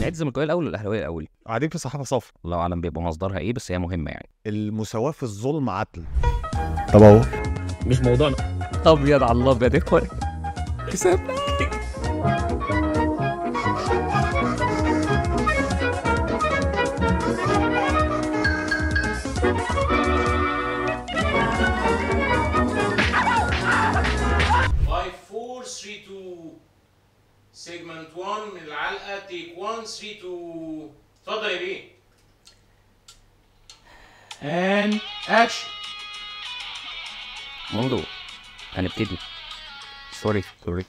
نعيد الزملكاويه الاول ولا الاهلاوية الاول؟ قاعدين في صحافة صفرا، الله اعلم بيبقى مصدرها ايه، بس هي مهمة يعني. المساواة في الظلم عدل. طب اهو مش موضوعنا. ابيض على الابيض يا اخوان. كسبنا. segment 1 من العلقة، take 1 3 2. اتفضل يا بيه. and action. موضوع هنبتدي. sorry sorry.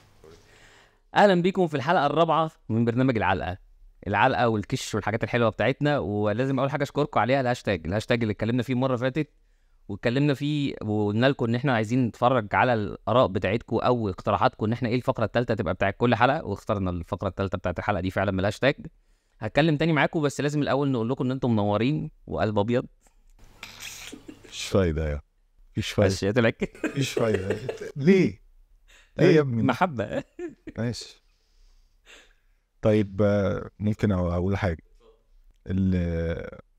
اهلا بيكم في الحلقة الرابعة من برنامج العلقة. العلقة والكش والحاجات الحلوة بتاعتنا. ولازم اول حاجة اشكركم عليها الهاشتاج، الهاشتاج اللي اتكلمنا فيه المرة اللي فاتت، واتكلمنا فيه وقلنا لكم ان احنا عايزين نتفرج على الاراء بتاعتكم او اقتراحاتكم ان احنا ايه الفقرة الثالثة تبقى بتاعت كل حلقة، واخترنا الفقرة الثالثة بتاعت الحلقة دي فعلا من الهاشتاج. هتكلم تاني معاكم، بس لازم الاول نقول لكم ان انتم منورين وقلب ابيض. مفيش فايده يا مفيش فايده، مفيش فايده. ليه؟ ليه يا ابني؟ محبة. ماشي طيب، ممكن اقول حاجة؟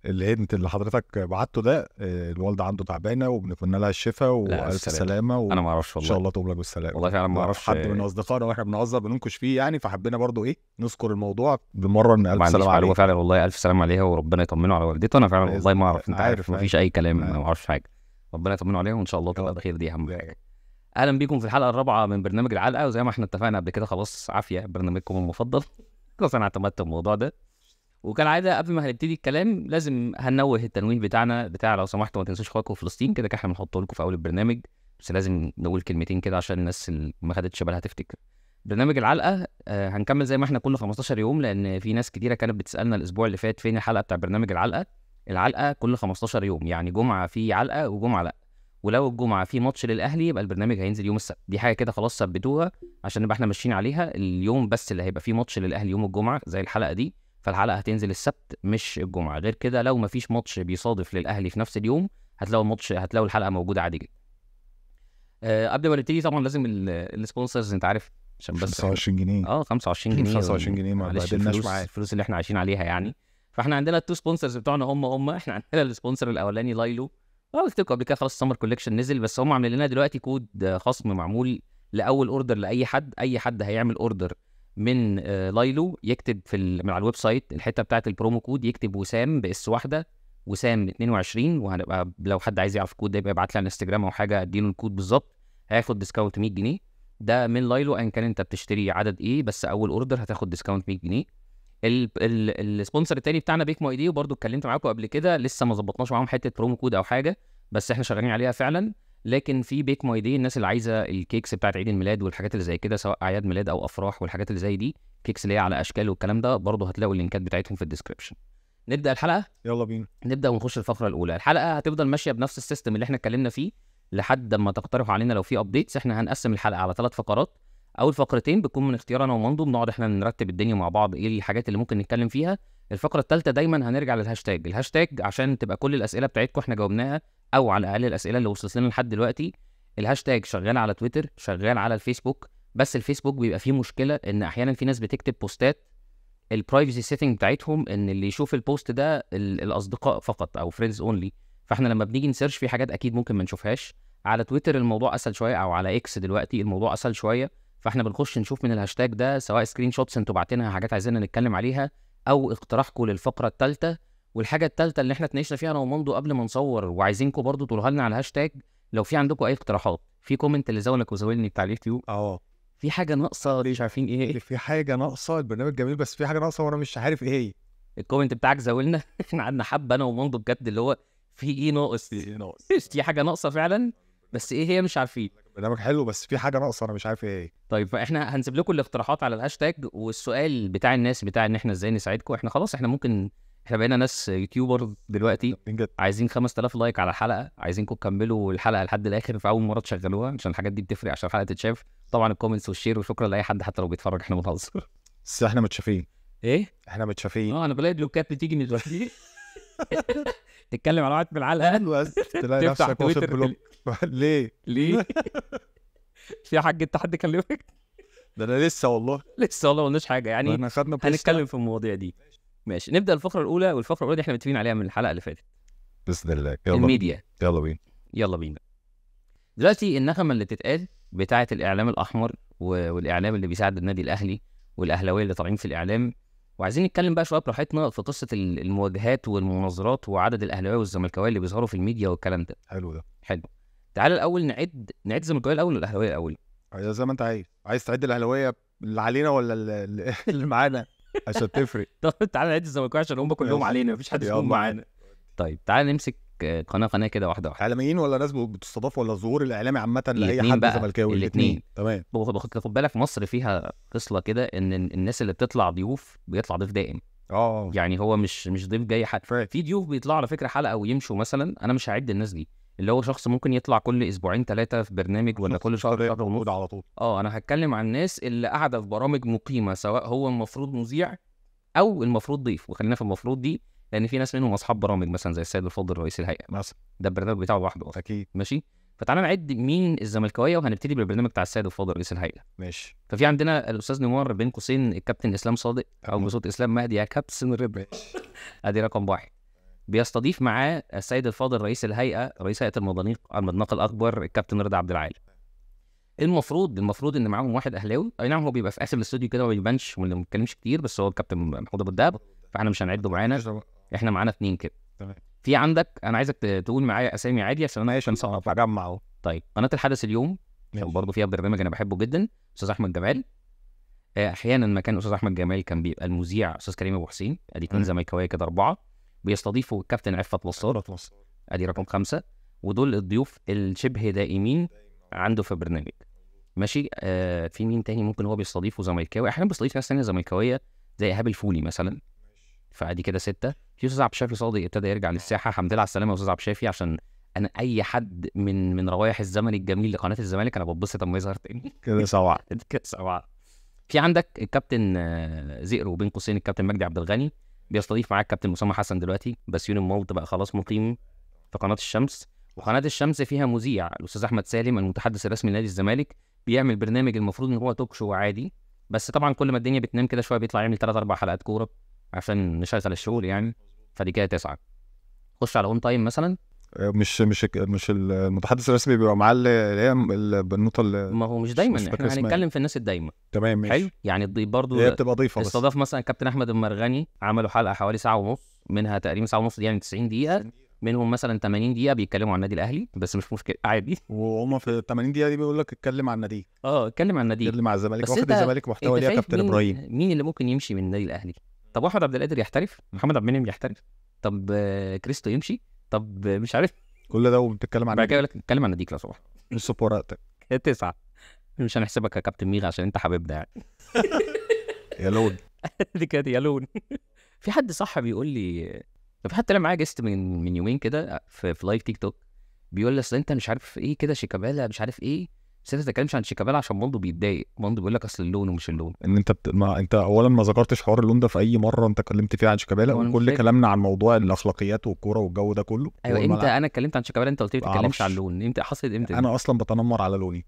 ال hint اللي حضرتك بعته ده، الوالدة عنده تعبانة وبنتمنى لها الشفاء والف سلامه. انا ما اعرفش والله، ان شاء الله تقوم لك بالسلامة. والله فعلا ما اعرفش، حد من اصدقائنا واحنا بنهزر بننكش فيه يعني، فحبينا برضو ايه نذكر الموضوع بالمرة، ان الف سلامه عليها. فعلا والله الف سلامه عليها وربنا يطمنه على والدته. انا فعلا والله ما اعرف، انت عارف ما فيش اي كلام، ما اعرفش حاجة. ربنا يطمنه عليها وان شاء الله تبقى بخير، دي اهم حاجة. اهلا بيكم في الحلقة الرابعة من برنامج العلقة، وزي ما احنا اتفقنا قبل كده خلاص عافية برنامجكم المفضل. خلاص انا اعتمدت الموضوع ده. وكالعادة قبل ما هنبتدي الكلام لازم هنوه التنويه بتاعنا بتاع لو سمحتوا ما تنسوش اخواتكم في فلسطين، كده احنا بنحطه لكم في اول البرنامج، بس لازم نقول كلمتين كده عشان الناس اللي ما خدتش بالها تفتكر. برنامج العلقة هنكمل زي ما احنا كل 15 يوم، لان في ناس كتيرة كانت بتسالنا الاسبوع اللي فات فين الحلقة بتاع برنامج العلقة. العلقة كل 15 يوم، يعني جمعه في علقه وجمعه لا، ولو الجمعة في ماتش للاهلي يبقى البرنامج هينزل يوم السبت. دي حاجة كده خلاص ثبتوها عشان نبقى احنا ماشيين عليها. اليوم بس اللي هيبقى فيه ماتش للاهلي يوم الجمعة زي الحلقة دي، فالحلقة هتنزل السبت مش الجمعة. غير كده لو مفيش ماتش بيصادف للاهلي في نفس اليوم هتلاقوا الماتش، هتلاقوا الحلقة موجودة عادي جدا. قبل ما نبتدي طبعا لازم ال sponsors، انت عارف، عشان بس 25 جنيه 25 جنيه 25 جنيه ما بقدرناش معاك الفلوس اللي احنا عايشين عليها يعني. فاحنا عندنا ال two sponsors بتوعنا هم احنا عندنا ال sponsor الاولاني لايلو، قلت لكم قبل كده خلاص ال summer collection نزل، بس هم عاملين لنا دلوقتي كود خصم معمول لاول order لاي حد. اي حد هيعمل order من لايلو يكتب في من على ال website الحتة بتاعه ال promo code، يكتب وسام ب S واحدة، وسام 22، وهنبقى لو حد عايز يعرف الكود ده يبقى يبعت لي على الانستجرام او حاجة اديله الكود بالظبط، هياخد discount 100 جنيه. ده من لايلو ان كان انت بتشتري عدد ايه، بس اول order هتاخد discount 100 جنيه. ال sponsor التاني بتاعنا بيك ماي دي، وبرده اتكلمت معاكم قبل كده، لسه ما ظبطناش معاهم حتة promo code او حاجة، بس احنا شغالين عليها فعلا. لكن في بيك ماي دي الناس اللي عايزه ال cakes بتاعت عيد الميلاد والحاجات اللي زي كده، سواء اعياد ميلاد او افراح والحاجات اللي زي دي، cakes اللي هي على اشكال والكلام ده، برضه هتلاقوا اللينكات بتاعتهم في ال description. نبدا الحلقة، يلا بينا نبدا ونخش الفقرة الاولى. الحلقة هتفضل ماشية بنفس ال system اللي احنا اتكلمنا فيه لحد ما تقترحوا علينا لو في updates. احنا هنقسم الحلقة على 3 فقرات. اول فقرتين بتكون من اختيار انا ومندو، بنقعد احنا نرتب الدنيا مع بعض ايه الحاجات اللي ممكن نتكلم فيها. الفقرة الثالثة دايما هنرجع للهاشتاج، الهاشتاج عشان تبقى كل الاسئلة بتاعتكم احنا جاوبناها، او على الاقل الاسئلة اللي وصلت لنا لحد دلوقتي. الهاشتاج شغال على تويتر، شغال على الفيسبوك، بس الفيسبوك بيبقى فيه مشكلة ان احيانا في ناس بتكتب بوستات ال privacy setting بتاعتهم ان اللي يشوف ال post ده الاصدقاء فقط او friends only، فاحنا لما بنيجي ن search في حاجات اكيد ممكن ما نشوفهاش. على تويتر الموضوع اسهل شوية، او على اكس دلوقتي الموضوع اسهل شوية، فاحنا بنخش نشوف من الهاشتاج ده سواء screenshots انتوا باعتينها، حاجات عايزيننا نتكلم عليها، او اقتراحكم للفقرة الثالثة. والحاجة الثالثة اللي احنا اتناقشنا فيها انا ومندو قبل ما نصور، وعايزينكم برضو تقولوها لنا على الهاشتاج لو في عندكم اي اقتراحات. في comment اللي زولك وزولني بتاع اليوتيوب، في حاجة ناقصه مش عارفين ايه، في حاجة ناقصه، البرنامج جميل بس في حاجة ناقصه وانا مش عارف ايه هي. ال comment بتاعك زولنا احنا قعدنا حبه انا ومندو بجد اللي هو في ايه ناقص، في حاجة ناقصه فعلا، بس ايه هي مش عارفين. برنامج حلو بس في حاجة ناقصه انا مش عارف ايه هي. طيب فاحنا هنسيب لكم الاقتراحات على الهاشتاج، والسؤال بتاع الناس بتاع ان احنا ازاي نساعدكم. احنا خلاص احنا ممكن، احنا بقينا ناس YouTuber دلوقتي، عايزين 5000 like على الحلقة، عايزينكم تكملوا الحلقة لحد الاخر في اول مرة تشغلوها عشان الحاجات دي بتفرق عشان الحلقة تتشاف. طبعا ال comments وال share، وشكرا لاي حد حتى لو بيتفرج، احنا بنهزر بس احنا متشافين. ايه احنا متشافين. انا بلاقي بلوكات بتيجي من دلوقتي تتكلم على واحد في العلقة بس تلاقي نفسك واخد block. ليه ليه في حاج انت حد كلمك؟ ده انا لسه والله لسه والله ما قلناش حاجة يعني، هنتكلم في المواضيع دي. ماشي، نبدا الفقرة الاولى، والفقرة الاولى دي احنا متفقين عليها من الحلقة اللي فاتت باذن الله. يلا الميديا، يلا بينا يلا بينا. دلوقتي النغمة اللي بتتقال بتاعه الاعلام الاحمر والاعلام اللي بيساعد النادي الاهلي والاهلاويه اللي طالعين في الاعلام، وعايزين نتكلم بقى شوية براحتنا في قصة المواجهات والمناظرات وعدد الاهلاوية والزملكاويه اللي بيظهروا في الميديا والكلام ده. حلو ده، حلو. تعال الاول نعد الزملكاويه الاول ولا الاهلاوية الاول؟ زي ما انت عايز تعد الاهلاوية اللي علينا ولا اللي معانا عشان تفرق. طب تعال نعد الزملكاويه عشان هم كلهم علينا، مفيش حد فيهم معانا. طيب تعال نمسك قناة كده واحدة واحدة. اعلاميين ولا ناس بتستضاف ولا الظهور الاعلامي عامة لاي حد زملكاوي؟ الاثنين. تمام. خد بالك مصر فيها خصلة كده ان الناس اللي بتطلع ضيوف بيطلع ضيف دائم. يعني هو مش ضيف جاي حد. في ضيوف بيطلعوا على فكرة حلقة ويمشوا مثلا، انا مش هعد الناس دي، اللي هو شخص ممكن يطلع كل اسبوعين 3 في برنامج ولا كل شهر ونص على طول. انا هتكلم عن الناس اللي قاعدة في برامج مقيمة، سواء هو المفروض مذيع او المفروض ضيف، وخلينا في المفروض دي لان في ناس منهم اصحاب برامج مثلا زي السيد الفاضل رئيس الهيئة مثلا، ده البرنامج بتاعه لوحده اكيد. ماشي، فتعالى نعد مين الزملكاويه، وهنبتدي بالبرنامج بتاع السيد الفاضل رئيس الهيئة. ماشي. ففي عندنا الاستاذ نيمار بين قوسين الكابتن اسلام صادق، او بصوت اسلام مهدي يا كابتن الربع. ادي رقم 1. بيستضيف معاه السيد الفاضل رئيس الهيئة، رئيس هيئة المضنيق الاكبر الكابتن رضا عبد العال. المفروض ان معاهم واحد اهلاوي، اي نعم هو بيبقى في اخر الاستوديو كده ما بيبانش وما بيتكلمش كتير، بس هو الكابتن محمود ابو الدهب، فاحنا مش هنعده معانا، احنا معانا 2 كده. تمام. في عندك، انا عايزك تقول معايا اسامي عادي عشان انا عشان صعب اجمع اهو. طيب قناة الحدث اليوم عشان برضه فيها برنامج انا بحبه جدا، استاذ احمد جمال. احيانا مكان استاذ احمد جمال كان بيبقى المذيع استاذ كريم ابو حسين، ادي 2 زملكاويه كده 4. بيستضيفوا الكابتن عفت نصار، ادي رقم 5. ودول الضيوف الشبه دائمين عنده في البرنامج. ماشي. في مين تاني ممكن هو بيستضيفه زملكاوي؟ احيانا بيستضيف ناس تانية زملكاويه زي ايهاب الفولي مثلا، فادي كده 6. في استاذ عبد الشافي صادق ابتدى يرجع للساحه، الحمد لله على السلامة يا استاذ عبد الشافي، عشان انا اي حد من روايح الزمن الجميل لقناه الزمالك انا بتبسط اما يظهر تاني كده. 7 كده 7. في عندك الكابتن زئرو بين قوسين الكابتن مجدي عبد الغني، بيستضيف معاه الكابتن اسامة حسن دلوقتي، بس يوني مولت بقى خلاص مقيم في قناة الشمس. وقناة الشمس فيها مذيع الاستاذ احمد سالم المتحدث الرسمي لنادي الزمالك، بيعمل برنامج المفروض ان هو talk show عادي، بس طبعا كل ما الدنيا بتنام كده شوية بيطلع يعمل 3 4 حلقات كورة عشان نشغل الشغل يعني. فدي كده 9. خش على اون تايم مثلا. مش المتحدث الرسمي بيبقى معاه اللي هي البنوته اللي، ما هو مش دايما، احنا هنتكلم في الناس الدايمه. تمام ماشي. حلو. يعني الضيف برضه هي بتبقى ضيفه، بس استضاف مثلا كابتن احمد المرغني، عملوا حلقة حوالي 1.5 ساعة، منها تقريبا 1.5 ساعة يعني 90 دقيقة، منهم مثلا 80 دقيقة بيتكلموا عن النادي الاهلي، بس مش مشكلة عادي. وهم في 80 دقيقة دي بيقول لك اتكلم عن النادي. اتكلم عن النادي، اتكلم عن الزمالك، واخد الزمالك محتوى ليه يا كابتن ابراهيم. مين اللي ممكن يمشي من النادي الاهلي؟ طب احمد عبد القادر يحترف، محمد عبد المنعم يحترف، طب كريستو يمشي، طب مش عارف، كل ده وبتتكلم عن بعد كده يقول لك اتكلم عن ناديك لو سمحت. نص بورقتك 9. مش هنحسبك يا كابتن ميغا عشان انت حبيبنا يعني. يا لون دي كانت يا لون. في حد صح بيقول لي، في حد طلع معايا guest من يومين كده في live تيك توك، بيقول لي اصل انت مش عارف ايه كده شيكابالا مش عارف ايه، بس انت ما تتكلمش عن شيكابالا عشان موندو بيتضايق. موندو بيقول لك اصل اللون ومش اللون، ان انت ما انت اولا ما ذكرتش حوار اللون ده في اي مرة انت اتكلمت فيها عن شيكابالا، وكل كلامنا عن موضوع الاخلاقيات والكوره والجو ده كله. ايوه امتى انا اتكلمت عن شيكابالا انت قلت لي ما تتكلمش عن اللون؟ امتى حصلت؟ امتى؟ انا اصلا بتنمر على لوني.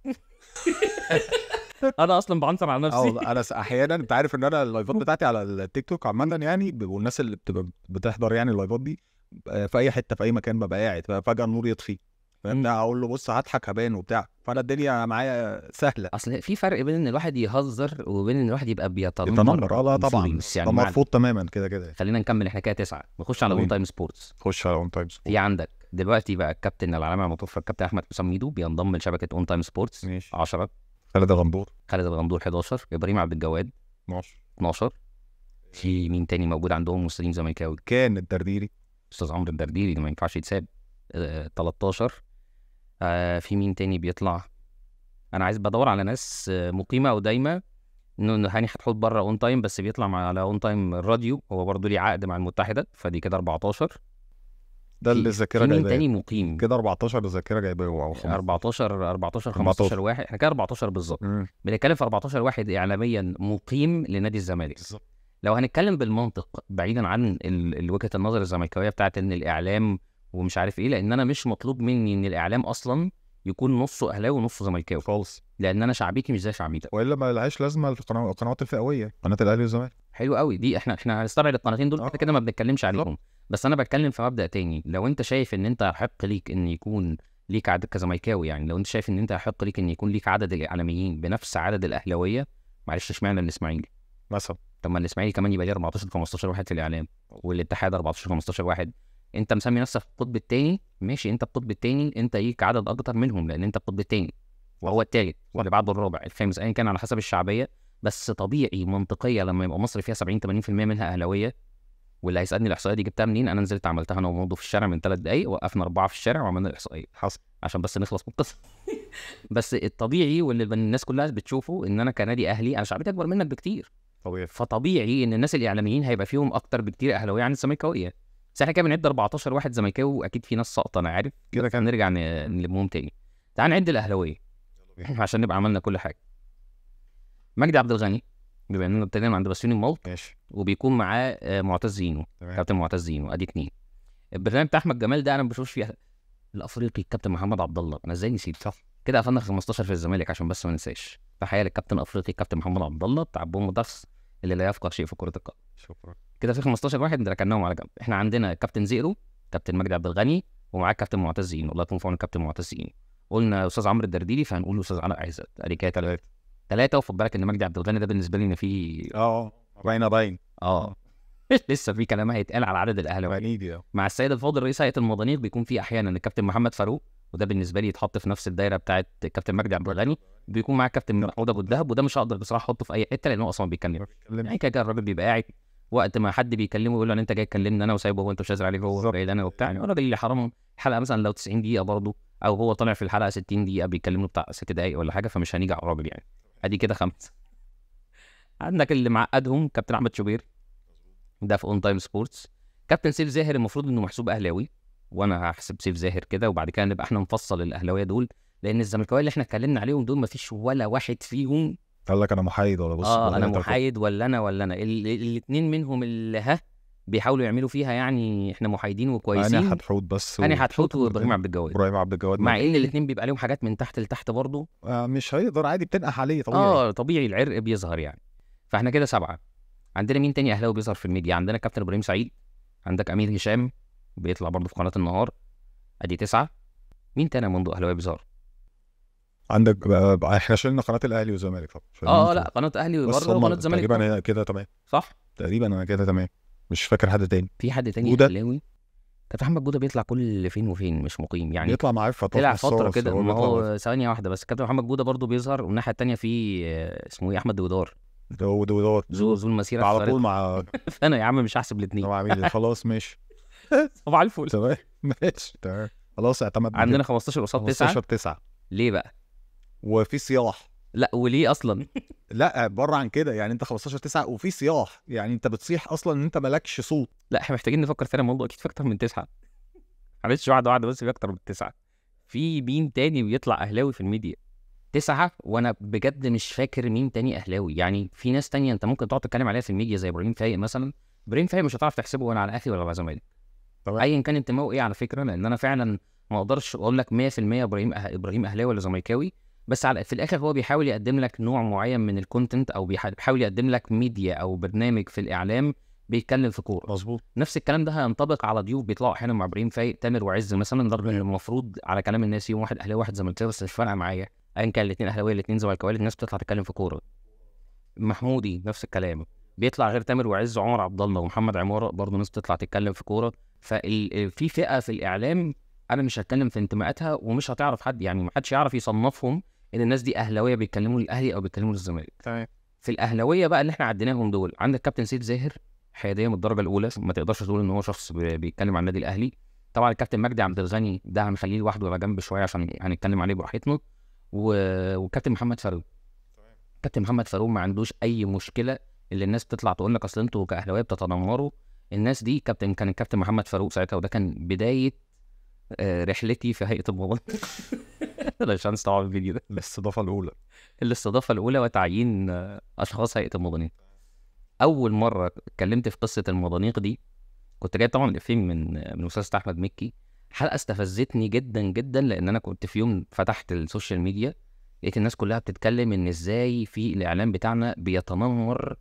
انا اصلا بعنصر على نفسي. انا احيانا انت عارف ان انا اللايفات بتاعتي على التيك توك عامة يعني، والناس اللي بتبقى بتحضر يعني اللايفات دي في اي حتة في اي مكان ببقى قاعد، ففجاه النور يطفي، فاهم؟ اقول له بص هضحك هبان وبتاع، فانا الدنيا معايا سهلة. اصل في فرق بين ان الواحد يهزر وبين ان الواحد يبقى بيتنمر. لا طبعا يعني مرفوض تماما كده كده. خلينا نكمل احنا كده 9. نخش على اون تايم سبورتس. خش على اون تايم سبورتس. في عندك دلوقتي بقى الكابتن العالمي المتوفى الكابتن احمد حسام ميدو بينضم لشبكه اون تايم سبورتس. 10. خالد الغندور. خالد الغندور 11. ابراهيم عبد الجواد 12. في مين تاني موجود عندهم مستلم زملكاوي؟ كان الدرديري، استاذ عمرو الدرديري ده ما ينفعش يتساب. 13. في مين تاني بيطلع؟ انا عايز بدور على ناس مقيمة او دايمه. انه هاني حتحوت بره اون تايم، بس بيطلع مع على اون تايم الراديو، هو برضه ليه عقد مع المتحدة، فدي كده 14. ده اللي الذاكرة جايباه. مين تاني مقيم كده؟ 14 الذاكرة جايباه، او 14 15 واحد. احنا كده 14 بالظبط. بنتكلم في 14 واحد اعلاميا مقيم لنادي الزمالك بالظبط. لو هنتكلم بالمنطق بعيدا عن وجهه النظر الزملكاويه بتاعت ان الاعلام ومش عارف ايه، لان انا مش مطلوب مني ان الاعلام اصلا يكون نصه اهلاوي ونصه زملكاوي خالص، لان انا شعبيتي مش زي شعبيتك، والا ما لهاش لازمه القنوات الفئويه، قناة الاهلي والزمالك. حلو قوي دي، احنا هنستبعد القناتين دول كده ما بنتكلمش عليهم، بس انا بتكلم في مبدا تاني. لو انت شايف ان انت حق ليك ان يكون ليك عدد كزملكاوي، يعني لو انت شايف ان انت حق ليك ان يكون ليك عدد الاعلاميين بنفس عدد الاهلاوية، معلش اشمعنى الاسماعيلي مثلا؟ طب ما الاسماعيلي كمان يبقى ليه 14 15 واحد في الاعلام، والاتحاد 14 15 واحد. انت مسمي نفسك القطب الثاني، ماشي، انت القطب الثاني، انت ليك عدد اكتر منهم لان انت القطب الثاني وهو الثالث واللي بعده الرابع الخامس، ايا كان على حسب الشعبية. بس طبيعي منطقية لما يبقى مصر فيها 70 80% منها اهلاويه، واللي هيسالني الاحصائية دي جبتها منين، انا نزلت عملتها انا وموضوع في الشارع من 3 دقائق، وقفنا 4 في الشارع وعملنا الاحصائية حصل عشان بس نخلص من القصة. بس الطبيعي واللي الناس كلها بتشوفه ان انا كنادي اهلي انا شعبيتي اكبر منك بكتير، طبيعي، فطبيعي ان الناس الاعلاميين هيبقى فيهم اكتر بكتير اهلاويه عن الزملكاويه. بس احنا كده بنعد 14 واحد زملكاوي، واكيد في ناس ساقطه انا عارف كده، كان نرجع نلمهم تاني. تعال نعد الاهلاوية عشان نبقى عملنا كل حاجة. مجدي عبد الغني، بما اننا ابتدينا عند بسيوني الملط، ماشي، وبيكون معاه معتز زينو، كابتن معتز زينو، ادي 2. البرنامج بتاع احمد جمال ده انا ما بشوفش فيه. الافريقي الكابتن محمد عبد الله، انا ازاي نسيت؟ صح كده قفلنا 15 في الزمالك عشان بس ما ننساش. تحية للكابتن افريقي الكابتن محمد عبد الله بتاع بوم ضخ اللي لا يفقه شيء في كره القدم. شكرا. كده في 15 واحد ركناهم على جنب. احنا عندنا كابتن زيرو، كابتن مجدي عبد الغني، ومعاه كابتن معتز زينو، الله يكون في عون الكابتن معتز زينو. قلنا استاذ عمرو الدرديري، فهنقول استاذ علاء عزت، ادي كده 3. وخد بالك ان مجدي عبد الغني ده بالنسبة لي ان في باين لسه في كلام هيتقال على عدد الاهلاوية. مع السيد الفاضل رئيس هيئة المضانيق بيكون في احيانا الكابتن محمد فاروق، وده بالنسبة لي يتحط في نفس الدايرة بتاعه كابتن مجدي عبد الغني. بيكون معاه كابتن محمود ابو الدهب، وده مش هقدر بصراحة احطه في اي حتة لان هو اصلا بيتكلم يعني كده. الراجل بيبقى قاعد وقت ما حد بيكلمه يقول له ان انت جاي تكلمني انا وسايبه هو، انت مش قادر عليه هو جاي انا وبتاع. يعني الراجل اللي حرام الحلقة مثلا لو 90 دقيقة برضه، او هو طالع في الحلقة 60 دقيقة بيكلمه بتاع 6 دقائق ولا حاجة، فمش هنيجي على الراجل يعني. ادي كده 5. عندك اللي معقدهم كابتن احمد شوبير، ده في اون تايم سبورتس. كابتن سيف زاهر المفروض انه محسوب اهلاوي، وانا هحسب سيف زاهر كده، وبعد كده نبقى احنا نفصل الاهلاوية دول، لان الزملكاويه اللي احنا اتكلمنا عليهم دول مفيش ولا واحد فيهم قال لك انا محايد ولا بص انا محايد ولا انا ولا انا. الاثنين منهم اللي ها بيحاولوا يعملوا فيها يعني احنا محايدين وكويسين. انا حتحوت بس، انا حتحوت وابراهيم عبد الجواد، ابراهيم عبد الجواد، مع ان الاثنين بيبقى لهم حاجات من تحت لتحت برضه، مش هيقدر عادي، بتنقح عليه طبيعي، طبيعي العرق بيظهر يعني. فاحنا كده 7. عندنا مين تاني اهلاوي بيظهر في الميديا؟ عندنا كابتن ابراهيم سعيد، عندك امير هشام بيطلع برضه في قناة النهار، ادي 9. مين تاني منذ اهلاوي بيظهر؟ عندك احنا شلنا قناة الاهلي والزمالك طبعا. لا قناة اهلي وبره وقناة الزمالك تقريبا كده تمام، صح؟ تقريبا انا كده تمام، مش فاكر حد تاني. في حد تاني اهلاوي؟ كابتن محمد جوده بيطلع كل فين وفين، مش مقيم يعني، بيطلع معاه فترة، طلع فترة كده. ما هو ثانية واحدة بس، كابتن محمد جوده برضه بيظهر، والناحية الثانية في اسمه ايه، احمد دويدار، دويدار ذو المسيرة على طول مع فانا يا عم مش هحسب الاثنين. خلاص ماشي، صباح الفل، تمام ماشي تمام خلاص اعتمدنا. عندنا 15 قصاد 9. 15 9 ليه بقى؟ وفي صياح. لا وليه اصلا؟ لا بره عن كده يعني، انت 15-9 وفي صياح، يعني انت بتصيح اصلا ان انت مالكش صوت. لا احنا محتاجين نفكر تاني، الموضوع اكيد في اكتر من 9. معلش واحدة واحدة، بس في اكتر من 9. في مين تاني بيطلع اهلاوي في الميديا؟ 9، وانا بجد مش فاكر مين تاني اهلاوي. يعني في ناس تانية انت ممكن تقعد تتكلم عليها في الميديا زي ابراهيم فايق مثلا. ابراهيم فايق مش هتعرف تحسبه ولا على اهلي ولا على زمالك، ايا كان انتمائه ايه على فكرة، لان انا فعلا ما اقدرش اقول لك 100% ابراهيم اهلاوي ولا زملكاوي، بس على في الاخر هو بيحاول يقدم لك نوع معين من ال content، او بيحاول يقدم لك ميديا او برنامج في الاعلام بيتكلم في كورة. مظبوط. نفس الكلام ده هينطبق على ضيوف بيطلعوا احيانا مع ابراهيم فايق، تامر وعز مثلا، رغم ان المفروض على كلام الناس يوم واحد اهلاوي واحد زملكاوي، بس مش فارقه معايا ايا كان الاثنين اهلاويه الاثنين زملكاويه، الناس بتطلع تتكلم في كورة. محمودي نفس الكلام، بيطلع غير تامر وعز عمر عبد الله ومحمد عمارة برضه ناس بتطلع تتكلم في كورة. ففي فئة في الاعلام انا مش هتكلم في انتماءاتها، ومش هتعرف حد، يعني ما حدش يعرف يصنفهم ان الناس دي اهلاويه بيتكلموا للاهلي او بيتكلموا للزمالك. تمام. في الاهلاوية بقى اللي احنا عديناهم دول، عندك كابتن سيد زاهر، حيادية من الدرجة الاولى، ما تقدرش تقول ان هو شخص بيتكلم عن النادي الاهلي. طبعا الكابتن مجدي عبد الغني ده هنخليه لوحده على جنب شوية عشان هنتكلم عليه براحتنا. وكابتن محمد فاروق. كابتن محمد فاروق ما عندوش اي مشكلة اللي الناس بتطلع تقول لك اصل انتوا كاهلاويه بتتنمروا. الناس دي كان الكابتن محمد فاروق ساعتها، وده كان بداية رحلتي في هيئة الموضوع. عشان استوعب الفيديو ده، الاستضافة الاولى، الاستضافة الاولى وتعيين اشخاص هيئة المضانيق. اول مرة اتكلمت في قصة المضانيق دي كنت جاي طبعا الافيه من مسلسل احمد مكي. حلقة استفزتني جدا جدا، لان انا كنت في يوم فتحت ال social media لقيت الناس كلها بتتكلم ان ازاي في الاعلام بتاعنا بيتنمر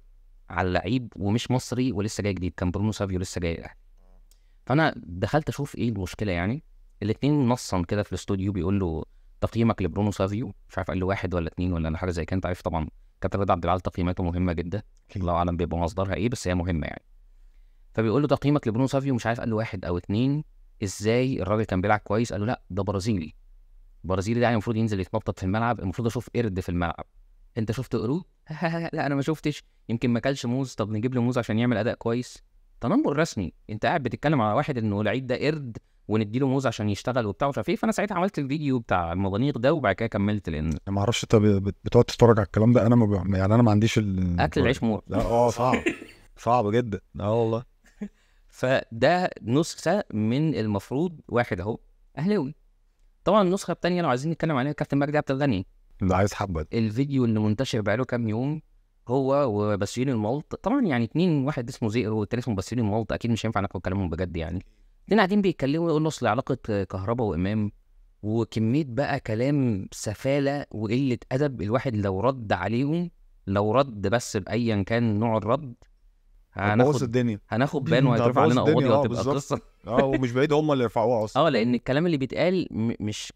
على لعيب ومش مصري ولسه جاي جديد، كان برونو سافيو لسه جاي الاهلي. فانا دخلت اشوف ايه المشكلة يعني. الاثنين نصا كده في الاستوديو بيقول له تقييمك لبرونو سافيو، مش عارف قال له 1 ولا 2 ولا حاجة زي كده. انت عارف طبعا كابتن رضا عبد العال تقييماته مهمة جدا، الله اعلم بيبقى مصدرها ايه بس هي مهمة يعني. فبيقول له تقييمك لبرونو سافيو، مش عارف قال له 1 أو 2. ازاي الراجل كان بيلعب كويس؟ قال له لا ده برازيلي، برازيلي ده يعني المفروض ينزل يتنطط في الملعب، المفروض اشوف قرد في الملعب. انت شفت قرود؟ لا انا ما شفتش، يمكن ما اكلش موز، طب نجيب له موز عشان يعمل اداء كويس. تنمر رسمي، انت قاعد بتتكلم على واحد انه لعيب ده قرد وندي له موز عشان يشتغل وبتاع ومش عارف ايه. فانا ساعتها عملت الفيديو بتاع المضانيق ده وبعد كده كملت، لان انا ما اعرفش انت بتقعد تتفرج على الكلام ده. انا ما يعني انا ما عنديش اكل العيش مور. لا صعب صعب جدا. والله. فده نسخه من المفروض واحد اهو اهلاوي. طبعا النسخة الثانية لو عايزين نتكلم عليها كابتن مجدي عبد الغني، اللي عايز حبه، الفيديو اللي منتشر بقاله كام يوم هو وبسيوني الملط. طبعا يعني 2، واحد اسمه زئرو والتاني اسمه بسيوني الملط، اكيد مش هينفع ناخد كلامهم بجد يعني. 2 قاعدين بيتكلموا يقولوا اصل علاقة كهربا وامام، وكمية بقى كلام سفاله وقلة ادب. الواحد لو رد عليهم، لو رد بس بايا كان نوع الرد، هناخد الدنيا، هناخد ban وهيترفع علينا قواضي وهتبقى قصة. ومش بعيد هم اللي يرفعوها اصلا. لان الكلام اللي بيتقال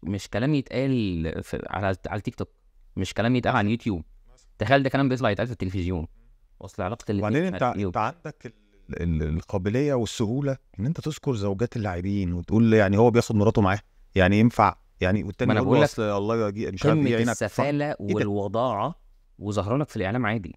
مش كلام يتقال على التيك توك، مش كلام يتقال على اليوتيوب. تخيل ده كلام بيطلع يتقال في التلفزيون. اصل علاقة الاثنين. وبعدين انت عندك القابلية والسهوله ان انت تذكر زوجات اللاعبين وتقول يعني هو بياخد مراته معاه، يعني ينفع يعني، والتاني يقول له اصل الله يجي مش عارف ايه. السفاله والوضاعه وظهرانك في الاعلام عادي،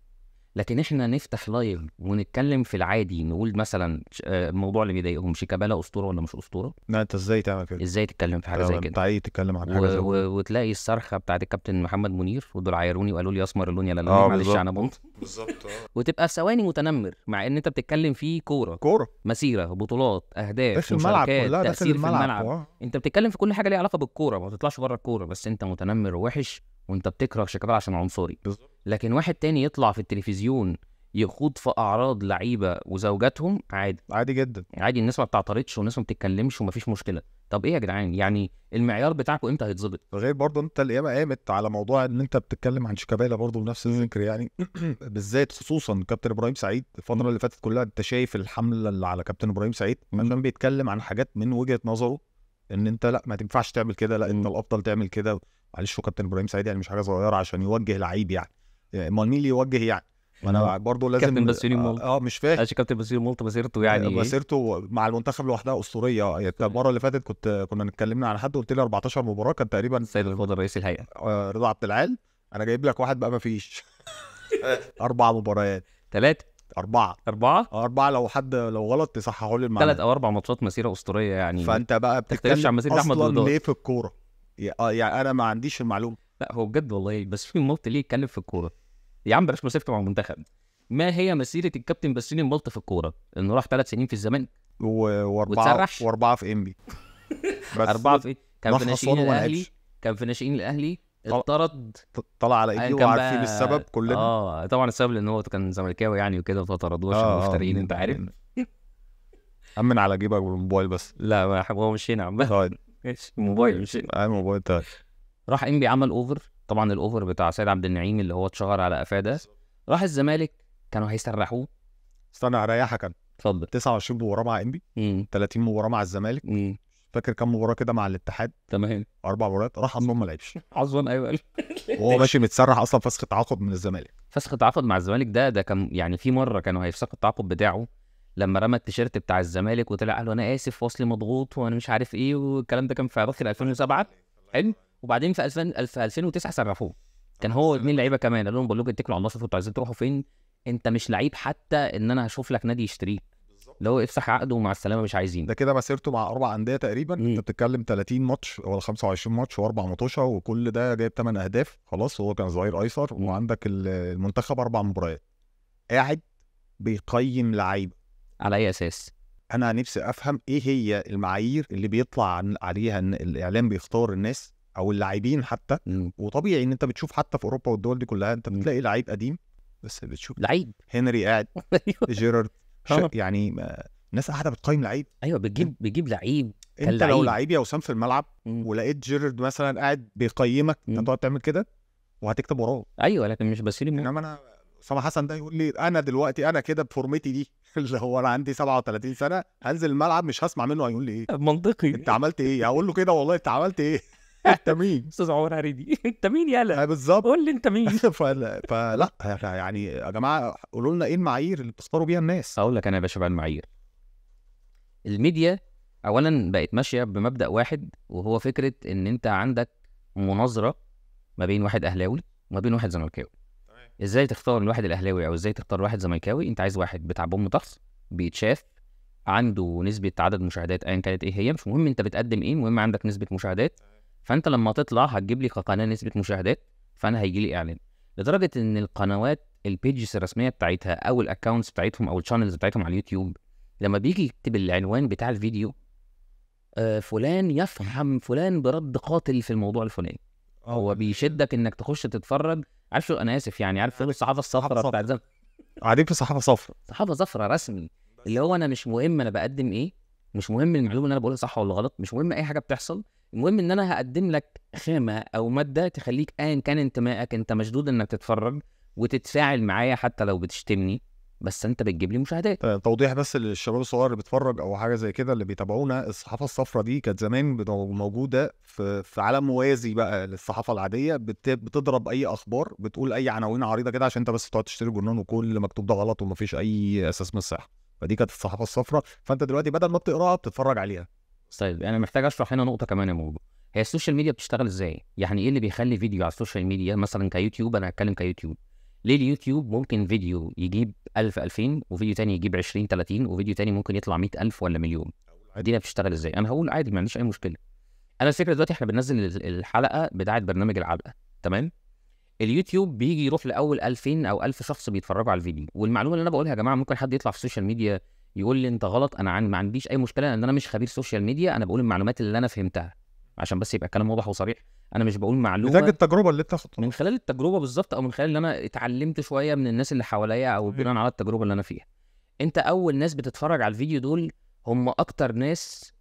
لكن احنا نفتح live ونتكلم في العادي، نقول مثلا الموضوع اللي بيضايقهم شيكابالا اسطورة ولا مش اسطورة. لا انت ازاي تعمل كده؟ ازاي تتكلم في حاجة زي كده؟ انت عايز تتكلم عن حاجة زي كده وتلاقي الصرخة بتاعت الكابتن محمد منير ودول عايروني وقالوا لي اسمر اللون يا لا معلش انا بنط بالظبط. وتبقى في ثواني متنمر، مع ان انت بتتكلم فيه كورة، مسيره، بطولات، اهداف، مشاركات، تاثير في الملعب. انت بتتكلم في كل حاجة ليها علاقة بالكورة، ما تطلعش بره الكورة، بس انت متنمر ووحش وانت بتكره شيكابالا عشان عنصري. لكن واحد تاني يطلع في التلفزيون يخوض في اعراض لعيبة وزوجاتهم عادي، عادي جدا، عادي. الناس ما بتعترضش والناس ما بتتكلمش ومفيش مشكلة. طب ايه يا جدعان، يعني المعيار بتاعكم امتى هيتظبط؟ غير برضه انت القيامة قامت على موضوع ان انت بتتكلم عن شيكابالا برضه بنفس الذكر يعني بالذات خصوصا كابتن ابراهيم سعيد. الفترة اللي فاتت كلها انت شايف الحملة اللي على كابتن ابراهيم سعيد، عشان بيتكلم عن حاجات من وجهه نظره ان انت لا ما تنفعش تعمل كده، لا انت الافضل تعمل كده. معلش هو كابتن ابراهيم سعيد يعني مش حاجة صغيرة عشان يوجه لعيب يعني، امال مين اللي يوجه يعني؟ ما انا برضه لازم كابتن بسيوني مولت. مش فاهم عشان كابتن بسيوني مولت مسيرته يعني مسيرته مع المنتخب لوحدها اسطورية يعني. المرة اللي فاتت كنا اتكلمنا على حد قلت لي 14 مباراة كان تقريبا السيد الفاضل رئيس الهيئة رضا عبد العال. انا جايب لك واحد بقى ما فيش 4 مباريات، 3 4 4 لو حد لو غلط تصححوا لي المعلومة. 3 أو 4 ماتشات مسيره اسطورية يعني. فانت بقى بتتكلم عن مسيره احمد اصلا ليه في الكورة يعني؟ انا ما عنديش المعلومة. لا هو بجد والله بس في مولت ليه يتكلم في الكورة يا عم؟ بلاش مسيرته مع المنتخب. ما هي مسيره الكابتن بسيوني مولت في الكورة؟ انه راح 3 سنين في الزمالك واربعة في انبي بس 4 في كان في ناشئين الاهلي، كان في ناشئين الاهلي اتطرد، طلع على ايدي وعارفين السبب كلنا. طبعا السبب لان هو كان زملكاوي يعني وكده فطردوه عشان مفترين انت عارف. امن على جيبك بالموبايل بس. لا ما هو مش هنا عم طيب الموبايل مش هنا. الموبايل طيب. راح انبي عمل over، طبعا ال over بتاع سيد عبد النعيم اللي هو اتشهر على قفاه ده. راح الزمالك كانوا هيسرحوه. استنى هريحك انا. اتفضل. 29 مباراة مع انبي، 30 مباراة مع الزمالك، فاكر كام مباراة كده مع الاتحاد؟ تمام، 4 مباريات. راح اصلا ما لعبش عظما. ايوه وهو ماشي متسرح اصلا، فسخ تعاقد من الزمالك. فسخ تعاقد مع الزمالك ده كان يعني في مرة كانوا هيفسخوا التعاقد بتاعه لما رمى التيشيرت بتاع الزمالك وطلع قال له انا اسف وصلي مضغوط وانا مش عارف ايه والكلام ده، كان في اواخر 2007. حلو. وبعدين في 2009 سرحوه. كان هو 2 لعيبة كمان، قال لهم بقول لكم اتكلوا على الله، شوفوا انتوا عايزين تروحوا فين، انت مش لعيب حتى ان انا هشوف لك نادي يشتريك، اللي هو افسح عقده ومع السلامة مش عايزين. ده كده مسيرته مع 4 اندية تقريبا. انت بتتكلم 30 ماتش ولا 25 ماتش و4 ماتشات، وكل ده جايب 8 اهداف. خلاص هو كان ظهير ايسر. وعندك المنتخب 4 مباريات. قاعد بيقيم لعيبة على اي اساس؟ انا نفسي افهم ايه هي المعايير اللي بيطلع عليها ان الاعلام بيختار الناس او اللاعبين حتى. وطبيعي ان انت بتشوف حتى في اوروبا والدول دي كلها انت بتلاقي لعيب قديم، بس بتشوف لعيب هنري قاعد جيرارد يعني الناس قاعدة بتقيم لعيب. ايوه بتجيب لعيب انت لو لعيب يا وسام في الملعب ولقيت جيرارد مثلا قاعد بيقيمك، انت تقعد تعمل كده وهتكتب وراه. ايوه، لكن مش بس انما انا اسامة حسن ده يقول لي انا دلوقتي انا كده بفورمتي دي اللي هو انا عندي 37 سنة هنزل الملعب مش هسمع منه هيقول لي ايه. منطقي. انت عملت ايه؟ هقول له كده والله انت عملت ايه؟ انت مين؟ استاذ عمر هريدي انت مين يالا؟ بالظبط، قول لي انت مين. فلا يعني يا جماعة قولوا لنا ايه المعايير اللي بتختاروا بيها الناس. اقول لك انا يا باشا بقى المعايير. الميديا اولا بقت ماشية بمبدا واحد، وهو فكرة ان انت عندك مناظرة ما بين واحد اهلاوي وما بين واحد زملكاوي. ازاي تختار الواحد الاهلاوي او ازاي تختار واحد زملكاوي؟ انت عايز واحد بتاع بوم طخ، بيتشاف، عنده نسبه عدد مشاهدات ايا كانت ايه هي، مش مهم انت بتقدم ايه، المهم عندك نسبه مشاهدات. فانت لما تطلع هتجيب لي كقناه نسبه مشاهدات، فانا هيجي لي اعلان. لدرجة ان القنوات ال pages الرسمية بتاعتها او ال accounts بتاعتهم او ال channels بتاعتهم على اليوتيوب، لما بيجي يكتب العنوان بتاع الفيديو فلان يفهم فلان برد قاتل في الموضوع الفلاني، هو بيشدك انك تخش تتفرج. عارف شو، انا اسف يعني، عارف الصحافة الصفراء بتاعت زمان، قاعدين في صحافة صفراء، صحافة صفراء رسمي، اللي هو انا مش مهم انا بقدم ايه، مش مهم المعلومة اللي انا بقولها صح ولا غلط، مش مهم اي حاجة بتحصل، المهم ان انا هقدم لك خامة او مادة تخليك ايا كان انتمائك انت مشدود انك تتفرج وتتفاعل معايا حتى لو بتشتمني، بس انت بتجيب لي مشاهدات. توضيح بس للشباب الصغير اللي بيتفرج او حاجة زي كده اللي بيتابعونا، الصحافة الصفراء دي كانت زمان موجودة في عالم موازي بقى للصحافة العادية، بتضرب اي اخبار، بتقول اي عناوين عريضة كده عشان انت بس تقعد تشتري جرنان وكل اللي مكتوب ده غلط ومفيش اي اساس من الصحة. فدي كانت الصحافة الصفراء، فانت دلوقتي بدل ما بتقراها بتتفرج عليها. طيب انا محتاج اشرح هنا نقطة كمان يا موضوع، هي ال social media بتشتغل ازاي؟ يعني ايه اللي بيخلي فيديو على ال social media مثلا كيوتيوب، انا هتكلم كيوتيوب، ليه اليوتيوب ممكن فيديو يجيب 1000 2000 وفيديو تاني يجيب 20 30 وفيديو تاني ممكن يطلع 100,000 ولا مليون؟ الدنيا بتشتغل ازاي؟ انا هقول عادي، ما عنديش اي مشكلة. انا الفكرة دلوقتي احنا بننزل الحلقة بتاعه برنامج العلقة، تمام؟ اليوتيوب بيجي يروح لاول 2000 او 1000 شخص بيتفرجوا على الفيديو. والمعلومه اللي انا بقولها يا جماعة ممكن حد يطلع في ال social media يقول لي انت غلط، انا ما عنديش اي مشكلة لان انا مش خبير social media، انا بقول المعلومات اللي انا فهمتها عشان بس يبقى الكلام واضح وصريح. انا مش بقول معلومة، نتاج التجربة اللي انت من خلال التجربة بالظبط، او من خلال اللي انا اتعلمت شوية من الناس اللي حواليا او بناء على التجربة اللي انا فيها. انت اول ناس بتتفرج على الفيديو دول هم اكتر ناس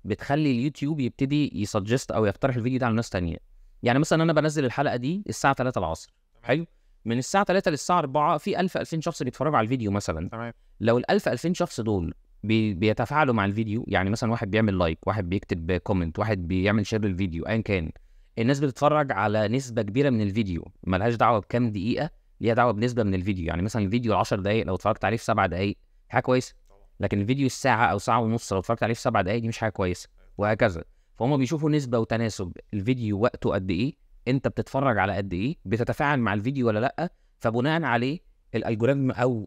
بتخلي اليوتيوب يبتدي ي suggest او يقترح الفيديو ده على ناس تانية. يعني مثلا انا بنزل الحلقة دي الساعة 3 العصر، حلو، من الساعة 3 للساعة 4 في 1000 2000 شخص بيتفرجوا على الفيديو مثلا. تمام. لو ال 1000 2000 شخص دول بيتفاعلوا مع الفيديو، يعني مثلا واحد بيعمل like، واحد بيكتب comment، واحد بيعمل share للفيديو، ايا كان، الناس بتتفرج على نسبه كبيرة من الفيديو، مالهاش دعوه بكام دقيقة، ليها دعوه بنسبة من الفيديو. يعني مثلا الفيديو 10 دقائق لو اتفرجت عليه في 7 دقائق حاجة كويسة، لكن الفيديو الساعة او ساعة ونص لو اتفرجت عليه في 7 دقائق دي مش حاجة كويسة، وهكذا. فهم بيشوفوا نسبه وتناسب الفيديو، وقته قد ايه، انت بتتفرج على قد ايه، بتتفاعل مع الفيديو ولا لا. فبناء عليه ال algorithm او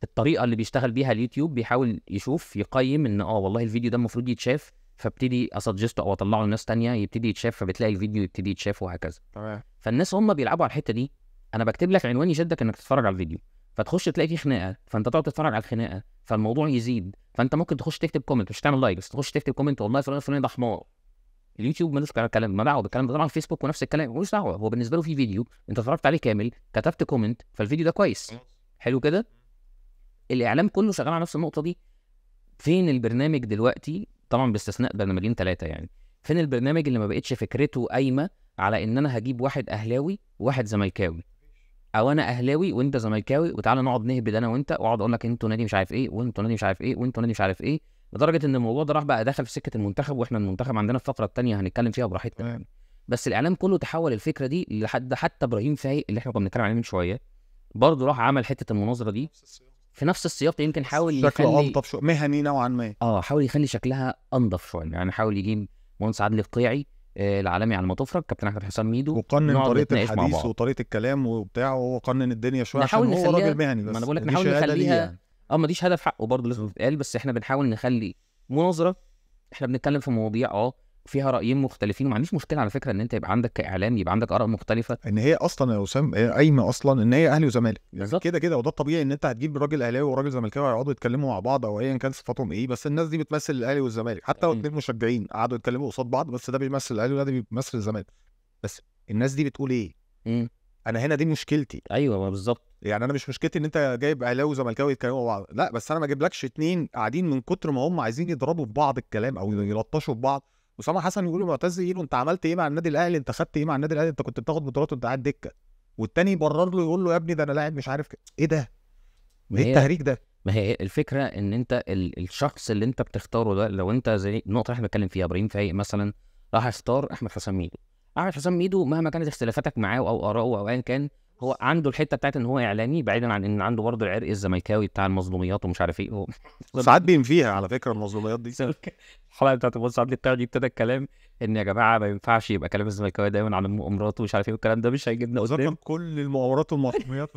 الطريقة اللي بيشتغل بيها اليوتيوب بيحاول يشوف يقيم ان والله الفيديو ده المفروض يتشاف، فابتدي ا suggest ه او اطلعه لناس تانية يبتدي يتشاف، فبتلاقي الفيديو يبتدي يتشاف وهكذا. تمام. فالناس هم بيلعبوا على الحتة دي. انا بكتب لك عنوان يشدك انك تتفرج على الفيديو، فتخش تلاقي فيه خناقه، فانت تقعد تتفرج على الخناقة، فالموضوع يزيد، فانت ممكن تخش تكتب comment، مش تعمل like بس تخش تكتب comment والله فلان فلان ده حمار. اليوتيوب ملوش كلام، ما دعوه بالكلام ده. طبعا فيسبوك ونفس الكلام ملوش دعوه، هو بالنسبة له في فيديو انت اتفرجت عليه كامل، كتبت comment، فالفيديو ده كويس، حلو كده. الاعلام كله شغال على نفس النقطة دي. فين البرنامج دلوقتي؟ طبعا باستثناء برنامجين 3 يعني، فين البرنامج اللي ما بقتش فكرته قايمة على ان انا هجيب واحد اهلاوي وواحد زملكاوي، او انا اهلاوي وانت زملكاوي وتعالى نقعد نهبد انا وانت، واقعد اقول لك انتوا نادي مش عارف ايه وانتوا نادي مش عارف ايه وانتوا نادي مش عارف ايه، لدرجة ان الموضوع ده راح بقى دخل في سكة المنتخب، واحنا المنتخب عندنا الفقرة الثانية هنتكلم فيها براحتنا يعني. بس الاعلام كله تحول الفكرة دي لحد حتى ابراهيم فايق اللي احنا كنا بنتكلم عليه من شوية برضه راح عمل حتة المناظرة دي في نفس السياق، يمكن حاول شكله الطف شوية، مهني نوعا ما، حاول يخلي شكلها انضف شوية يعني، حاول يجيب مهندس عادل القيعي، العالمي على ما تفرج، كابتن احمد حسام ميدو، وقنن طريقه الحديث وطريقه الكلام وبتاع، وهو قنن الدنيا شوية عشان هو راجل مهني. بس ما انا بقول لك نحاول نخليها يعني. ما ديش هدف حقه برضه لازم تتقال، بس احنا بنحاول نخلي مناظرة، احنا بنتكلم في مواضيع فيها رايين مختلفين، وما عنديش مشكلة على فكرة ان انت يبقى عندك كاعلام يبقى عندك اراء مختلفة. ان هي اصلا يا وسام هي قايمة اصلا ان هي اهلي وزمالك يعني كده كده، وده الطبيعي ان انت هتجيب راجل اهلاوي وراجل زملكاوي هيقعدوا يتكلموا مع بعض او ايا كان صفاتهم ايه، بس الناس دي بتمثل الاهلي والزمالك، حتى لو اثنين مشجعين قعدوا يتكلموا قصاد بعض، بس ده بيمثل الاهلي وده بيمثل الزمالك، بس الناس دي بتقول ايه؟ انا هنا دي مشكلتي. ايوه بالظبط. يعني انا مش مشكلتي ان انت جايب اهلاوي وزملكاوي يتكلموا مع بعض، لا، بس انا ما اجيبلكش اتنين قاعدين من كتر ما هم عايزين يضربوا في بعض الكلام او يلطشوا في بعض. اسامة حسن يقول لمعتز ايده انت عملت ايه مع النادي الاهلي، انت خدت ايه مع النادي الاهلي، انت كنت بتاخد بطولات وانت قاعد دكه، والتاني يبرر له يقول له يا ابني ده انا لاعب مش عارف ايه ده، ايه التهريج ده؟ ما هي الفكرة ان انت الشخص اللي انت بتختاره ده، لو انت زي النقطة اللي احنا بنتكلم فيها، ابراهيم فايق مثلا راح اختار احمد حسام ميدو. احمد حسام ميدو مهما كانت اختلافاتك معاه او اراءه او ايا كان، هو عنده الحتة بتاعت ان هو اعلامي، بعيدا عن ان عنده برضه العرق الزملكاوي بتاع المظلوميات ومش عارف ايه. هو ساعات بينفيها على فكرة المظلوميات دي. الحلقة بتاعت الماتش عادل بتاع دي ابتدى الكلام ان يا جماعة ما ينفعش يبقى كلام الزملكاوي دايما عن المؤامرات ومش عارف ايه والكلام ده، مش هيجيبنا قدام. كل المؤامرات والمظلوميات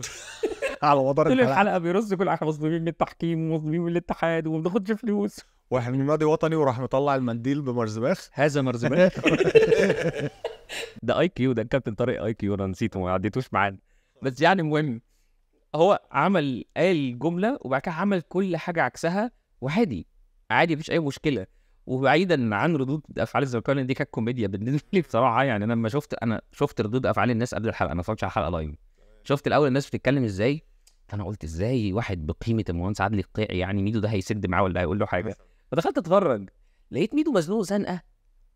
على مدار الحلقة بيرص كل احنا مظلومين من التحكيم ومظلومين من الاتحاد وما بناخدش فلوس، واحنا من نادي وطني، وراح مطلع المنديل بمرزباخ. هذا مرزباخ ده IQ، ده الكابتن طارق IQ، انا نسيته ما عديتوش معانا، بس يعني المهم هو عمل قال جملة وبعد كده عمل كل حاجة عكسها، وعادي عادي مفيش اي مشكلة. وبعيدا عن ردود افعال الزملكاويه دي كانت كوميديا بالنسبة لي بصراحة. يعني انا لما شفت، انا شفت ردود افعال الناس قبل الحلقة، انا ما اتفرجتش على الحلقة live، شفت الاول الناس بتتكلم ازاي، فانا قلت ازاي واحد بقيمة المهندس عادل القيعي يعني ميدو ده هيسد معاه ولا هيقول له حاجة؟ فدخلت اتفرج لقيت ميدو مزنوق زنقه،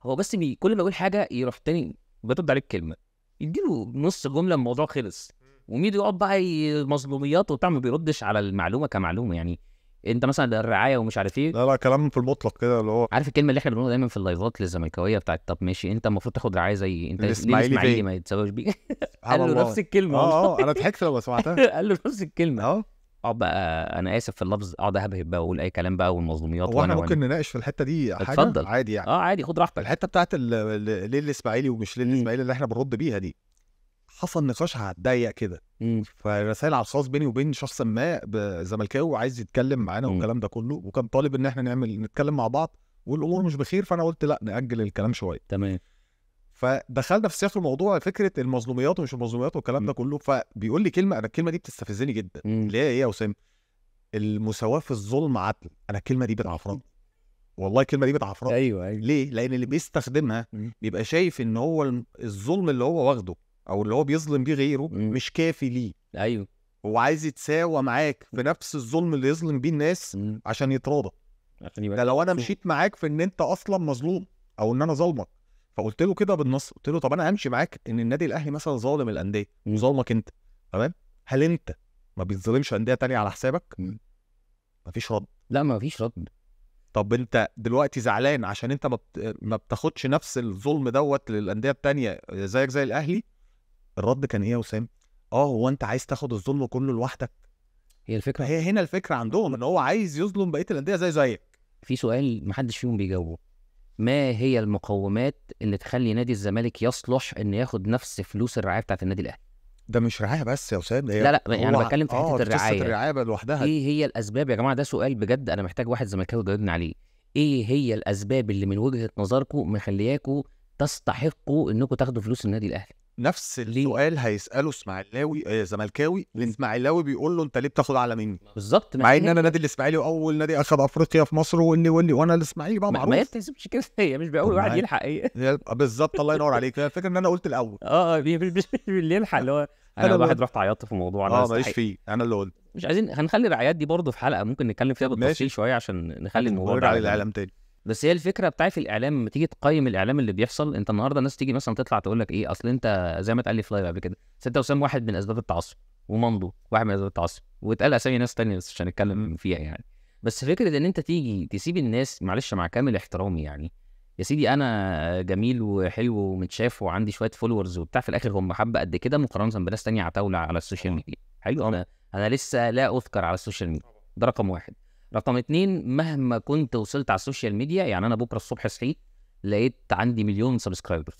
هو بس كل ما يقول حاجة يروح تاني بترد عليه بكلمه، يديله نص جملة الموضوع خلص، وميدو يقعد بقى مظلوميات وبتاع، ما بيردش على المعلومة كمعلومه. يعني انت مثلا الرعاية ومش عارف ايه، لا لا كلام في المطلق كده، اللي هو عارف الكلمة اللي احنا بنقولها دايما في اللايفات للزملكاويه بتاعت طب ماشي انت المفروض تاخد رعاية زي انت الاسماعيلي ما يتساويش بيه. قال له نفس الكلمة. انا ضحكت لما سمعتها. قال له نفس الكلمة. اقعد بقى، انا اسف في اللفظ، اقعد اهبهب بقى واقول اي كلام بقى والمظلوميات. هو احنا ممكن نناقش في الحتة دي حاجة؟ اتفضل. عادي يعني. عادي خد راحتك. الحتة بتاعت ليه الاسماعيلي ومش ليه الاسماعيلي اللي احنا بنرد بيها دي، حصل نقاش هتضايق كده، فرسائل على الخاص بيني وبين شخص ما زملكاوي وعايز يتكلم معانا والكلام ده كله، وكان طالب ان احنا نعمل نتكلم مع بعض والامور مش بخير، فانا قلت لا ناجل الكلام شوية. تمام. فدخلنا في سياق الموضوع فكرة المظلوميات ومش المظلوميات والكلام ده كله، فبيقول لي كلمة، انا الكلمة دي بتستفزني جدا، اللي هي ايه يا وسام؟ المساواة في الظلم عدل. انا الكلمة دي بتعفرطني والله، الكلمة دي بتعفرطني. ايوه. ليه؟ لان اللي بيستخدمها بيبقى شايف ان هو الظلم اللي هو واخده او اللي هو بيظلم بيه غيره مش كافي ليه. ايوه، هو عايز يتساوى معاك في نفس الظلم اللي يظلم بيه الناس عشان يتراضى. ده لو انا مشيت معاك في ان انت اصلا مظلوم او ان انا ظالمك. فقلت له كده بالنص، قلت له طب انا همشي معاك ان النادي الاهلي مثلا ظالم الاندية وظالمك انت، تمام؟ هل انت ما بيتظلمش اندية تانية على حسابك؟ مفيش رد. لا مفيش رد. طب انت دلوقتي زعلان عشان انت ما بتاخدش نفس الظلم دوت للاندية التانية زيك زي الاهلي؟ الرد كان ايه يا وسام؟ هو انت عايز تاخد الظلم كله لوحدك؟ هي الفكرة، هي هنا الفكرة عندهم ان هو عايز يظلم بقية الاندية زي زيك. في سؤال محدش فيهم بيجاوبه، ما هي المقومات اللي تخلي نادي الزمالك يصلح ان ياخد نفس فلوس الرعاية بتاعت النادي الاهلي؟ ده مش رعاية بس يا وسام، لا لا يعني انا بتكلم في حتة الرعاية، الرعاية لوحدها. ايه هي الاسباب يا جماعة؟ ده سؤال بجد انا محتاج واحد زملكاوي يجاوبني عليه. ايه هي الاسباب اللي من وجهه نظركم مخلياكم تستحقوا انكم تاخدوا فلوس النادي الاهلي؟ نفس السؤال هيساله اسماعيلاوي زملكاوي الاسماعيلاوي، بيقول له انت ليه بتاخد اعلى مني؟ بالظبط، مع ان انا نادي الاسماعيلي واول نادي اخذ افريقيا في مصر واللي وانا الاسماعيلي بقى معروف. ما هي بتحسبش كده، هي مش بأول واحد يلحق. ايه بالظبط، الله ينور عليك. الفكرة ان انا قلت الاول. مش اللي يلحق، اللي هو انا واحد رحت عيطت في الموضوع انا ماليش فيه، انا اللي قلت. مش عايزين هنخلي الرعايات دي برضه في حلقة ممكن نتكلم فيها بالتفصيل شوية عشان نخلي الموضوع ده على الاعلام تاني. بس هي الفكرة بتاعت الاعلام، لما تيجي تقيم الاعلام اللي بيحصل، انت النهارده الناس تيجي مثلا تطلع تقول لك ايه، اصل انت زي ما اتقال لي في live قبل كده، ستة وسام واحد من اسباب التعصب، ومندو واحد من اسباب التعصب، واتقال اسامي ناس تانية بس مش هنتكلم فيها يعني. بس فكرة ان انت تيجي تسيب الناس، معلش مع كامل احترامي يعني، يا سيدي انا جميل وحلو ومتشاف وعندي شوية followers وبتاع، في الاخر هم حبه قد كده مقارنة بناس تانية عتاوله على ال social media. حلو، انا لسه لا اذكر على ال social media، ده رقم واحد. رقم اتنين، مهما كنت وصلت على ال social media، يعني انا بكره الصبح صحيت لقيت عندي 1,000,000 subscriber،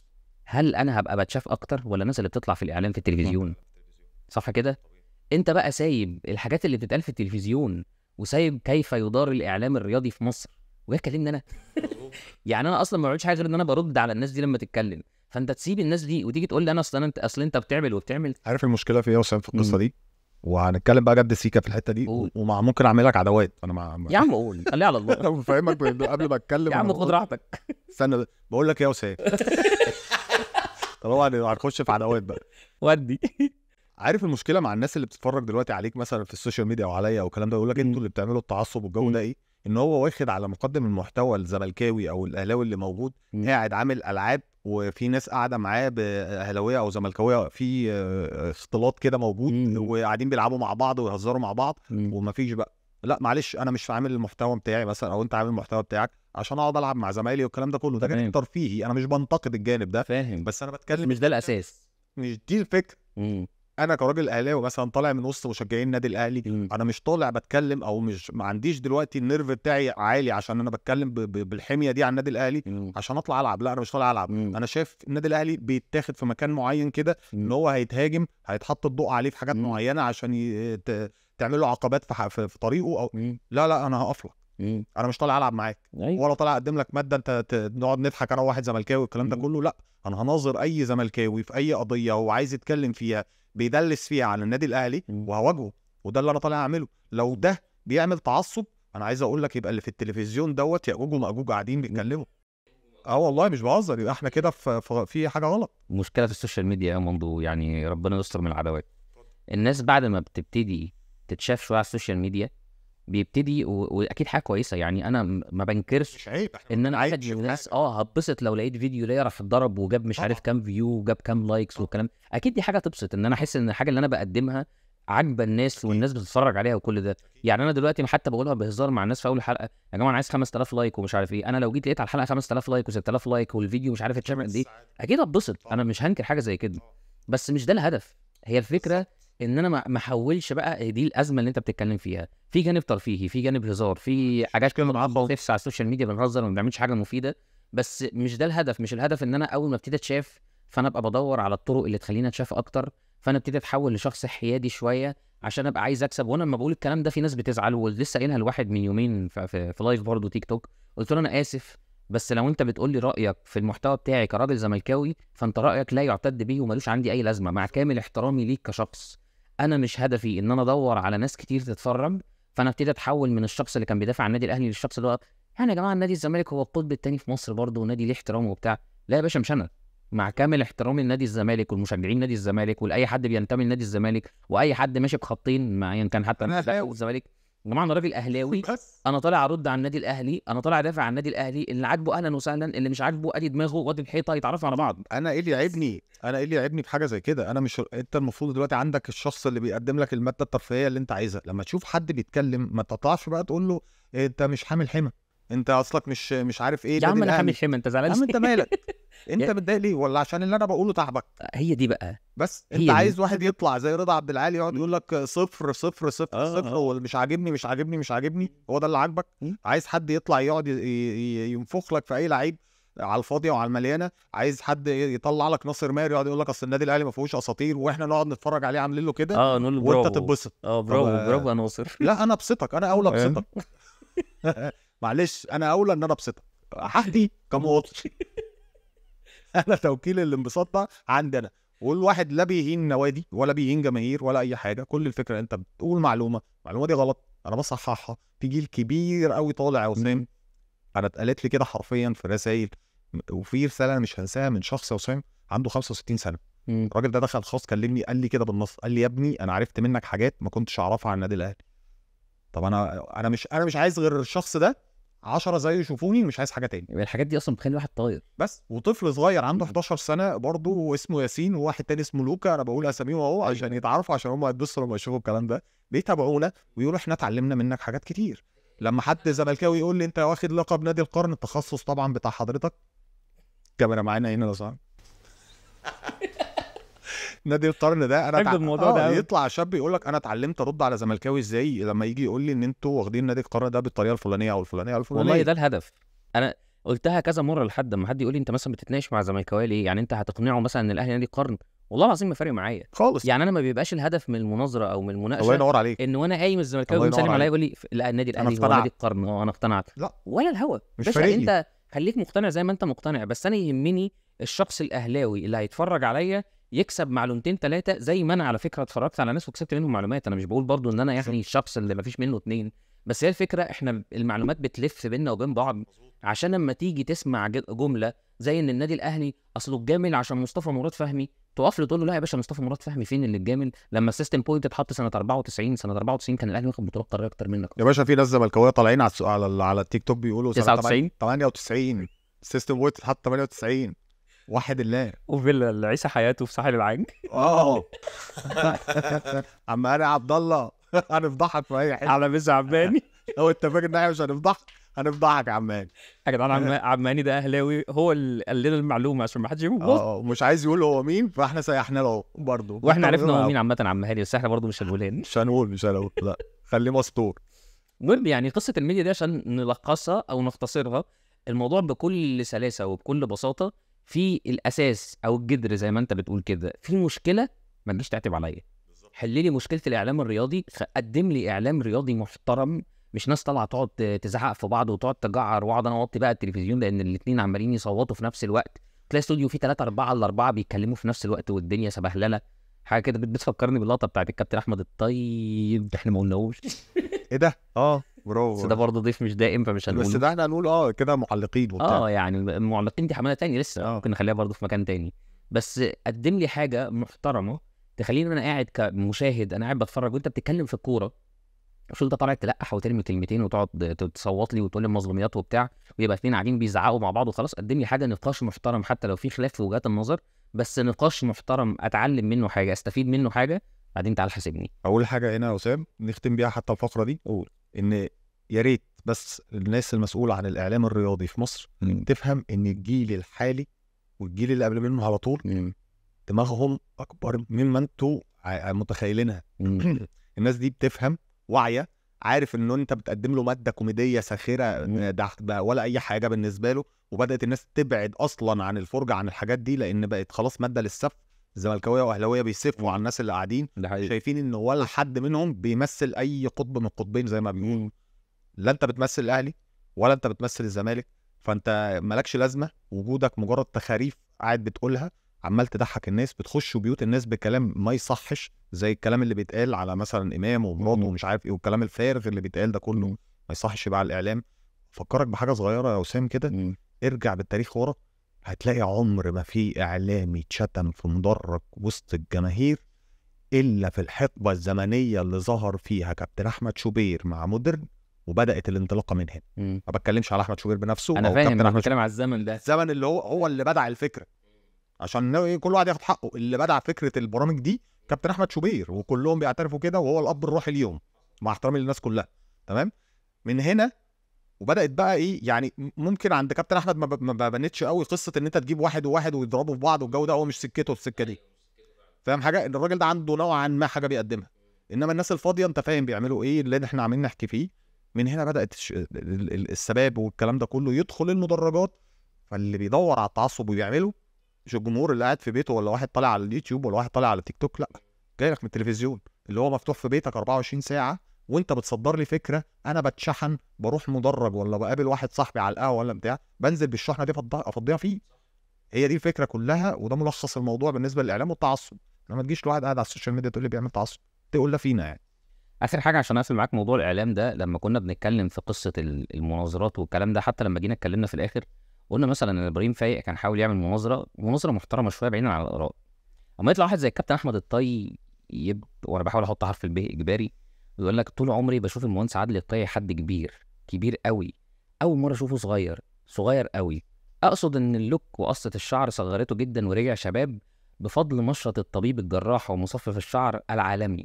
هل انا هبقى بتشاف اكتر ولا الناس اللي بتطلع في الاعلام في التلفزيون؟ صح كده؟ انت بقى سايب الحاجات اللي بتتقال في التلفزيون وسايب كيف يدار الاعلام الرياضي في مصر وجاي تكلمني انا؟ يعني انا اصلا ما بعملش حاجة غير ان انا برد على الناس دي لما تتكلم، فانت تسيب الناس دي وتيجي تقول لي انا اصل انت بتعمل وبتعمل. عارف المشكلة في ايه يا وسام في القصة دي؟ وهنتكلم بقى جد سيكا في الحتة دي، ومع ممكن اعمل لك عداوات. انا مع يا عم قول، خليها على الله. انا بفهمك قبل ما اتكلم يا عم خد راحتك. استنى، بقول لك ايه يا وسام، طبعا هنخش في عداوات بقى. ودي عارف المشكلة مع الناس اللي بتتفرج دلوقتي عليك مثلا في ال social media او عليا او الكلام ده، يقول لك انتوا اللي بتعملوا التعصب والجو ده ايه، ان هو واخد على مقدم المحتوى الزملكاوي او الاهلاوي اللي موجود قاعد عامل العاب، وفي ناس قاعدة معاه باهلاويه او زملكاويه، في اختلاط كده موجود، وقاعدين بيلعبوا مع بعض ويهزروا مع بعض، ومفيش بقى لا معلش انا مش عامل المحتوى بتاعي مثلا، او انت عامل المحتوى بتاعك عشان اقعد العب مع زمايلي والكلام ده كله، ده جانب ترفيهي، انا مش بنتقد الجانب ده، فاهم، بس انا بتكلم مش ده الاساس، مش دي الفكرة. انا كراجل اهلاوي مثلا طالع من وسط مشجعين النادي الاهلي، انا مش طالع بتكلم او مش ما عنديش دلوقتي ال nerve بتاعي عالي عشان انا بتكلم بالحميه دي عن النادي الاهلي عشان اطلع العب، لا انا مش طالع العب. انا شايف النادي الاهلي بيتاخد في مكان معين كده، ان هو هيتهاجم، هيتحط الضوء عليه في حاجات معينة عشان تعمل له عقبات في طريقه، او لا لا انا هقف لك، انا مش طالع العب معاك ولا طالع اقدم لك مادة انت نقعد نضحك انا وواحد زملكاوي الكلام ده كله، لا انا هناظر اي زملكاوي في اي قضية هو عايز يتكلم فيها بيدلس فيها عن النادي الاهلي وهواجهه، وده اللي انا طالع اعمله. لو ده بيعمل تعصب انا عايز اقول لك يبقى اللي في التلفزيون دوت ياجوج وماجوج قاعدين بيتكلموا. والله مش بهزر، يبقى احنا كده في حاجة غلط. مشكلة في ال social media يا مندو، يعني ربنا يستر من العداوات. الناس بعد ما بتبتدي تتشاف شوية على ال social media بيبتدي واكيد حاجة كويسة، يعني انا ما بنكرش ان انا واحد من الناس هتبسط لو لقيت فيديو ليا راح اتضرب وجاب مش عارف كام view وجاب كام likes والكلام، اكيد دي حاجة تبسط، ان انا احس ان الحاجة اللي انا بقدمها عاجبه الناس والناس بتتفرج عليها وكل ده. يعني انا دلوقتي حتى بقولها بهزار مع الناس في اول حلقة، يا جماعة انا عايز 5000 like ومش عارف ايه، انا لو جيت لقيت على الحلقة 5000 like و6000 like والفيديو مش عارف اتشاف قد ايه، اكيد هتبسط، انا مش هنكر حاجة زي كده، بس مش ده الهدف. هي الفكرة ان انا ما احولش بقى، دي الازمة اللي انت بتتكلم فيها، في جانب ترفيهي، في جانب هزار، في حاجات كده بنعبط على ال social media، بنهزر وما بنعملش حاجة مفيدة، بس مش ده الهدف. مش الهدف ان انا اول ما ابتدي اتشاف فانا ابقى بدور على الطرق اللي تخليني اتشاف اكتر، فانا ابتدي اتحول لشخص حيادي شوية عشان ابقى عايز اكسب. وانا لما بقول الكلام ده في ناس بتزعل، ولسه قايلها لواحد من يومين في live برضه تيك توك، قلت له انا اسف بس لو انت بتقول لي رايك في المحتوى بتاعي كراجل زملكاوي فانت رايك لا يعتد به ومالوش عندي اي لازمه، مع كامل احترامي ليك كشخص. انا مش هدفي ان انا ادور على ناس كتير تتفرج، فانا ابتدي اتحول من الشخص اللي كان بيدافع عن النادي الاهلي للشخص اللي هو يعني يا جماعة النادي الزمالك هو القطب الثاني في مصر برضه ونادي ليه احترامه وبتاع. لا يا باشا مش انا، مع كامل احترامي لنادي الزمالك والمشجعين نادي الزمالك ولاي حد بينتمي لنادي الزمالك واي حد ماشي بخطين معين كان حتى الزمالك، يا جماعة انا راجل اهلاوي، انا طالع ارد على النادي الاهلي، انا طالع ادافع عن النادي الاهلي، اللي عاجبه اهلا وسهلا، اللي مش عاجبه ادي دماغه وادي الحيطة، يتعرفوا على بعض. انا ايه اللي يعيبني؟ انا ايه اللي يعيبني في حاجة زي كده؟ انا مش، انت المفروض دلوقتي عندك الشخص اللي بيقدم لك المادة الترفيهية اللي انت عايزها، لما تشوف حد بيتكلم ما تطلعش بقى تقول له انت مش حامل حمى، انت اصلك مش عارف ايه. يا عم انا حامل حمى، انت زعلان يا عم؟ انت مالك؟ انت متضايق ليه؟ ولا عشان اللي انا بقوله تعبك؟ هي دي بقى، بس انت عايز واحد يطلع زي رضا عبد العال يقعد يقول لك 0 0 0 0 ومش عاجبني مش عاجبني مش عاجبني، هو ده اللي عاجبك؟ عايز حد يطلع يقعد ينفخ لك في اي لعيب على الفاضيه وعلى المليانة، عايز حد يطلع لك ناصر ماهر يقعد يقول لك اصل النادي الاهلي ما فيهوش اساطير واحنا نقعد نتفرج عليه عاملين له كده، نقول له وانت تتبسط. برافو برافو يا ناصر. لا انا ابسطك، انا اولى ابسطك. معلش انا اولى ان انا ابسطك، حقي كمواطن. انا توكيل الانبساط ده عندنا، والواحد لا بيهين نوادي ولا بيهين جماهير ولا اي حاجة. كل الفكرة انت بتقول معلومة، المعلومة دي غلط انا بصححها. في جيل كبير قوي طالع يا وسام، انا اتقالت لي كده حرفيا في رسائل، وفي رسالة انا مش هنساها من شخص يا وسام عنده 65 سنة. الراجل ده دخل خاص كلمني قال لي كده بالنص، قال لي يا ابني انا عرفت منك حاجات ما كنتش اعرفها عن النادي الاهلي. طب انا مش عايز غير الشخص ده 10 زيه يشوفوني، مش عايز حاجة تاني. الحاجات دي اصلا بتخلي الواحد طاير بس. وطفل صغير عنده 11 سنة برضه واسمه ياسين، وواحد تاني اسمه لوكا، انا بقول اساميهم اهو عشان يتعرفوا، عشان هم هيتبسطوا لما يشوفوا الكلام ده. بيتابعونا ويقولوا احنا اتعلمنا منك حاجات كتير. لما حد زملكاوي يقول لي انت واخد لقب نادي القرن، التخصص طبعا بتاع حضرتك، كاميرا معانا هنا لو سمحت. نادي القرن ده انا الموضوع ده يطلع شاب يقول لك انا اتعلمت ارد على زملكاوي ازاي لما يجي يقول لي ان انتوا واخدين نادي القرن ده بالطريقة الفلانية او الفلانية او الفلانية. والله ده الهدف. انا قلتها كذا مرة لحد ما حد يقول لي انت مثلا بتتناقش مع زملكاويه ليه؟ يعني انت هتقنعه مثلا ان الاهلي نادي القرن؟ والله العظيم ما فارق معايا خالص. يعني انا ما بيبقاش الهدف من المناظرة او من المناقشة الله ينور عليك ان وانا قايم الزملكاوي وسلم عليا يقول لي لا النادي الاهلي هو نادي القرن، انا اقتنعت. لا ولا الهوا مش فارق. انت خليك مقتنع زي ما انت مقتنع، بس انا يهمني الشخص الاهلاوي اللي هيتفرج عليا يكسب معلومتين ثلاثة، زي ما انا على فكرة اتفرجت على ناس وكسبت منهم معلومات. انا مش بقول برضو ان انا يعني الشخص اللي ما فيش منه اتنين، بس هي الفكرة احنا المعلومات بتلف بينا وبين بعض، عشان لما تيجي تسمع جملة زي ان النادي الاهلي اصله اتجامل عشان مصطفى مراد فهمي، تقف له تقول له لا يا باشا، مصطفى مراد فهمي فين اللي اتجامل؟ لما ال system point اتحط سنة 94، سنة 94 كان الاهلي واخد بطولات قارية اكتر منك يا باشا. في ناس زملكاويه طالعين على التيك توك بيقولوا 99 98 system point اتحط 98 واحد الله، وفيلا عيسى حياته في ساحل العاج. عم انا عبد الله هنفضحك في اي حتة على بيز عباني. لو انت فاكر ان احنا مش هنفضحك، هنفضحك يا عماني يا جدعان. عماني ده اهلاوي، هو اللي قال لنا المعلومة عشان ما حدش يقول، مش عايز يقول هو مين، فاحنا سيحنا له برضه، واحنا عرفنا هو مين عامة. عم هاني، بس احنا برضه مش هنقول، مش هنقول لا، خليه مستور. المهم يعني قصة الميديا دي عشان نلخصها او نختصرها، الموضوع بكل سلاسة وبكل بساطة في الاساس او الجدر زي ما انت بتقول كده، في مشكلة ما تجيش تعتب عليا، حل لي مشكلة الاعلام الرياضي، قدم لي اعلام رياضي محترم، مش ناس طالعه تقعد تزعق في بعض وتقعد تجعر، واقعد انا اوطي بقى التلفزيون لان الاثنين عمالين يصوتوا في نفس الوقت، تلاقي استوديو فيه 3 4 4 بيتكلموا في نفس الوقت والدنيا سبهلله حاجة كده. بتفكرني باللقطه بتاعت الكابتن احمد الطيب، احنا ما قلناهوش. ايه ده؟ برافو. بس ده برضه ضيف مش دائم فمش هنقول، بس ده احنا هنقول كده معلقين وبتاع. يعني المعلقين دي حمله تاني لسه، ممكن نخليها برضه في مكان تاني. بس قدم لي حاجة محترمه تخليني انا قاعد كمشاهد، انا قاعد بتفرج وانت بتتكلم في الكورة، مش انت طالع تلقح وترمي كلمتين وتقعد تصوت لي وتقول لي مظلوميات وبتاع، ويبقى اتنين قاعدين بيزعقوا مع بعض وخلاص. قدم لي حاجة نقاش محترم، حتى لو في خلاف في وجهات النظر، بس نقاش محترم اتعلم منه حاجة، استفيد منه حاجة، بعدين تعال حاسبني. اول حاجة هنا يا وسام نختم بيها حتى الفقرة دي، قول ان يا ريت بس الناس المسؤولة عن الاعلام الرياضي في مصر تفهم ان الجيل الحالي والجيل اللي قبل منه على طول دماغهم اكبر مما انتوا متخيلينها. الناس دي بتفهم، واعية، عارف ان انت بتقدم له مادة كوميدية ساخرة ده ولا اي حاجة بالنسبة له، وبدات الناس تبعد اصلا عن الفرجة عن الحاجات دي لان بقت خلاص مادة للسف. الزملكاويه واهلاويه بيسفوا على الناس اللي قاعدين، شايفين ان ولا حد منهم بيمثل اي قطب من القطبين زي ما بيقولوا، لا انت بتمثل الاهلي ولا انت بتمثل الزمالك، فانت مالكش لازمه، وجودك مجرد تخاريف قاعد بتقولها، عمال تضحك الناس، بتخش بيوت الناس بكلام ما يصحش زي الكلام اللي بيتقال على مثلا امام ومراته ومش عارف ايه، والكلام الفارغ اللي بيتقال ده كله ما يصحش بقى على الاعلام. فكرك بحاجة صغيرة يا وسام كده، ارجع بالتاريخ ورا، هتلاقي عمر ما في اعلامي اتشتم في مدرج وسط الجماهير الا في الحقبة الزمنية اللي ظهر فيها كابتن احمد شوبير مع مودرن، وبدات الانطلاقة من هنا. ما بتكلمش على احمد شوبير بنفسه، انا فاهم، انا بتكلم على الزمن ده، الزمن اللي هو اللي بدع الفكرة، عشان كل واحد ياخد حقه. اللي بدع فكرة البرامج دي كابتن احمد شوبير، وكلهم بيعترفوا كده، وهو الاب الروحي اليوم مع احترامي للناس كلها. تمام، من هنا وبدات بقى ايه يعني، ممكن عند كابتن احمد ما بنتش قوي قصة ان انت تجيب واحد وواحد ويضربوا في بعض والجو ده، هو مش سكته السكة دي، فاهم حاجة؟ ان الراجل ده عنده نوعا ما حاجة بيقدمها، انما الناس الفاضيه انت فاهم بيعملوا ايه اللي احنا عاملين نحكي فيه. من هنا بدات السباب والكلام ده كله يدخل المدرجات. فاللي بيدور على التعصب وبيعمله مش الجمهور اللي قاعد في بيته، ولا واحد طالع على اليوتيوب، ولا واحد طالع على تيك توك، لا، جاي لك من التلفزيون اللي هو مفتوح في بيتك 24 ساعة، وانت بتصدر لي فكرة، انا بتشحن، بروح مدرج ولا بقابل واحد صاحبي على القهوة ولا بتاع، بنزل بالشحنه دي افضيها فيه. هي دي الفكرة كلها، وده ملخص الموضوع بالنسبة للاعلام والتعصب. لما تجيش لواحد قاعد على ال social media تقول لي بيعمل تعصب، تقول لا فينا يعني. اخر حاجة عشان اقفل معاك موضوع الاعلام ده، لما كنا بنتكلم في قصة المناظرات والكلام ده، حتى لما جينا اتكلمنا في الاخر قلنا مثلا ان ابراهيم فايق كان حاول يعمل مناظرة محترمه شوية بعيدا عن الاراء. اما يطلع واحد زي الكابتن احمد الطيب، وانا بحاول احط حرف الب اجباري، ويقول لك طول عمري بشوف المهندس عادل الطيب حد كبير كبير قوي، اول مرة اشوفه صغير صغير قوي، اقصد ان ال look وقصة الشعر صغرته جدا ورجع شباب بفضل مشرط الطبيب الجراح ومصفف الشعر العالمي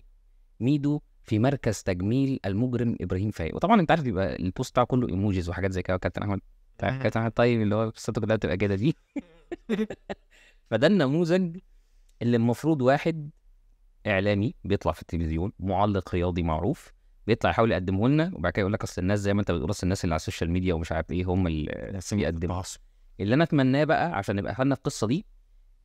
ميدو في مركز تجميل المجرم ابراهيم فايق. وطبعا انت عارف بيبقى ال post بتاعه كله emojis وحاجات زي كده، كابتن احمد كابتن احمد طيب اللي هو قصته كلها بتبقى كده دي. فده النموذج اللي المفروض واحد اعلامي بيطلع في التلفزيون، معلق رياضي معروف، بيطلع يحاول يقدمه لنا، وبعد كده يقول لك اصل الناس زي ما انت بتقول، اصل الناس اللي على ال social media ومش عارف ايه هم اللي بيقدموا. اللي انا اتمناه بقى عشان نبقى قفلنا القصة دي،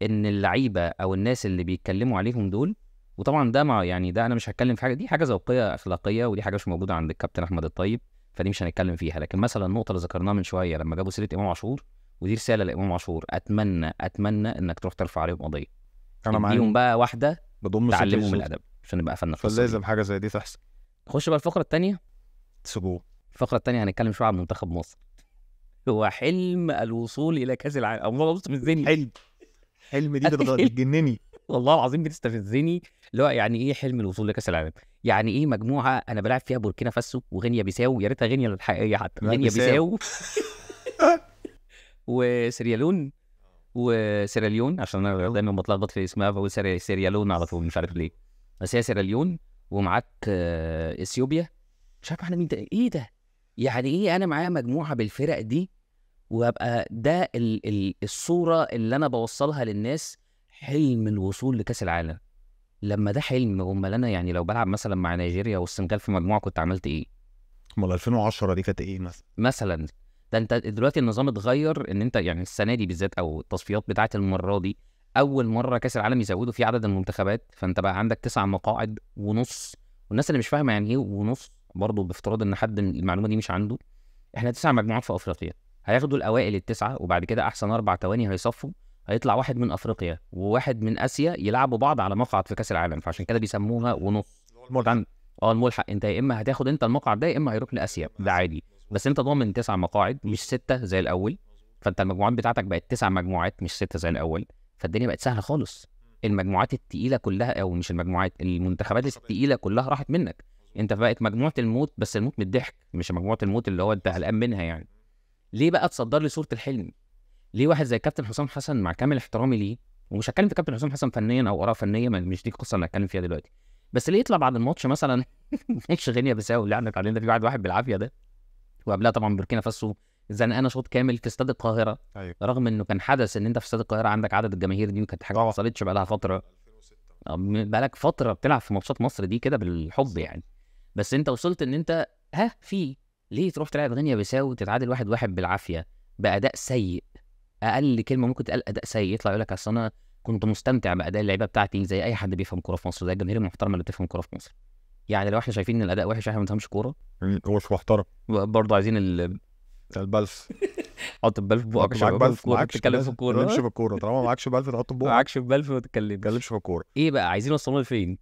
ان اللعيبة او الناس اللي بيتكلموا عليهم دول، وطبعا ده مع يعني ده انا مش هتكلم في حاجة، دي حاجة ذوقيه اخلاقية، ودي حاجة مش موجودة عند الكابتن احمد الطيب، فدي مش هنتكلم فيها. لكن مثلا النقطة اللي ذكرناها من شوية لما جابوا سيره امام عاشور، ودي رسالة لامام عاشور، اتمنى انك تروح ترفع عليهم قضية، انا معاهم بقى واحدة بضم تعلمهم الادب عشان نبقى قفلنا القصة. فلازم حاجة زي دي تحصل. نخش بقى الفقرة الثانية، let's go. الفقرة الثانية هنتكلم شوية عن منتخب مصر. هو حلم الوصول الى كاس العالم، او والله بتستفزني. حلم دي بتجنني والله العظيم، بتستفزني. اللي هو يعني ايه حلم الوصول لكاس العالم؟ يعني ايه مجموعة انا بلعب فيها بوركينا فاسو وغينيا بيساو، يا ريتها غينيا الحقيقية حتى، غينيا بيساو وسيريالون، وسيراليون عشان انا دايما بتلخبط في اسمها، بقول سيريالون على طول مش عارف ليه، بس هي سيراليون. ومعاك اثيوبيا، مش عارف احنا مين ده، ايه ده؟ يعني ايه انا معايا مجموعة بالفرق دي وابقى ده الصورة اللي انا بوصلها للناس، حلم الوصول لكاس العالم. لما ده حلم، امال انا يعني لو بلعب مثلا مع نيجيريا والسنغال في مجموعة كنت عملت ايه؟ امال 2010 دي كانت ايه مثلا؟ ده انت دلوقتي النظام اتغير، ان انت يعني السنة دي بالذات او التصفيات بتاعه المرة دي، اول مرة كاس العالم يزودوا فيه عدد المنتخبات، فانت بقى عندك 9 مقاعد ونص. والناس اللي مش فاهمه يعني ايه ونص برضه، بافتراض ان حد المعلومة دي مش عنده، احنا 9 مجموعات في افريقيا، هياخدوا الاوائل ال9، وبعد كده احسن 4 تواني هيصفوا، هيطلع واحد من افريقيا وواحد من اسيا يلعبوا بعض على مقعد في كاس العالم، فعشان كده بيسموها ونص. الملحق، انت يا اما هتاخد انت المقعد ده يا اما هيروح لاسيا، ده عادي، بس انت ضامن 9 مقاعد مش 6 زي الاول. فانت المجموعات بتاعتك بقت 9 مجموعات مش 6 زي الاول، فالدنيا بقت سهلة خالص. المجموعات الثقيلة كلها، او مش المجموعات، المنتخبات الثقيلة كلها راحت منك، انت بقت مجموعة الموت، بس الموت من الضحك، مش مجموعة الموت اللي هو انت قلقان منها يعني. ليه بقى تصدر لي صوره الحلم؟ ليه واحد زي كابتن حسام حسن، مع كامل احترامي ليه، ومش هتكلم في كابتن حسام حسن فنيا او اراء فنية، مش دي القصة اللي هتكلم فيها دلوقتي، بس ليه يطلع بعد الماتش مثلا ماتش غينيا بيساو اللي احنا اتعلمنا فيه 1-1 بالعافية ده، وقبلها طبعا بوركينا فاسو زنقانه شوط كامل في استاد القاهرة. أيوة. رغم انه كان حدث ان انت في استاد القاهرة عندك عدد الجماهير دي، وكانت حاجة ما حصلتش بقى لها فترة، بقالك فترة بتلعب في ماتشات مصر دي كده بالحب يعني، بس انت وصلت ان انت ها في ليه تروح تلعب غينيا بيساو وتتعادل 1-1 بالعافية باداء سيء؟ اقل كلمة ممكن تقال اداء سيء، يطلع يقول لك اصل انا كنت مستمتع باداء اللعيبة بتاعتي، زي اي حد بيفهم كورة في مصر، زي الجماهير المحترمة اللي بتفهم كورة في مصر. يعني لو احنا شايفين ان الاداء وحش احنا ما بنفهمش كورة، هو مش محترم برضه، عايزين البلف، حط البلف بقك، معاك بلف، معاك تتكلم في الكورة، ما تتكلمش في الكورة طالما معاكش بلف تحط بقك، معاكش بلف ما تتكلمش في الكورة. ايه بقى عايزين يوصلونا لفين؟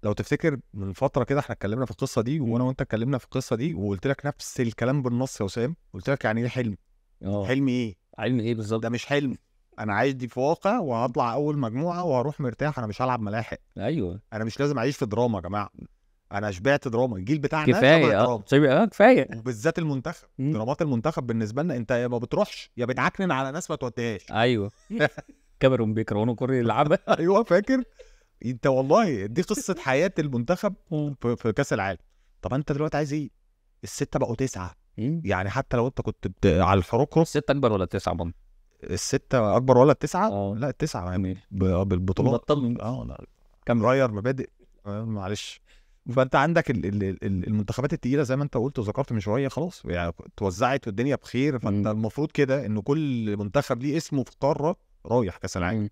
لو تفتكر من فترة كده احنا اتكلمنا في القصة دي، وانا وانت اتكلمنا في القصة دي، وقلت لك نفس الكلام بالنص يا وسام، قلت لك يعني ايه حلم؟ حلم ايه؟ حلم ايه بالظبط؟ ده مش حلم، انا عايش دي في واقع، وهطلع اول مجموعة وهروح مرتاح، انا مش هلعب ملاحق. ايوه، انا مش لازم اعيش في دراما يا جماعة، انا شبعت دراما، الجيل بتاعنا كفاية دراما. كفاية، وبالذات المنتخب. درامات المنتخب بالنسبة لنا انت يا ما بتروحش يا بتعكنن على ناس ما توديهاش. ايوه كاميرون بيكرهونو كوري يلعبها. ايوه فاكر انت، والله دي قصة حياة المنتخب في كاس العالم. طب انت دلوقتي عايز ايه؟ ال6 بقوا 9، يعني حتى لو انت كنت على الحروكرو. 6 اكبر ولا 9 برضه؟ ال6 اكبر ولا 9؟ لا 9 يعني بالبطولات. لا كان غير مبادئ، معلش. فانت عندك المنتخبات التقيله زي ما انت قلت وذكرت من شوية، خلاص يعني توزعت والدنيا بخير. فانت المفروض كده ان كل منتخب ليه اسمه في قارة رايح كاس العالم،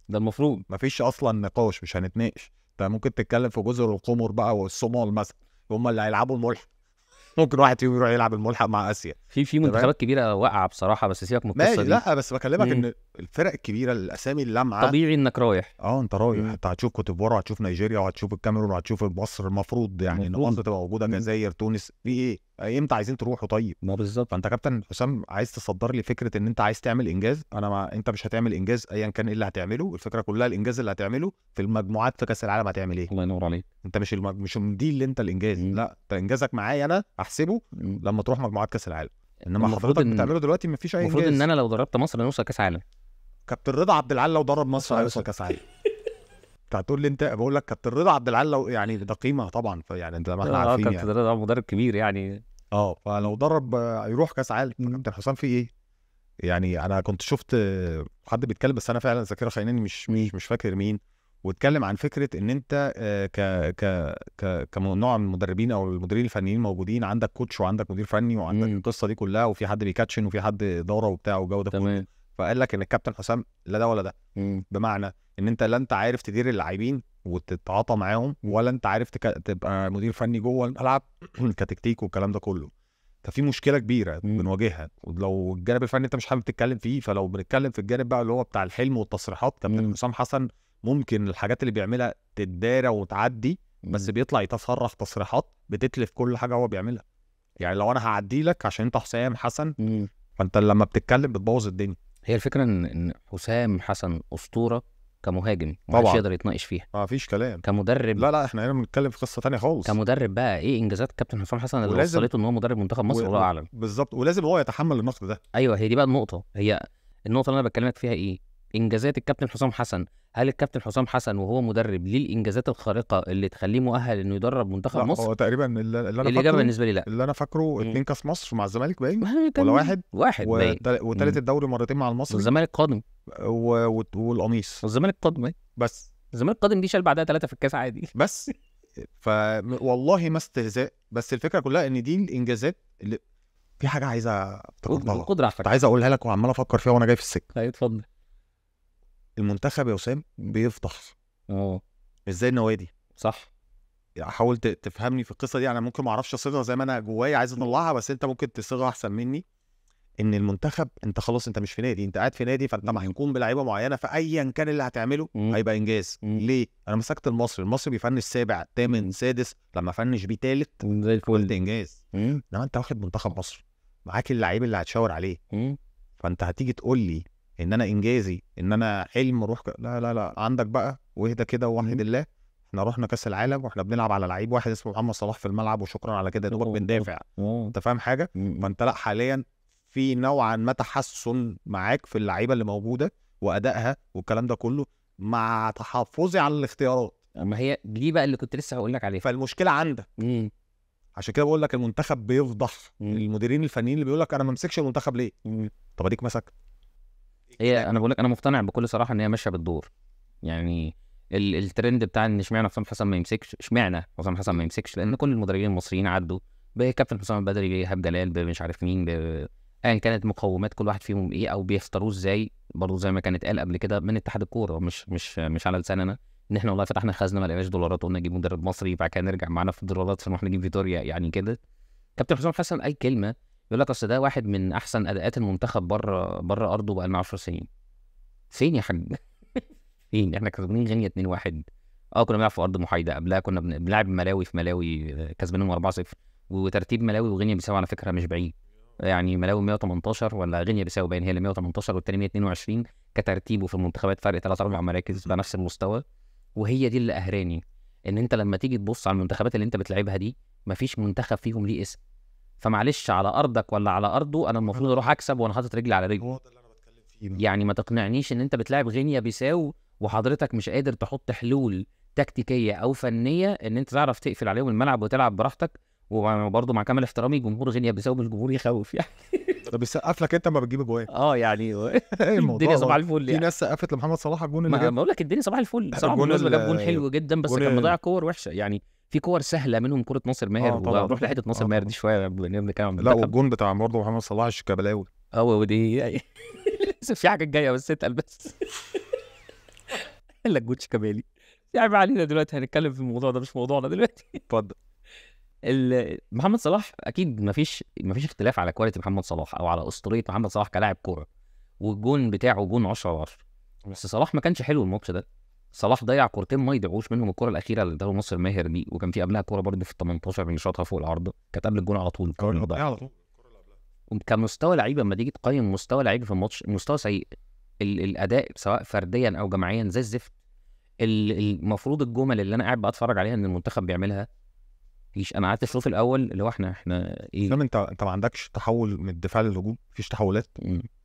ده المفروض، مفيش اصلا نقاش، مش هنتناقش. انت ممكن تتكلم في جزر القمر بقى والصومال مثلا، هم اللي هيلعبوا الملحق، ممكن واحد فيهم يروح يلعب الملحق مع اسيا. في منتخبات كبيرة واقعه بصراحة، بس سيبك من القصة دي. لا بس بكلمك ان الفرق الكبيرة، الاسامي اللامعه، طبيعي انك رايح. انت رايح، انت هتشوف كوت ديفوار، وهتشوف نيجيريا، وهتشوف الكاميرون، وهتشوف مصر، المفروض يعني ان مصر تبقى موجودة، جزائر، تونس، في ايه؟ امتى عايزين تروحوا؟ طيب ما بالظبط. فانت كابتن حسام عايز تصدر لي فكرة ان انت عايز تعمل انجاز، انا ما انت مش هتعمل انجاز ايا كان ايه اللي هتعمله، الفكرة كلها الانجاز اللي هتعمله في المجموعات في كاس العالم هتعمل ايه. الله ينور عليك. انت مش مش دي اللي انت الانجاز، لا انت انجازك معايا انا احسبه لما تروح مجموعات كاس العالم، انما حضرتك بتعمله دلوقتي مفيش اي انجاز. المفروض ان انا لو دربت مصر نوصل كاس عالم. كابتن رضا عبد العال لو درب مصر هيوصل كاس عالم. انت هتقول لي انت، بقول لك كابتن رضا عبد العال لو يعني ده قيمة طبعا، فيعني انت ما احنا عارفين كابتن يعني رضا مدرب كبير يعني، فلو درب يروح كاس عالم. كابتن حسام في ايه؟ يعني انا كنت شفت حد بيتكلم، بس انا فعلا ذاكره خايناني، مش فاكر مين، واتكلم عن فكرة ان انت ك ك ك كنوع من المدربين او المديرين الفنيين موجودين، عندك coach وعندك مدير فني وعندك القصة دي كلها، وفي حد بيكاتشن وفي حد ادارة وبتاع والجو ده كله. فقال لك ان الكابتن حسام لا ده ولا ده، بمعنى ان انت لا انت عارف تدير اللاعبين وتتعاطى معاهم، ولا انت عارف تبقى مدير فني جوه الملعب كتكتيك والكلام ده كله. ففي مشكلة كبيرة بنواجهها، ولو الجانب الفني انت مش حابب تتكلم فيه، فلو بنتكلم في الجانب بقى اللي هو بتاع الحلم والتصريحات، كابتن حسام حسن ممكن الحاجات اللي بيعملها تتدارى وتعدي، بس بيطلع يتصرح تصريحات بتتلف كل حاجة هو بيعملها. يعني لو انا هعدي لك عشان انت حسام حسن، فانت لما بتتكلم بتبوظ الدنيا. هي الفكرة ان حسام حسن اسطورة كمهاجم، ما حدش يقدر يتناقش فيها، ما فيش كلام. كمدرب لا احنا هنا بنتكلم في قصة ثانية خالص. كمدرب بقى ايه انجازات كابتن حسام حسن اللي وصلته ان هو مدرب منتخب مصر؟ والله اعلم بالظبط، ولازم هو يتحمل النقد ده. ايوه هي دي بقى النقطة، هي النقطة اللي انا بكلمك فيها. ايه انجازات الكابتن حسام حسن؟ هل الكابتن حسام حسن وهو مدرب ليه الانجازات الخارقة اللي تخليه مؤهل انه يدرب منتخب مصر؟ هو تقريبا اللي انا فاكره، الاجابة بالنسبة لي لا. اللي انا فاكره 2 كاس مصر مع الزمالك باين، ولا واحد وثالث الدوري مرتين مع المصري، والزمالك قادم والقميص، والزمالك قادم. بس الزمالك قادم دي شال بعدها 3 في الكاس عادي بس. ف والله ما استهزاء، بس الفكرة كلها ان دي الانجازات اللي في حاجة عايزه افتكرتها، كنت عايز اقولها لك وعمال افكر فيها وانا جاي في السكة. ايوه اتفضل. المنتخب يا وسام بيفضح مش زي النوادي، صح؟ حاول تفهمني في القصة دي، انا ممكن ما اعرفش اصيغها زي ما انا جوايا عايز اطلعها، بس انت ممكن تصيغها احسن مني. ان المنتخب انت خلاص انت مش في نادي، انت قاعد في نادي، فانت محكوم بلعيبه معينة، فايا كان اللي هتعمله هيبقى انجاز. ليه؟ انا مسكت المصري، المصري بيفنش سابع ثامن سادس، لما فنش بيه ثالث زي الفل انجاز. انما انت واخد منتخب مصر معاك اللعيب اللي هتشاور عليه، فانت هتيجي تقول لي ان انا انجازي ان انا حلم اروح لا لا لا، عندك بقى واهدى كده ووحد الله. احنا رحنا كاس العالم واحنا بنلعب على لعيب واحد اسمه محمد صلاح في الملعب، وشكرا على كده، دوبك بندافع. انت فاهم حاجة؟ فانت لا، حاليا في نوعا ما تحسن معاك في اللعيبة اللي موجودة وادائها والكلام ده كله، مع تحفظي على الاختيارات. ما هي دي بقى اللي كنت لسه هقول لك عليها، فالمشكلة عندك. عشان كده بقول لك المنتخب بيفضح المديرين الفنيين اللي بيقول لك انا ما امسكش المنتخب ليه. طب اديك مسكت. هي انا بقول لك انا مقتنع بكل صراحة ان هي ماشية بالدور. يعني الترند بتاع ان اشمعنى حسام حسن ما يمسكش، اشمعنى حسام حسن ما يمسكش، لان كل المدربين المصريين عدوا بكابتن حسام البدري، بايهاب جلال، بمش عارف مين، ايا كانت مقومات كل واحد فيهم ايه او بيختاروه ازاي. برضه زي ما كانت قال قبل كده من اتحاد الكورة، مش على لساننا، ان احنا والله فتحنا خزنه ما لقيناش دولارات، قلنا نجيب مدرب مصري، بعد كده نرجع معانا في الدولارات فنروح نجيب فيتوريا. يعني كده كابتن حسام حسن اي كلمة يقول لك اصل ده واحد من احسن اداءات المنتخب بره ارضه بقى لنا 10 سنين. فين يا حاج؟ فين؟ احنا كسبانين غينيا 2-1، كنا بنلعب في ارض محايدة، قبلها كنا بنلعب ملاوي في ملاوي كسبانهم 4-0، وترتيب ملاوي وغينيا بيساوي على فكرة مش بعيد، يعني ملاوي 118 ولا غينيا بيساوي باين هي اللي 118 والتاني 122 كترتيبه في المنتخبات، فرق 3-4 مراكز بنفس المستوى. وهي دي اللي قهراني، ان انت لما تيجي تبص على المنتخبات اللي انت بتلعبها دي مفيش منتخب فيهم ليه اسم، فمعلش على ارضك ولا على ارضه انا المفروض اروح اكسب وانا حاطط رجلي على رجلي. هو ده اللي انا بتكلم فيه. يعني ما تقنعنيش ان انت بتلعب غينيا بيساو وحضرتك مش قادر تحط حلول تكتيكية او فنية ان انت تعرف تقفل عليهم الملعب وتلعب براحتك. وبرضه مع كامل احترامي جمهور غينيا بيساو مش جمهور يخوف يعني. ده بيسقف لك انت ما بتجيب اجوان. يعني الدنيا صباح الفل. في ناس سقفت لمحمد صلاح الجون اللي جاب. بقول لك الدنيا صباح الفل. صلاح بالنسبة جاب جون حلو جدا، بس كان مضيع كور وحشة. يعني في كور سهلة منهم كره ناصر ماهر، وروح لحته ناصر ماهر دي شوية بنتكلم. لا والجون بتاع برضه محمد صلاح الشيكابلاوي. ودي لسه في حاجة جاية بس اتقل بس. قال لك جون شيكابالي يعني ما علينا، دلوقتي هنتكلم في الموضوع ده مش موضوعنا دلوقتي. اتفضل. محمد صلاح اكيد مفيش اختلاف على quality محمد صلاح او على اسطورية محمد صلاح كلاعب كورة، والجون بتاعه جون 10/10، بس صلاح ما كانش حلو الماتش ده. صلاح ضيع كورتين ما يضيعوش، منهم الكورة الاخيرة اللي اداها ناصر ماهر دي، وكان في قبلها كورة برده في ال 18 اللي شاطها فوق العارضة، كانت قبل الجون على طول. كمستوى لعيبة لما تيجي تقيم مستوى لعيبة في الماتش، المستوى سيء، الاداء سواء فرديا او جماعيا زي الزفت. المفروض الجمل اللي انا قاعد بتفرج عليها ان المنتخب بيعملها مفيش. انا قعدت اشوف الاول اللي هو احنا ايه. انت ما عندكش تحول من الدفاع للهجوم، مفيش تحولات،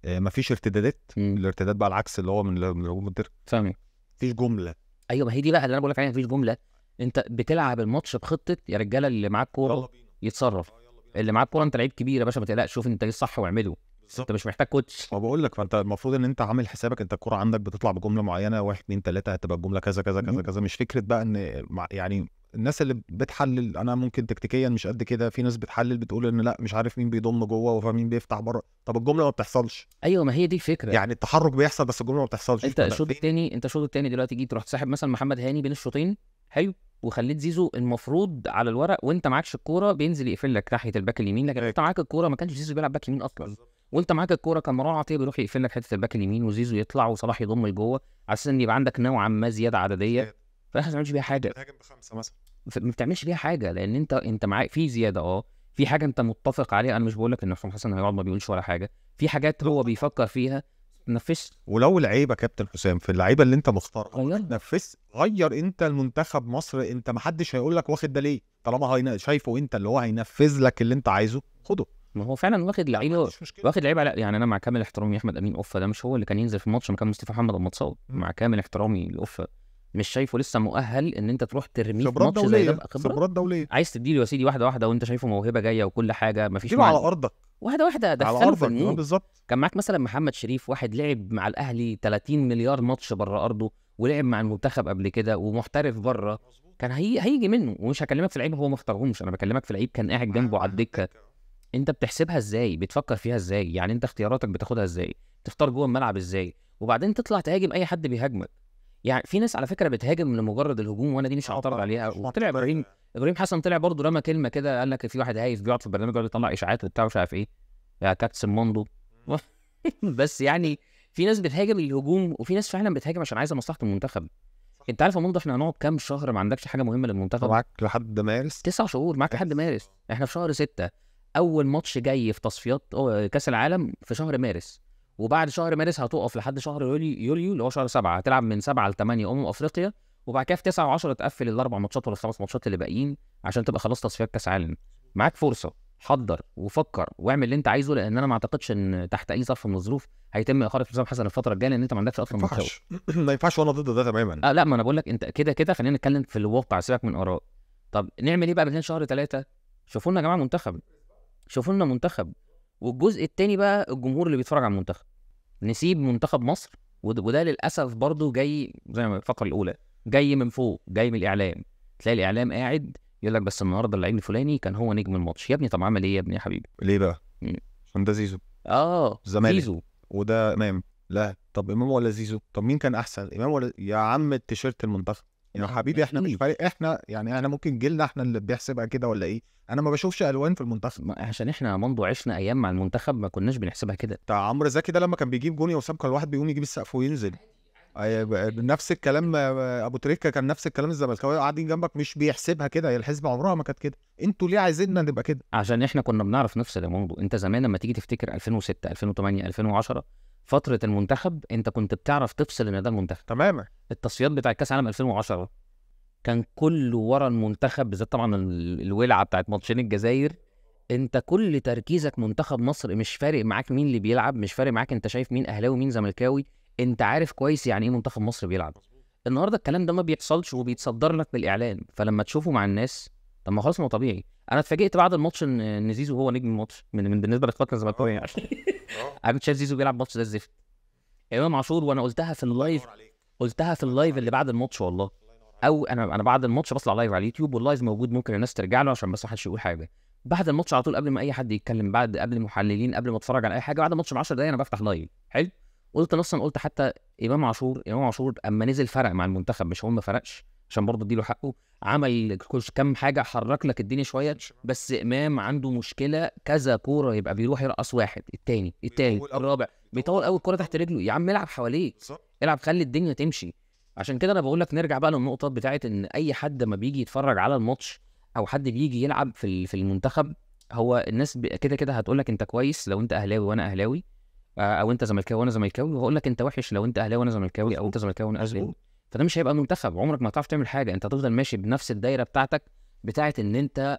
مفيش ارتدادات. الارتداد بقى العكس اللي هو من الهجوم للدفاع. فاهم؟ مفيش جملة. ايوه ما هي دي بقى اللي انا بقول لك عليها، مفيش جملة. انت بتلعب الماتش بخطه يا رجاله، اللي معاك كورة يتصرف، اللي معاك كورة انت لعيب كبير يا باشا ما تقلقش، شوف انت ايه الصح واعمله، انت مش محتاج coach. ما بقول لك، فانت المفروض ان انت عامل حسابك، انت الكورة عندك بتطلع بجملة معينة، 1 2 3 هتبقى الجملة كذا كذا كذا كذا. مش فكرة بقى ان يعني الناس اللي بتحلل، انا ممكن تكتيكيا مش قد كده، في ناس بتحلل بتقول ان لا مش عارف مين بيضم جوه ومين بيفتح بره. طب الجملة ما بتحصلش. ايوه ما هي دي الفكرة، يعني التحرك بيحصل بس الجملة ما بتحصلش. انت الشوط الثاني، انت الشوط الثاني دلوقتي جيت رحت ساحب مثلا محمد هاني بين الشوطين، حلو، وخليت زيزو المفروض على الورق وانت معكش الكورة بينزل يقفل لك ناحية ال back اليمين، لكن انت معاك الكورة ما كانش زيزو بيلعب back يمين اصلا، وانت معاك الكورة كان مروان عطية بيروح يقفل لك حتة ال back اليمين وزيزو يطلع وصلاح يضم لجوه على اساس ان يبقى عندك نوعا ما زيادة عددية. فاحنا ما بتعملش بيها حاجة، بتهاجم بخمسة مثلا، ما بتعملش بيها حاجة لان انت معاك في زيادة، في حاجة انت متفق عليها. انا مش بقول لك ان حسام حسن هيقعد ما بيقولش ولا حاجة، في حاجات هو بيفكر فيها نفذ. ولو العيبه كابتن حسام في اللعيبة اللي انت مختارها نفذ، غير انت المنتخب مصر، انت ما حدش هيقول لك واخد ده ليه، طالما شايفه انت اللي هو هينفذ لك اللي انت عايزه خده. ما هو فعلا واخد لعيبة، واخد لعيبة. يعني انا مع كامل احترامي احمد امين قفة ده مش هو اللي كان ينزل في الماتش مكان مصطفى محمد اما اتصاب. مع كامل احترامي لقفه، مش شايفه لسه مؤهل ان انت تروح ترميه في ماتش زي ده. خبرات دولية عايز تديله يا سيدي واحدة واحدة، وانت شايفه موهبة جاية وكل حاجة، مفيش على ارضك واحدة واحدة دخله في ال mood. بالظبط. كان معاك مثلا محمد شريف، واحد لعب مع الاهلي 30 مليار ماتش بره ارضه، ولعب مع المنتخب قبل كده ومحترف بره، كان هيجي منه. ومش هكلمك في لعيب هو ما اختارهمش، انا بكلمك في لعيب كان قاعد جنبه على الدكة. انت بتحسبها ازاي؟ بتفكر فيها ازاي؟ يعني انت اختياراتك بتاخدها ازاي؟ تختار جوه الملعب ازاي؟ وبعدين تطلع تهاجم اي حد بيهاجمك. يعني في ناس على فكرة بتهاجم لمجرد الهجوم، وانا دي مش هعترض عليها. وطلع ابراهيم حسن طلع برضه رمى كلمة كده، قال لك في واحد هايف بيقعد في البرنامج يقعد يطلع اشاعات وبتاع مش عارف ايه يا كابتن موندو. بس يعني في ناس بتهاجم الهجوم، وفي ناس فعلا بتهاجم عشان عايزه مصلحة المنتخب. انت عارف يا موندو احنا هنقعد كام شهر ما عندكش حاجة مهمة للمنتخب؟ معاك لحد مارس، 9 شهور معاك لحد مارس. احنا في شهر 6، اول ماتش جاي في تصفيات كاس العالم في شهر مارس، وبعد شهر مارس هتقف لحد شهر يوليو اللي هو شهر 7، هتلعب من 7 ل 8 افريقيا، وبعد كده في 9 و10 تقفل الاربع ماتشات ولا الخمس ماتشات اللي باقيين عشان تبقى خلاص تصفيات كاس عالم. معاك فرصة، حضر وفكر واعمل اللي انت عايزه، لان انا ما اعتقدش ان تحت اي ظرف من الظروف هيتم اقاله حسام حسن الفترة الجاية، لان انت ما عندكش اصلا ماتشات. ما ينفعش، وانا ضد ده تماما. لا، ما انا بقول لك انت كده كده خلينا نتكلم في الواقع، سيبك من اراء. طب نعمل ايه بقى من شهر 3؟ شوفوا لنا يا جماعة منتخب، شوفوا لنا منتخب. والجزء الثاني بقى الجمهور اللي بيتفرج على المنتخب، نسيب منتخب مصر، وده للاسف برضو جاي زي ما الفقرة الاولى، جاي من فوق، جاي من الاعلام. تلاقي الاعلام قاعد يقول لك بس النهارده اللعيب الفلاني كان هو نجم الماتش. يا ابني طب عمل ايه يا ابني يا حبيبي؟ ليه بقى؟ عشان ده زيزو، الزمالك، زيزو، وده امام. لا طب امام ولا زيزو؟ طب مين كان احسن، امام ولا يا عم التيشيرت المنتخب يا حبيبي؟ احنا مش فارق، احنا يعني احنا ممكن جيلنا احنا اللي بيحسبها كده ولا ايه؟ انا ما بشوفش الوان في المنتخب، عشان احنا منذ عشنا ايام مع المنتخب ما كناش بنحسبها كده. بتاع عمرو زكي ده لما كان بيجيب جون يا وسام كان الواحد بيقوم يجيب السقف وينزل. نفس الكلام ابو تريكه كان نفس الكلام، الزملكاويه قاعدين جنبك مش بيحسبها كده، هي الحسبة عمرها ما كانت كده. انتوا ليه عايزيننا نبقى كده؟ عشان احنا كنا بنعرف نفصل يا موندو. انت زمان لما تيجي تفتكر 2006 2008 2010 فترة المنتخب، انت كنت بتعرف تفصل ان ده المنتخب تماما. التصفيات بتاع كاس عالم 2010 كان كله ورا المنتخب، بالذات طبعا الولعه بتاعت ماتشين الجزائر. انت كل تركيزك منتخب مصر، مش فارق معاك مين اللي بيلعب، مش فارق معاك انت شايف مين اهلاوي مين زملكاوي، انت عارف كويس يعني ايه منتخب مصر بيلعب. النهارده الكلام ده ما بيحصلش وبيتصدر لك بالاعلام، فلما تشوفه مع الناس طب ما خلاص ما طبيعي. انا اتفاجئت بعد الماتش ان زيزو هو نجم الماتش من بالنسبة لاخواتنا الزملكاويه يعني. انا كنت شايف زيزو بيلعب ماتش ده الزفت. امام عاشور، وانا قلتها في ال live، قلتها في ال live اللي بعد الماتش والله، او انا بعد الماتش بطلع live على اليوتيوب، وال live موجود ممكن الناس ترجع له عشان بس ما حدش يقول حاجة. بعد الماتش على طول قبل ما اي حد يتكلم، بعد قبل المحللين، قبل ما اتفرج على اي حاجة، بعد الماتش ب 10 دقايق انا بفتح live. حلو، قلت نصا، قلت حتى امام عاشور اما نزل فرق مع المنتخب، مش هو ما فرقش عشان برضه اديله حقه، عمل كم حاجة حرك لك الدنيا شوية. بس امام عنده مشكلة كذا كورة يبقى بيروح يرقص واحد الثاني الثالث الرابع، بيطول قوي الكورة تحت رجله. يا عم العب حواليه، العب، خلي الدنيا تمشي. عشان كده انا بقول لك نرجع بقى للنقطة بتاعه ان اي حد ما بيجي يتفرج على الماتش او حد بيجي يلعب في المنتخب، هو الناس كده كده هتقول لك انت كويس لو انت اهلاوي وانا اهلاوي، او انت زملكاوي وانا زملكاوي، وهقول لك انت وحش لو انت اهلاوي وانا زملكاوي، او انت زملكاوي وانا اهلاوي. فده مش هيبقى منتخب، عمرك ما هتعرف تعمل حاجة. انت هتفضل ماشي بنفس الدايرة بتاعتك بتاعه ان انت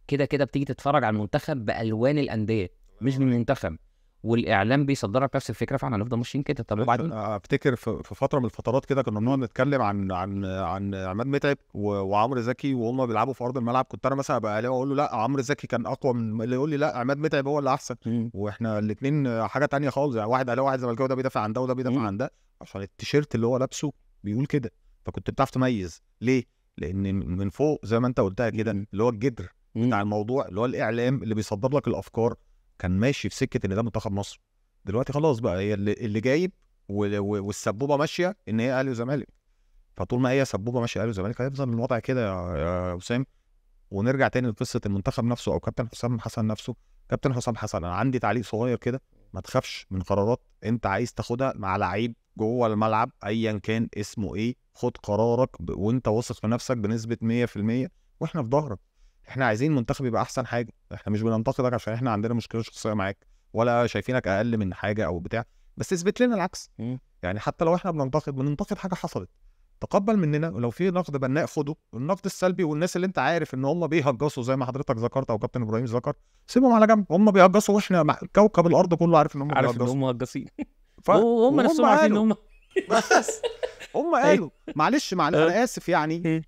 كده كده بتيجي تتفرج على المنتخب بالوان الاندية مش بالمنتخب، والاعلام بيصدرك نفس الفكرة، فاحنا هنفضل ماشيين كده. طب وبعدين افتكر في فترة من الفترات كده كنا بنقعد نتكلم عن عن عن عماد متعب وعمرو زكي وهم بيلعبوا في ارض الملعب، كنت انا مثلا ابقى اهلاوي واقول له لا عمرو زكي كان اقوى من اللي يقول لي لا عماد متعب هو اللي احسن، واحنا الاثنين حاجة تانية خالص يعني، واحد اهلاوي واحد زملكاوي، ده بيدافع عن ده وده بيدافع عن ده عشان التيشيرت اللي هو لابسه بيقول كده. فكنت بتعرف تميز ليه؟ لان من فوق زي ما انت قلتها كده اللي هو الجدر بتاع الموضوع اللي هو الاعلام اللي بيصدر لك الافكار كان ماشي في سكة ان ده منتخب مصر. دلوقتي خلاص بقى هي اللي جايب والسبوبه ماشية ان هي اهلي وزمالك، فطول ما هي سبوبه ماشية اهلي وزمالك هيفضل الوضع كده يا وسام. ونرجع تاني لقصة المنتخب نفسه او كابتن حسام حسن نفسه. كابتن حسام حسن انا عندي تعليق صغير كده، ما تخافش من قرارات انت عايز تاخدها مع لعيب جوه الملعب ايا كان اسمه ايه، خد قرارك وانت واثق في نفسك بنسبة 100% واحنا في ظهرك. احنا عايزين المنتخب يبقى احسن حاجة، احنا مش بننتقدك عشان احنا عندنا مشكلة شخصية معاك ولا شايفينك اقل من حاجة او بتاع، بس اثبت لنا العكس. يعني حتى لو احنا بننتقد حاجة حصلت، تقبل مننا، ولو في نقد بناء خده، النقد السلبي والناس اللي انت عارف ان هم بيهجصوا زي ما حضرتك ذكرت او كابتن ابراهيم ذكر، سيبهم على جنب، هم بيهجصوا واحنا مع كوكب الارض كله عارف ان هم عارف ان هم هجصين، وهم نفسهم عارفين ان هم بس هم قالوا معلش انا اسف يعني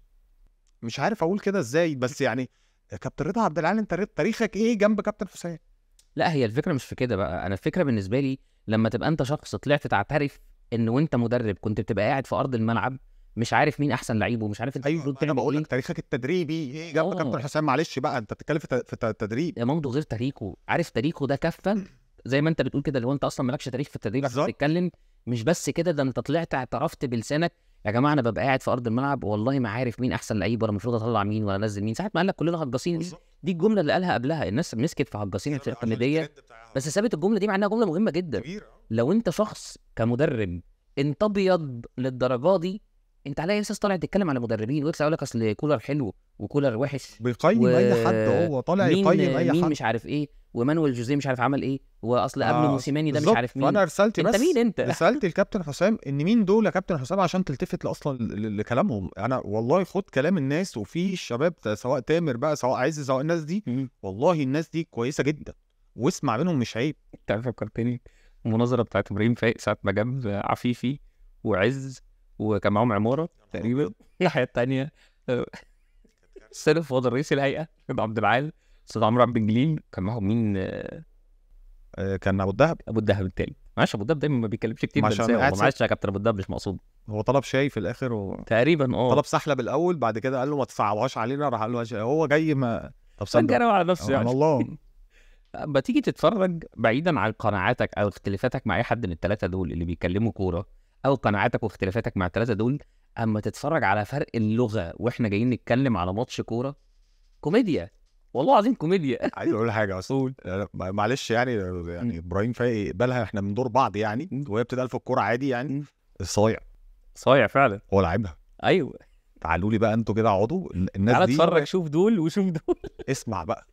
مش عارف اقول كده ازاي، بس يعني كابتن رضا عبد العال انت تاريخك ايه جنب كابتن حسام؟ لا هي الفكرة مش في كده بقى. انا الفكرة بالنسبة لي لما تبقى انت شخص طلعت تعترف ان وانت مدرب كنت بتبقى قاعد في ارض الملعب مش عارف مين احسن لعيب ومش عارف انت. ايوه انا بقول لك تاريخك التدريبي ايه جنب كابتن حسام؟ معلش بقى انت بتتكلم في التدريب يا مامدو، غير تاريخه، عارف تاريخه ده كفه زي ما انت بتقول كده، اللي هو انت اصلا مالكش تاريخ في التدريب عشان تتكلم. مش بس كده، ده انت طلعت اعترفت بلسانك يا جماعة انا ببقى قاعد في ارض الملعب والله ما عارف مين احسن لعيب ولا المفروض اطلع مين ولا انزل مين. ساعة ما قال لك كلنا هجاصين، دي الجملة اللي قالها قبلها الناس مسكت في هجاصين التقليدية، بس سابت الجملة دي مع انها جملة مهمة جدا. لو انت شخص كمدرب انت ابيض للدرجة دي، انت على اي اساس طالع تتكلم على مدربين ويطلع يقول لك اصل كولر حلو وكولر وحش؟ بيقيم اي حد، هو طالع يقيم اي حد، مين مش عارف ايه، ومانويل جوزيه مش عارف عمل ايه، واصل قبل موسيماني ده مش عارف مين. فانا رسالتي بس انت مين؟ انت رسالتي لكابتن حسام ان مين دول يا كابتن حسام عشان تلتفت اصلا لكلامهم. انا والله خد كلام الناس، وفي شباب سواء تامر بقى سواء عز سواء الناس دي، والله الناس دي كويسة جدا واسمع منهم مش عيب. انت عارف فكرتني المناظرة بتاعت ابراهيم فايق ساعة ما جاب عفيفي وعز وكان معاهم عمارة تقريبا الناحية الثانية، سيد فاضل رئيس الهيئة عبد العال، استاذ عمرو عبد الجليل، كان معاهم مين؟ كان ابو الدهب. ابو الدهب التاني، معلش ابو الدهب دايما ما بيتكلمش كتير، معلش يا كابتن ابو الدهب مش مقصود. هو طلب شاي في الاخر تقريبا طلب سحله بالاول، بعد كده قال له ما تصعبهاش علينا، راح قال له هو جاي ما طب صدق على نفسه يعني. الله. بتيجي تتفرج بعيدا عن قناعاتك او اختلافاتك مع اي حد من الثلاثة دول اللي بيتكلموا كورة، او قناعاتك واختلافاتك مع الثلاثة دول، اما تتفرج على فرق اللغة واحنا جايين نتكلم على ماتش كورة، كوميديا والله العظيم كوميديا. عايز اقول حاجة بس معلش يعني ابراهيم فايق بالها احنا من دور بعض يعني، وهي بتتقال في الكورة عادي يعني، صايع صايع فعلا هو لعبها. ايوه تعالوا لي بقى انتوا كده اقعدوا الناس تعالى دي اتفرج، شوف دول وشوف دول. اسمع بقى،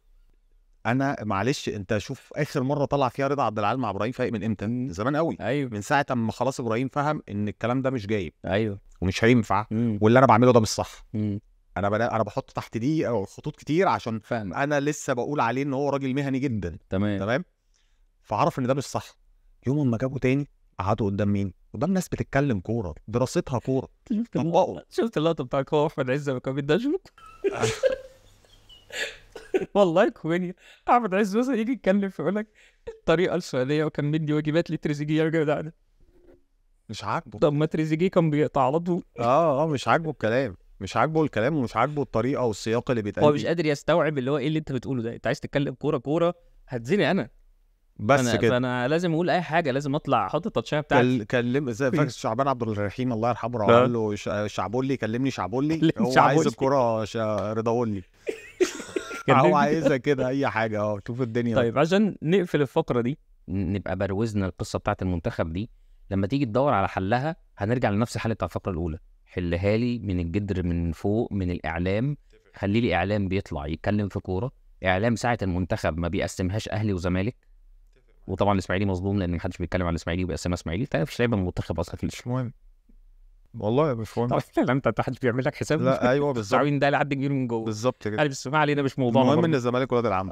انا معلش انت شوف اخر مرة طلع فيها رضا عبد العال مع ابراهيم فايق من امتى؟ من زمان قوي. ايوه من ساعة اما خلاص ابراهيم فهم ان الكلام ده مش جايب. ايوه ومش هينفع، واللي انا بعمله ده مش صح. انا بحط تحت دي او خطوط كتير عشان فاهم. انا لسه بقول عليه ان هو راجل مهني جدا. تمام. فعرف ان ده مش صح. يوم ما جابه تاني قعدوا قدام مين؟ قدام ناس بتتكلم كورة، دراستها كورة. شفت اللقطة بتاعت هو احمد عز لما كان بيدشمك؟ والله كوميديا. احمد عز مثلا يجي يتكلم فيقول لك الطريقة السعودية، وكان مدي واجبات لتريزيجيه يا مش عاجبه. طب ما تريزيجيه كان بيقطع على طول. مش عاجبه الكلام، مش عاجبه الكلام، ومش عاجبه الطريقة والسياق اللي بيتقال. هو مش قادر يستوعب اللي هو ايه اللي انت بتقوله ده. انت عايز تتكلم كورة كورة هتزني انا بس كده. فانا لازم اقول اي حاجة، لازم اطلع احط التاتشايه بتاعتي. كلم زي فاكر شعبان عبد الرحيم الله يرحمه، قال له شعبولي كلمني شعبولي، هو عايز الكورة رضاولي، هو عايزها كده اي حاجة. شوف الدنيا. طيب عشان نقفل الفقرة دي نبقى بروزنا القصة بتاعت المنتخب دي، لما تيجي تدور على حلها هنرجع لنفس الحل بتاع الفقرة الاولى. حلها لي من الجدر، من فوق، من الاعلام. خلي لي اعلام بيطلع يتكلم في كورة، اعلام ساعة المنتخب ما بيقسمهاش اهلي وزمالك، وطبعا الاسماعيلي مظلوم لان محدش بيتكلم على الاسماعيلي وبيقسمها اسماعيلي، فمفيش لعيبة من المنتخب اصلا. مش مهم والله، مش مهم. طبعا انت محدش بيعمل لك حساب. لا ايوه بالظبط، ده لحد كبير من جوه بالظبط كده. بس ما علينا، مش موضوعنا. المهم ان الزمالك ولاد العم.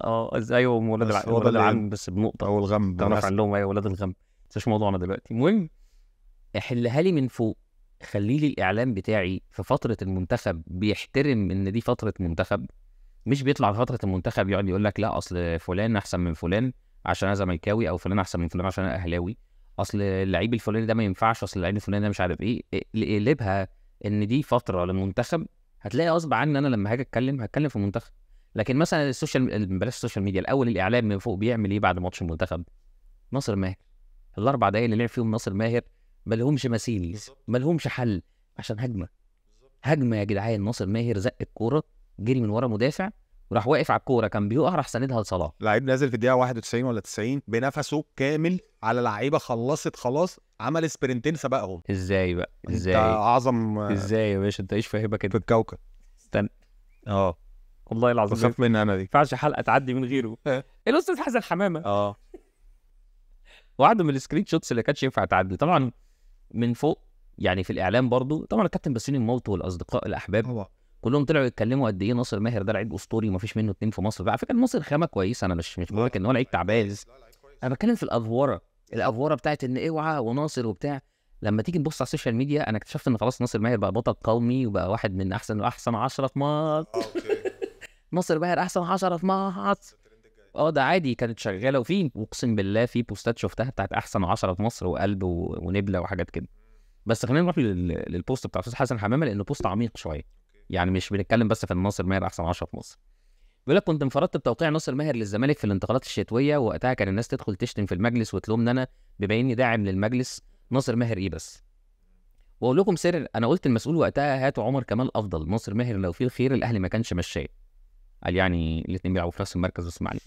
ايوه ولاد العم، ولاد العم بس بنقطة او الغم تعرف عنهم. ايوه ولاد الغم، بس مش موضوعنا دلوقتي. المهم حلها لي من فوق، خلي لي الاعلام بتاعي في فترة المنتخب بيحترم ان دي فترة منتخب، مش بيطلع في فترة المنتخب يقعد يقول لك لا اصل فلان احسن من فلان عشان انا زملكاوي، او فلان احسن من فلان عشان انا اهلاوي، اصل اللعيب الفلاني ده ما ينفعش، اصل اللعيب الفلاني ده مش عارف ايه. اقلبها ان دي فترة للمنتخب، هتلاقي غصب عني انا لما هاجي اتكلم هتكلم في المنتخب. لكن مثلا ال social، بلاش ال social media الاول، الاعلام من فوق بيعمل ايه بعد ماتش المنتخب؟ ناصر ماهر، الاربع دقايق اللي لعب فيهم ناصر ماهر مالهمش مثيل، مالهمش حل، عشان هجمة هجمة يا جدعان. ناصر ماهر زق الكورة، جري من ورا مدافع وراح واقف على الكورة، كان بيقع راح ساندها لصلاح. لعيب نازل في الدقيقة 91 ولا 90 بنفسه كامل على لعيبة خلصت خلاص، عمل سبرنتين سبقهم. ازاي بقى؟ ازاي؟ انت اعظم. ازاي يا باشا؟ انت ايش فاهمك كده في الكوكب؟ استنى. والله العظيم بخاف منها انا دي، ما ينفعش حلقة تعدي من غيره. الاستاذ حسن حمامه واحدة من ال screenshots اللي كانتش ينفع تعدي طبعا من فوق يعني في الاعلام برضو. طبعا الكابتن بسيوني المولتو والاصدقاء الاحباب كلهم طلعوا يتكلموا قد ايه ناصر ماهر ده لعيب اسطوري ومفيش منه اتنين في مصر. على فكرة ناصر خامة كويسة، انا مش بقول لك ان هو لعيب تعبان، انا بتكلم في الافوره، الافوره بتاعت ان اوعى وناصر وبتاع. لما تيجي تبص على ال social media انا اكتشفت ان خلاص ناصر ماهر بقى بطل قومي وبقى واحد من احسن واحسن 10 في مصر. ناصر ماهر احسن 10 في مصر، ده عادي كانت شغالة. وفي اقسم بالله في بوستات شفتها بتاعت احسن 10 في مصر وقلب ونبله وحاجات كده. بس خلينا نروح لل post بتاع استاذ حسن حمامه لانه post عميق شوية، يعني مش بنتكلم بس في ناصر ماهر احسن 10 في مصر. بيقول لك كنت انفردت بتوقيع ناصر ماهر للزمالك في الانتقالات الشتوية، ووقتها كان الناس تدخل تشتم في المجلس وتلومني انا بما اني داعم للمجلس. ناصر ماهر ايه بس؟ واقول لكم سر، انا قلت المسؤول وقتها هاتوا عمر كمال افضل، ناصر ماهر لو فيه الخير الاهلي ما كانش مشاه. قال يعني الاثنين بيلعبوا في نفس المركز بس ما علينا.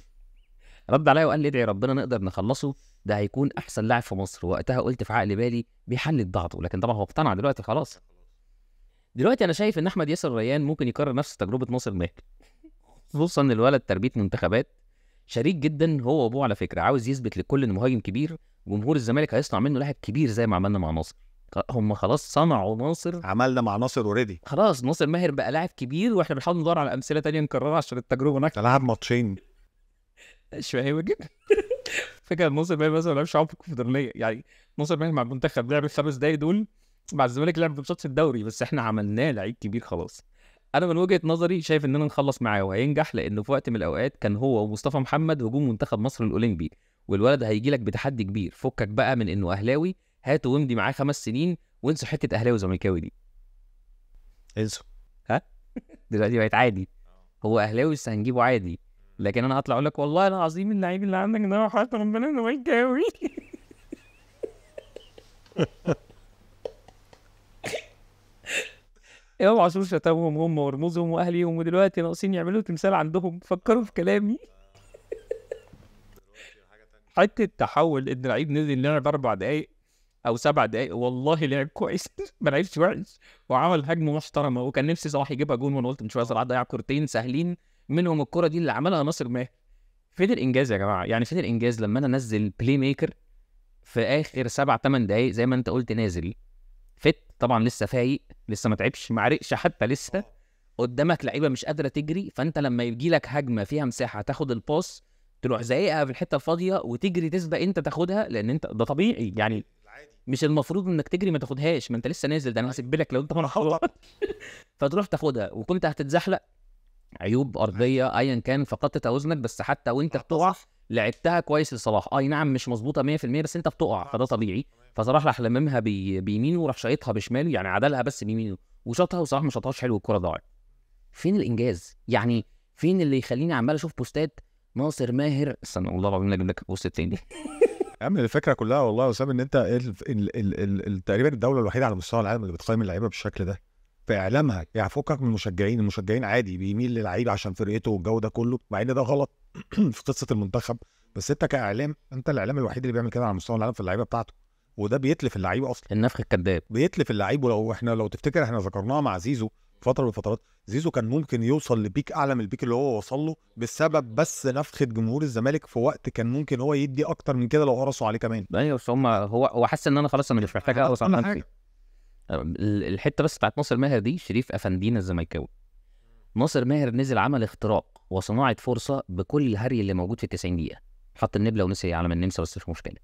رد عليا وقال لي ادعي ربنا نقدر نخلصه، ده هيكون احسن لاعب في مصر. وقتها قلت في عقل بالي بيحلل ضغطه، لكن طبعا هو اقتنع دلوقتي خلاص. دلوقتي انا شايف ان احمد ياسر ريان ممكن يكرر نفس تجربه ناصر ماهر، خصوصا ان الولد تربيه منتخبات، شريك جدا هو وابوه على فكرة، عاوز يثبت للكل انه مهاجم كبير، جمهور الزمالك هيصنع منه لاعب كبير زي ما عملنا مع ناصر. هم خلاص صنعوا ناصر، عملنا مع ناصر already، خلاص ناصر ماهر بقى لاعب كبير، واحنا بنحاول ندور على امثلة ثانية نكررها عشان التجربة ناجحة. لعب ماتشين مش فاهم كده. فكرة ناصر ماهر مثلا ما لعبش معاهم في الكونفدراليه، يعني ناصر ماهر مع المنتخب لعب ال5 دقايق دول، مع الزمالك لعب ماتشات في الدوري، بس احنا عملناه لعيب كبير خلاص. انا من وجهه نظري شايف اننا نخلص معاه وهينجح، لانه في وقت من الاوقات كان هو ومصطفى محمد هجوم منتخب مصر الاولمبي، والولد هيجي لك بتحدي كبير. فكك بقى من انه اهلاوي، هاته وامضي معاه 5 سنين وانسوا حتة اهلاوي وزملكاوي دي. انسوا ها دلوقتي بقت عادي، هو اهلاوي بس هنجيبه عادي، لكن انا هطلع اقول لك والله العظيم اللعيب اللي عندك ده حتى ربنا زملكاوي. امام عاشور شتمهم هم ورموزهم واهليهم، ودلوقتي ناقصين يعملوا تمثال عندهم. فكروا في كلامي. حتة تحول ان لعيب نزل لعب 4 دقايق او 7 دقايق، والله لعب كويس ما لعبش وحش، وعمل هجمة محترمه، وكان نفسي صلاح يجيبها جون، وانا قلت من شوية صلاح ضيع كورتين سهلين منهم الكره دي اللي عملها ناصر ماهر. فين الانجاز يا جماعة؟ يعني فين الانجاز لما انا انزل playmaker في اخر 7-8 دقايق زي ما انت قلت، نازل fit طبعا لسه فايق، لسه ما تعبش، ما عرقش حتى، لسه قدامك لعيبة مش قادرة تجري، فانت لما يجي لك هجمة فيها مساحة تاخد ال pass تروح زايقها في الحتة الفاضيه وتجري تسبق انت تاخدها، لان انت ده طبيعي يعني، مش المفروض انك تجري ما تاخدهاش، ما انت لسه نازل، ده انا هسيب لك لو انت ما فتروح تاخدها، وكنت هتتزحلق، عيوب ارضية ايا كان، فقدت توازنك، بس حتى وانت بتقع لعبتها كويس لصلاح. اي نعم مش مظبوطة 100% بس انت بتقع فده طبيعي. فصلاح راح لممها بيمينه وراح شايطها بشماله، يعني عدلها بس بيمينه وشاطها، وصلاح ما شاطهاش حلو والكره ضاعت. فين الانجاز؟ يعني فين اللي يخليني عمال اشوف بوستات ناصر ماهر؟ استنى والله العظيم اجيب لك post تاني. يا عم الفكرة كلها والله يا اسامة ان انت تقريبا الدولة الوحيدة على مستوى العالم اللي بتقيم اللعيبة بالشكل ده في اعلامها. يعني فكك من المشجعين، المشجعين عادي بيميل للعيب عشان فرقته والجو ده كله، مع ان ده غلط في قصة المنتخب، بس انت كاعلام، انت الاعلام الوحيد اللي بيعمل كده على مستوى العالم في اللعيبة بتاعته، وده بيتلف اللعيب اصلا. النفخ الكذاب بيتلف اللعيب. ولو احنا لو تفتكر احنا ذكرناها مع زيزو فترة من الفترات، زيزو كان ممكن يوصل ل peak اعلى من ال peak اللي هو وصل له بسبب بس نفخه جمهور الزمالك في وقت كان ممكن هو يدي اكتر من كده لو قرصوا عليه كمان. ايوه بس هم هو حس ان انا خلاص انا مش محتاج اقرص على نفسي. الحتة بس بتاعت ناصر ماهر دي، شريف افندينا الزملكاوي، ناصر ماهر نزل عمل اختراق وصناعة فرصة بكل الهري اللي موجود في 90 دقيقة، حط النبله ونسي علم النمسا، بس مش مشكلة،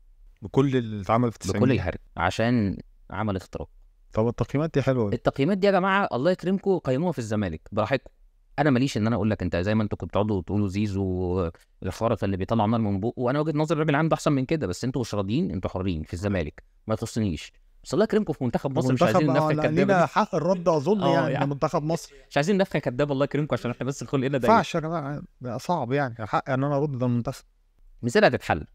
بكل اللي اتعمل في 90 بكل الهري عشان عمل اختراق. طب التقييمات دي حلوة، التقييمات دي يا جماعة الله يكرمكم قيموها في الزمالك براحتكم. انا ماليش ان انا اقول لك انت زي ما انتوا كنتوا بتقعدوا تقولوا زيزو الخرط اللي بيطلع نار من بقه، وانا وجهه نظري الراجل عنده احسن من كده، بس انتوا مش راضيين، انتوا حرين في الزمالك ما تخصنيش. بس الله يكرمكم في منتخب مصر مش عايزين نفخه كدابه، لينا حق الرد اظن يعني منتخب مصر مش عايزين نفخه كدابه، الله يكرمكم عشان احنا بس خلقنا ضيق. ما ينفعش يا جماعة، صعب يعني حق ان انا ارد ده المنتخب. مثال هتتحل ان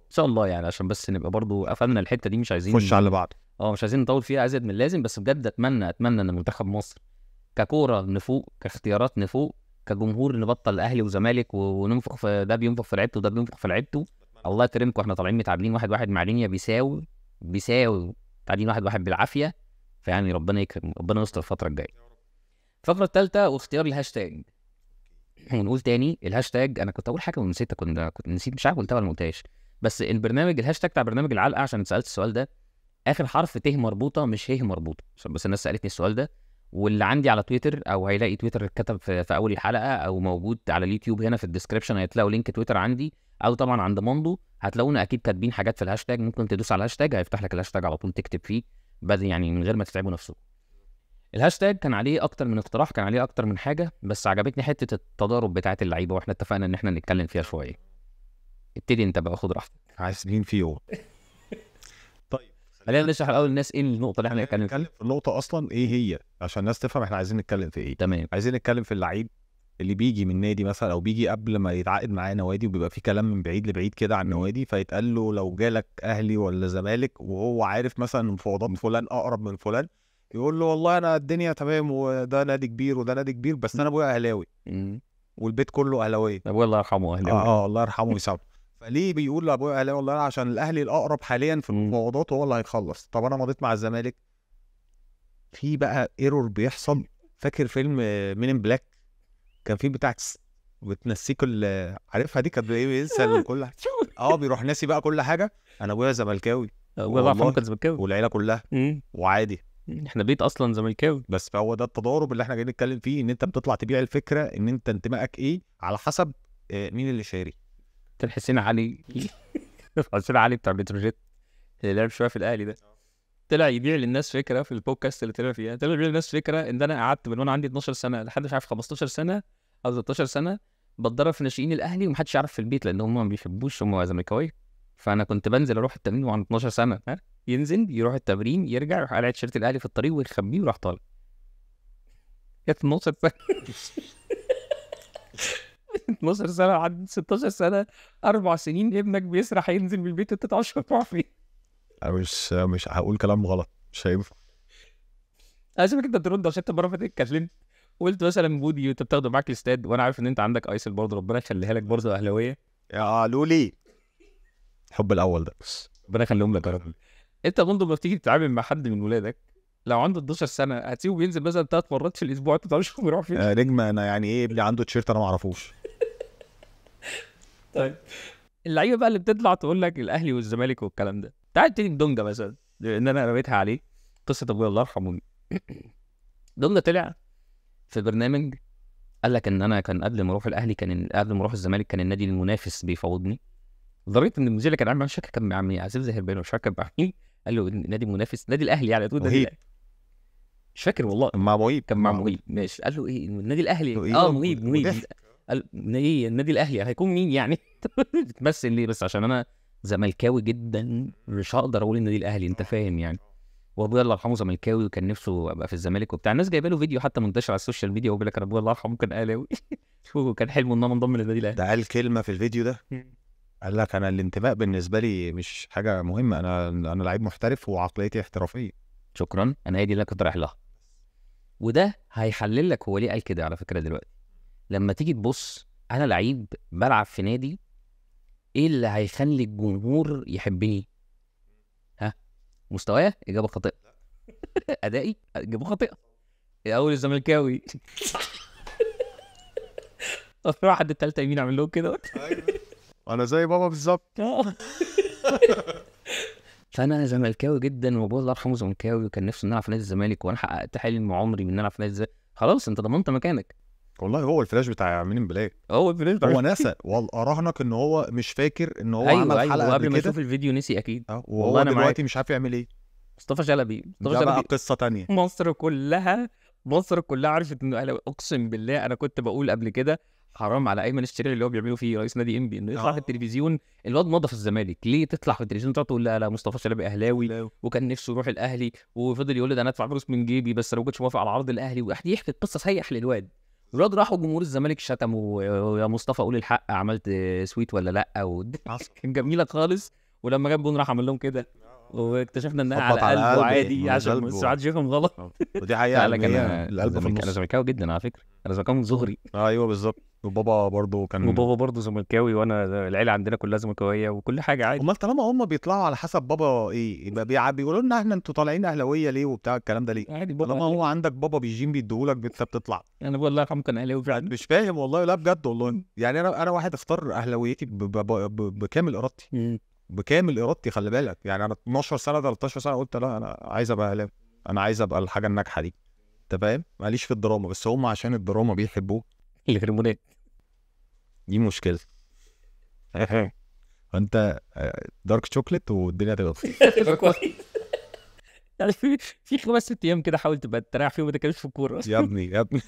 شاء الله يعني، عشان بس نبقى برضو قفلنا الحتة دي، مش عايزين نخش على اللي بعده، مش عايزين نطول فيها ازيد من اللازم. بس بجد اتمنى ان منتخب مصر ككوره نفوق، كاختيارات نفوق، كجمهور نبطل اهلي وزمالك وننفخ في ده بينفخ في لعيبته وده بينفخ في لعيبته. الله يكرمكم احنا طالعين متعادلين 1-1 مع لينيا، بيساوي تعادلين 1-1 بالعافية، فيعني ربنا يكرم، ربنا يستر الفترة الجاية. الفقرة الثالثة واختيار الهاشتاج. ونقول تاني الهاشتاج، انا كنت اقول حاجة ونسيتها، كنت نسيت مش عارف قلتها ولا ما قلتهاش، بس البرنامج الهاشتاج بتاع برنامج العلقة، عشان اتسالت السؤال ده، اخر حرف ت مربوطة مش ه مربوطة، عشان بس الناس سالتني السؤال ده. واللي عندي على تويتر او هيلاقي تويتر اتكتب في اول الحلقة، او موجود على اليوتيوب هنا في ال description هيتلاقوا link تويتر عندي، او طبعا عند موندو هتلاقونا اكيد كاتبين حاجات في الهاشتاج، ممكن تدوس على الهاشتاج هيفتح لك الهاشتاج على طول تكتب فيه بدل يعني من غير ما تتعبوا نفسكم. الهاشتاج كان عليه اكتر من اقتراح، كان عليه اكتر من حاجة، بس عجبتني حتة التضارب بتاعه اللعيبة، واحنا اتفقنا ان احنا نتكلم فيها شوية. ابتدي انت بقى، خد راحتك. عايزين فيه. طيب خلينا نشرح الاول للناس ايه النقطة اللي احنا هنتكلم فيها. النقطة اصلا ايه هي عشان الناس تفهم احنا عايزين نتكلم في ايه. تمام. عايزين نتكلم في اللعيب اللي بيجي من نادي مثلا، او بيجي قبل ما يتعاقد معاه نوادي، وبيبقى في كلام من بعيد لبعيد كده عن نوادي، فيتقال له لو جالك اهلي ولا زمالك، وهو عارف مثلا مفاوضات فلان اقرب من فلان، يقول له والله انا الدنيا تمام، وده نادي كبير وده نادي كبير، بس انا ابويا اهلاوي والبيت كله اهلاوي، ابويا الله يرحمه اهلاوي. الله يرحمه ويسامحه. فليه بيقول لابويا اهلاوي؟ والله عشان الاهلي الاقرب حاليا في المفاوضات وهو اللي هيخلص. طب انا مضيت مع الزمالك. في بقى error بيحصل. فاكر فيلم Men in Black كان في بتاع بتنسيك عارفها دي، كانت بينسى كل حاجة. بيروح ناسي بقى كل حاجة. انا ابويا زملكاوي، الله يرحمه كان زملكاوي، والعيلة كلها وعادي، احنا بيت اصلا زملكاوي. بس فهو ده التضارب اللي احنا جايين نتكلم فيه، ان انت بتطلع تبيع الفكرة ان انت انتمائك ايه على حسب مين اللي شاري. حسين علي حسين علي بتاع بتروجيت اللي لعب شوية في الاهلي ده، طلع يبيع للناس فكرة في البودكاست اللي طلع فيها، طلع يبيع للناس فكرة ان انا قعدت من وانا عندي 12 سنة لحد مش عارف 15 سنة او 16 سنة بتدرب في ناشئين الاهلي، ومحدش يعرف في البيت لان هم ما بيحبوش، هم زملكاويه. فانا كنت بنزل اروح التمرين وانا 12 سنة، ها ينزل يروح التمرين يرجع يروح قالع تيشيرت الاهلي في الطريق ويخبيه وراح طالع. كانت 12 سنة 12 سنة لحد 16 سنة، 4 سنين ابنك بيسرح ينزل من البيت وانت تعرفش تروح فين. انا مش هقول كلام غلط، مش هينفع. انا سيبك انت ترد عشان انت المرة اللي فاتت اتكلمت قلت مثلا بودي وانت بتاخده معاك الاستاد، وانا عارف ان انت عندك ايسل برضه ربنا يخليها لك برضه اهلاويه. يا لولي الحب الاول ده ربنا يخليهم لك يا رب. انت برضه لما بتيجي تتعامل مع حد من ولادك لو عنده 12 سنة هتسيبه بينزل مثلا 3 مرات في الاسبوع، انت ما تعرفش هو بيروح فين. نجم انا يعني ايه ابني عنده تيشيرت انا ما اعرفوش. طيب اللعيبة بقى اللي بتطلع تقول لك الاهلي والزمالك والكلام ده، تعال ابتدي بدونجا مثلا، لان انا رميتها عليه قصة ابويا الله يرحمه. دونجا طلع في برنامج قال لك ان انا كان قبل ما اروح الاهلي، كان قبل ما اروح الزمالك كان النادي المنافس بيفاوضني، لدرجة ان المذيع اللي كان عامل مش فاكر كان مع مين، عزيز زهربان مش فاكر مع مين، قال له النادي المنافس نادي الاهلي يعني، تقول النادي الاهلي مش فاكر والله، مع مهيب، كان مع مهيب ماشي. قال له ايه النادي الاهلي؟ مهيب مهيب. قال ايه النادي الاهلي هيكون مين يعني؟ بتمثل ليه؟ بس عشان انا زملكاوي جدا مش هقدر اقول النادي الاهلي، انت فاهم يعني. وابويا الله يرحمه زملكاوي وكان نفسه ابقى في الزمالك وبتاع. الناس جايبه له فيديو حتى منتشر على ال social media وبيقول لك انا ابويا الله يرحمه كان اهلاوي وكان حلمه ان انا انضم للنادي الاهلي. ده قال كلمة في الفيديو ده، قال لك انا الانتماء بالنسبة لي مش حاجة مهمة، انا لعيب محترف وعقليتي احترافية. شكرا، انا هي دي اللي كنت رايح لها. وده هيحلل لك هو ليه قال كده على فكرة. دلوقتي لما تيجي تبص، انا لعيب بلعب في نادي، ايه اللي هيخلي الجمهور يحبني؟ ها، مستوايا؟ اجابه خاطئه. ادائي؟ اجابه خاطئه. الاول الزملكاوي اروح عند الثالثة يمين اعمل لهم كده، انا زي بابا بالظبط. فانا زملكاوي جدا وابويا الله يرحمه زملكاوي وكان نفسه ان انا في نادي الزمالك، وانا حققت حلم عمري ان انا في نادي الزمالك. خلاص انت ضمنت مكانك. والله هو الفلاش بتاع Men in Black، هو الفلاش بتاع هو نسى، والله اراهنك ان هو مش فاكر ان هو عمل حلقة قبل ما يشوف الفيديو نسي اكيد. وهو دلوقتي مش عارف يعمل ايه. مصطفى شلبي، مصطفى شلبي بقى قصة ثانية. مصر كلها، مصر كلها عرفت انه اهلاوي. اقسم بالله انا كنت بقول قبل كده حرام على ايمن الشريعي اللي هو بيعمله فيه رئيس نادي انبي، انه يطلع في التلفزيون. الواد مضى في الزمالك، ليه تطلع في التلفزيون تقعد تقول لا لا مصطفى شلبي اهلاوي وكان نفسه يروح الاهلي، وفضل يقول لي ده انا ادفع فلوس من جيبي بس انا ما كنتش موافق على عرض الاهلي، وقعد يحكي القصة سيح للواد. الواد راحوا جمهور الزمالك شتموا، يا مصطفى قول الحق عملت sweet ولا لا، كان جميلة خالص. ولما جاب جون راح عمل لهم كده، واكتشفنا انها على قلبه عادي عشان ما حدش يفهم غلط. ودي حقيقة. انا القلب في النص. انا زملكاوي جدا على فكرة، انا زملكاوي من صغري. ايوه بالظبط. وبابا برضه كان، وبابا برضه زملكاوي، وانا العيلة عندنا كلها زملكاويه وكل حاجة عادي. امال طالما هم بيطلعوا على حسب بابا ايه، يبقى بيقولوا لنا احنا انتوا طالعين اهلاويه ليه وبتاع الكلام ده ليه؟ عادي بابا، طالما هو عندك بابا بيجين بيديهولك انت بتطلع. انا بقول الله يرحمه كان اهلاوي فعلا. مش فاهم والله، لا بجد والله يعني انا واحد اختار اهلاويتي بكامل ارادتي، بكامل ارادتي. خلي بالك يعني انا 12 سنة 13 سنة قلت لا انا عايز ابقى اهلاوي، انا عايز ابقى الحاجة الناجحة دي، انت فاهم؟ ماليش في الدراما، بس هم عشان الدراما بيحبوه الهرمونات دي مشكلة. فانت dark chocolate والدنيا تبقى كويس. يعني في 5 6 ايام كده حاول تبقى تريح فيهم وما تتكلمش في الكورة. يا ابني يا ابني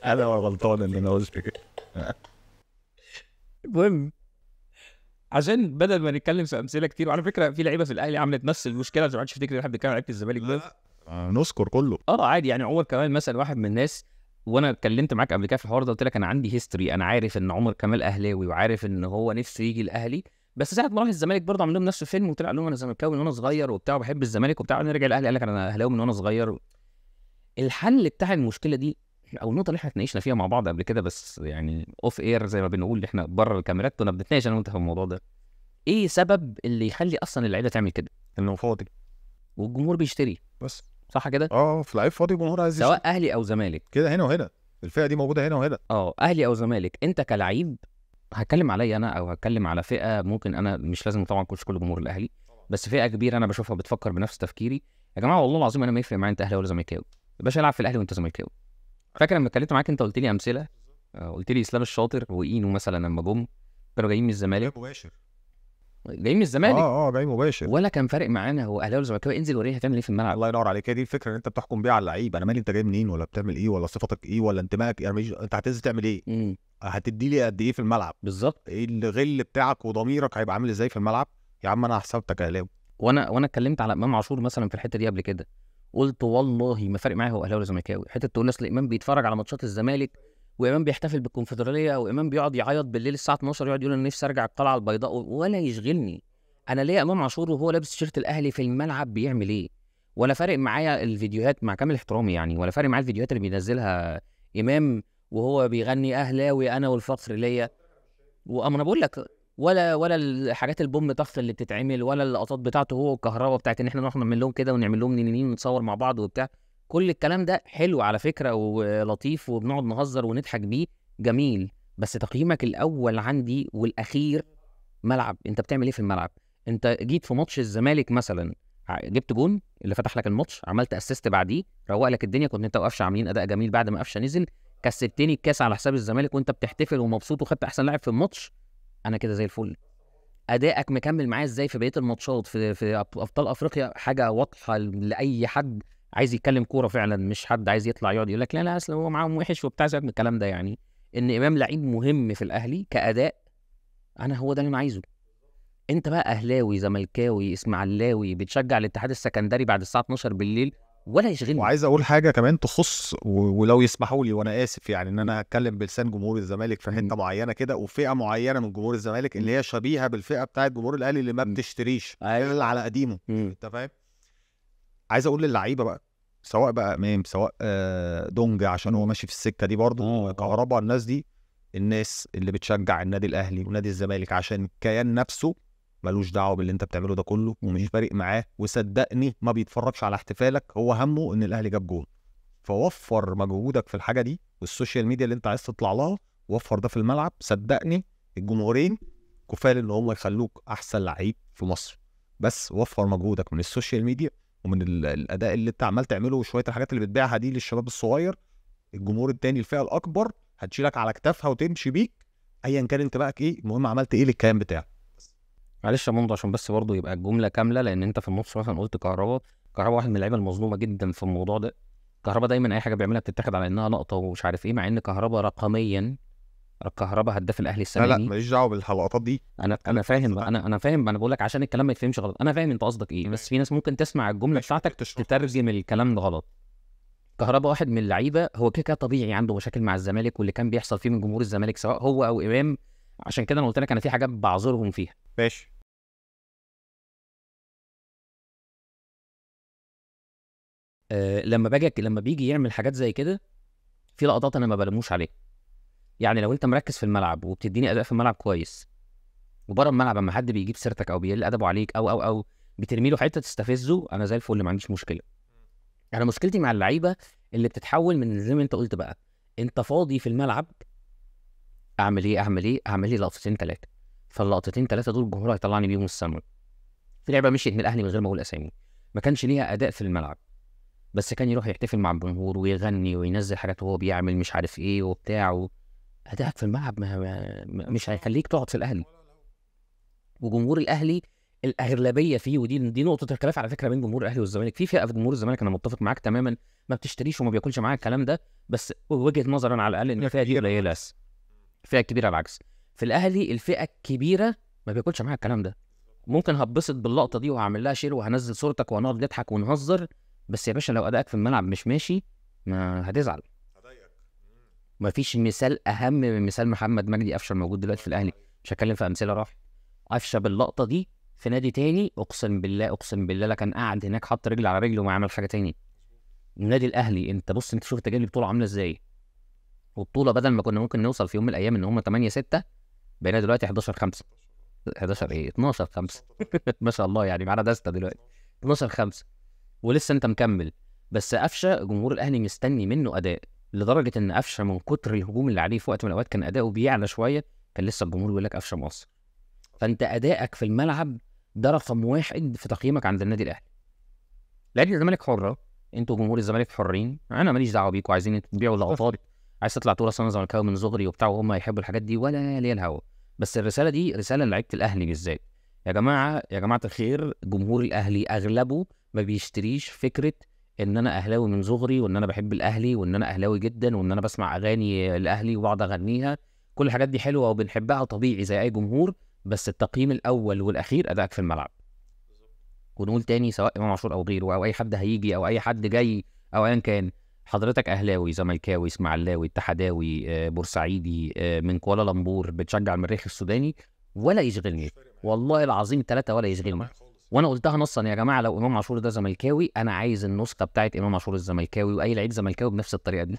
انا غلطان ان انا قلت كده. المهم عشان بدل ما نتكلم في امثلة كتير، وعلى فكرة في لعيبة في الاهلي عملت نفس المشكلة، عشان ما حدش يفتكر ان احنا بنتكلم على لعيبة الزمالك بس، نذكر كله. عادي يعني. عمر كمال مثلا واحد من الناس، وانا اتكلمت معاك قبل كده في الحوار ده، قلت لك انا عندي history، انا عارف ان عمر كمال اهلاوي وعارف ان هو نفسه يجي الاهلي، بس ساعة ما راح الزمالك برضه عمل لهم نفس الفيلم وطلع لهم انا زملكاوي من وانا صغير وبتاع وبحب الزمالك وبتاع، انا رجع الاهلي قال لك انا اهلاوي من وانا صغير. الحل بتاع المشكلة دي او النقطة اللي احنا اتناقشنا فيها مع بعض قبل كده، بس يعني off air زي ما بنقول، احنا بره الكاميرات كنا بنتناقش انا وانت في الموضوع ده. ايه سبب اللي يخلي اصلا اللعيبة تعمل كده؟ انه فاضي والجمهور بيشتري بس، صح كده؟ في لعيب فاضي والجمهور عايز، سواء اهلي او زمالك كده، هنا وهنا الفئة دي موجودة هنا وهنا. اهلي او زمالك، انت كلعيب هتكلم عليا انا او هتكلم على فئة، ممكن انا مش لازم طبعا كل جمهور الاهلي، بس فئة كبيرة انا بشوفها بتفكر بنفس تفكيري. يا جماعة والله العظيم انا ما يفرق معايا انت اهلاوي ولا زملكاوي، يا باشا العب في الاهلي وانت زملكاوي. فاكر لما اتكلمت معاك انت قلت لي امثلة، قلت لي اسلام الشاطر واينو مثلا لما جم كانوا جايين من الزمالك مباشر، جايين من الزمالك جاي مباشر، ولا كان فارق معانا هو اهلاوي ولا زملكاوي، انزل وريني هتعمل ايه في الملعب. الله ينور عليك، هي دي الفكرة ان انت بتحكم بيها على اللعيب. انا مالي انت جاي منين ولا بتعمل ايه ولا صفتك ايه ولا انتمائك ايه، يعني انت هتنزل تعمل ايه، هتدي لي قد ايه في الملعب بالظبط، ايه الغل بتاعك وضميرك هيبقى عامل ازاي في الملعب. يا عم انا حسبتك اهلاوي. وانا اتكلمت على امام عاشور مثلا في الحتة دي قبل كده، قلت والله ما فارق معايا هو اهلاوي ولا زملكاوي. حتة تقول اصل امام بيتفرج على ماتشات الزمالك، وامام بيحتفل بالكونفدراليه، وامام بيقعد يعيط بالليل الساعة 12 يقعد يقول انا نفسي ارجع القلعة البيضاء، ولا يشغلني انا ليه امام عاشور وهو لابس تيشيرت الاهلي في الملعب بيعمل ايه، ولا فارق معايا الفيديوهات مع كامل احترامي يعني، ولا فارق معايا الفيديوهات اللي بينزلها امام وهو بيغني اهلاوي انا والفخر ليا، واما انا بقول لك ولا الحاجات البوم طخ اللي بتتعمل، ولا اللقطات بتاعته هو والكهرباء بتاعت ان احنا نروح نعمل لهم كده ونعمل لهم نينين ونتصور مع بعض وبتاع. كل الكلام ده حلو على فكرة ولطيف وبنقعد نهزر ونضحك بيه، جميل، بس تقييمك الاول عندي والاخير ملعب. انت بتعمل ايه في الملعب؟ انت جيت في ماتش الزمالك مثلا، جبت جون اللي فتح لك الماتش، عملت assist بعديه، روق لك الدنيا، كنت انت وقفشه عاملين اداء جميل، بعد ما قفشه نزل كسبتني الكاس على حساب الزمالك وانت بتحتفل ومبسوط وخدت احسن لاعب في الماتش، انا كده زي الفل. ادائك مكمل معايا ازاي في بقية الماتشات في ابطال افريقيا، حاجة واضحة لاي حد عايز يتكلم كورة فعلا، مش حد عايز يطلع يقعد يقول لك لا لا اصل هو معاهم وحش وبتاع زي الكلام ده. يعني ان امام لعيب مهم في الاهلي كاداء، انا هو ده اللي انا عايزه. انت بقى اهلاوي زملكاوي اسماعيلاوي بتشجع الاتحاد السكندري بعد الساعة 12 بالليل، ولا يشغلني. وعايز اقول حاجة كمان تخص، ولو يسمحوا لي وانا اسف يعني ان انا هتكلم بلسان جمهور الزمالك في حتة معينة كده، وفئه معينة من جمهور الزمالك اللي هي شبيهه بالفئه بتاعه جمهور الاهلي اللي ما بتشتريش اللي على قديمة، انت فاهم؟ عايز اقول للعيبة بقى، سواء بقى امام سواء دونجا عشان هو ماشي في السكة دي برضه، كهربا، الناس دي، الناس اللي بتشجع النادي الاهلي ونادي الزمالك عشان الكيان نفسه ملوش دعوه باللي انت بتعمله ده كله ومش فارق معاه، وصدقني ما بيتفرجش على احتفالك، هو همه ان الاهلي جاب جول. فوفر مجهودك في الحاجة دي وال social media اللي انت عايز تطلع لها، وفر ده في الملعب. صدقني الجمهورين كفاية ان هم يخلوك احسن لعيب في مصر، بس وفر مجهودك من ال social media ومن الاداء اللي انت عمال تعمله وشوية الحاجات اللي بتبيعها دي للشباب الصغير. الجمهور التاني الفئة الاكبر هتشيلك على كتافها وتمشي بيك ايا كان انتباهك ايه، المهم عملت ايه للكيان بتاعك. معلش يا مندو عشان بس برضه يبقى الجملة كاملة، لان انت في النص مثلا قلت كهربا واحد من اللعيبة المظلومة جدا في الموضوع ده. كهربا دايما اي حاجة بيعملها بتتاخد على انها لقطة ومش عارف ايه، مع ان كهربا رقميا كهربا هداف الاهلي السنة دي. لا ماليش دعوه بالحلقات دي، انا فاهم، انا فاهم، انا بقول لك عشان الكلام ما يتفهمش غلط، انا فاهم انت قصدك ايه، بس في ناس ممكن تسمع الجملة بتاعتك تترجم الكلام ده غلط. كهربا واحد من اللعيبة هو كده طبيعي عنده مشاكل مع الزمالك واللي كان بيحصل فيه من جمهور الزمالك سواء هو او امام، عشان كده انا قلت لك انا في حاجات بعذرهم فيها. ماشي. لما بيجي يعمل حاجات زي كده في لقطات انا ما بلموش عليها. يعني لو انت مركز في الملعب وبتديني اداء في الملعب كويس، وبره الملعب اما حد بيجيب سيرتك او بيقل ادبه عليك او او او بترمي له حتة تستفزه، انا زي الفل ما عنديش مشكلة. انا مشكلتي مع اللعيبة اللي بتتحول من زي ما انت قلت بقى، انت فاضي في الملعب، اعمل ايه اعمل ايه اعمل ايه، لقطتين ثلاثة، فاللقطتين ثلاثة دول الجمهور هيطلعني بيهم السما. في لعبه مشيت من الاهلي من غير ما اقول اسامي، ما كانش ليها اداء في الملعب، بس كان يروح يحتفل مع الجمهور ويغني وينزل حاجات وهو بيعمل مش عارف ايه وبتاع. ادائك في الملعب ما مش هيخليك تقعد في الاهلي. وجمهور الاهلي الاغلبية فيه، ودي نقطة الخلاف على فكرة بين جمهور الاهلي والزمالك، في فئة في جمهور الزمالك انا متفق معاك تماما ما بتشتريش وما بياكلش معاك الكلام ده، بس وجهه نظري انا على الاقل ان الفئة دي قليله، الفئة الكبيرة العكس. في الاهلي الفئة الكبيرة ما بياكلش معاك الكلام ده، ممكن هتبسط باللقطه دي وهعمل لها share وهنزل صورتك وهنقعد نضحك ونهزر، بس يا باشا لو ادائك في الملعب مش ماشي ما هتزعل. ما فيش مثال اهم من مثال محمد مجدي قفشه الموجود دلوقتي في الاهلي، مش هتكلم في امثلة، راح قفشه باللقطه دي في نادي تاني اقسم بالله اقسم بالله لا كان قاعد هناك حط رجل على رجله وما عمل حاجة تاني. النادي الاهلي انت بص، انت شوف تجارب البطولة عامله ازاي، والبطوله بدل ما كنا ممكن نوصل في يوم من الايام ان هم 8-6 بقينا دلوقتي 11-5، 11 ايه 12-5 ما شاء الله، يعني معانا دسته دلوقتي 12-5 ولسه انت مكمل. بس قفشه جمهور الاهلي مستني منه اداء، لدرجة ان قفشه من كتر الهجوم اللي عليه في وقت من الاوقات كان اداؤه بيعلى شوية، كان لسه الجمهور بيقول لك قفشه مقصر. فانت ادائك في الملعب ده رقم واحد في تقييمك عند النادي الاهلي. لعيبة الزمالك حره، انتوا جمهور الزمالك حرين، انا ماليش دعوه بيكوا، عايزين تبيعوا لقطات، عايز تطلع تقول اصل انا زملكاوي من صغري وبتاع وهم يحبوا الحاجات دي، ولا ليا الهوا. بس الرسالة دي رسالة لعيبة الاهلي بالذات، يا جماعة يا جماعة الخير، جمهور الاهلي اغلبه ما بيشتريش فكرة ان انا اهلاوي من صغري وان انا بحب الاهلي وان انا اهلاوي جدا وان انا بسمع اغاني الاهلي وبقعد اغنيها، كل الحاجات دي حلوة وبنحبها طبيعي زي اي جمهور، بس التقييم الاول والاخير ادائك في الملعب. ونقول تاني سواء امام عاشور او غيره او اي حد هيجي او اي حد جاي او ايا كان، حضرتك اهلاوي زملكاوي اسماعيلاوي اتحداوي بورسعيدي من كوالالمبور بتشجع المريخ السوداني، ولا يشغلني والله العظيم ثلاثة ولا يشغلني. وانا قلتها نصا يا جماعة، لو امام عاشور ده زملكاوي انا عايز النسخة بتاعت امام عاشور الزملكاوي، واي لعيب زملكاوي بنفس الطريقة دي.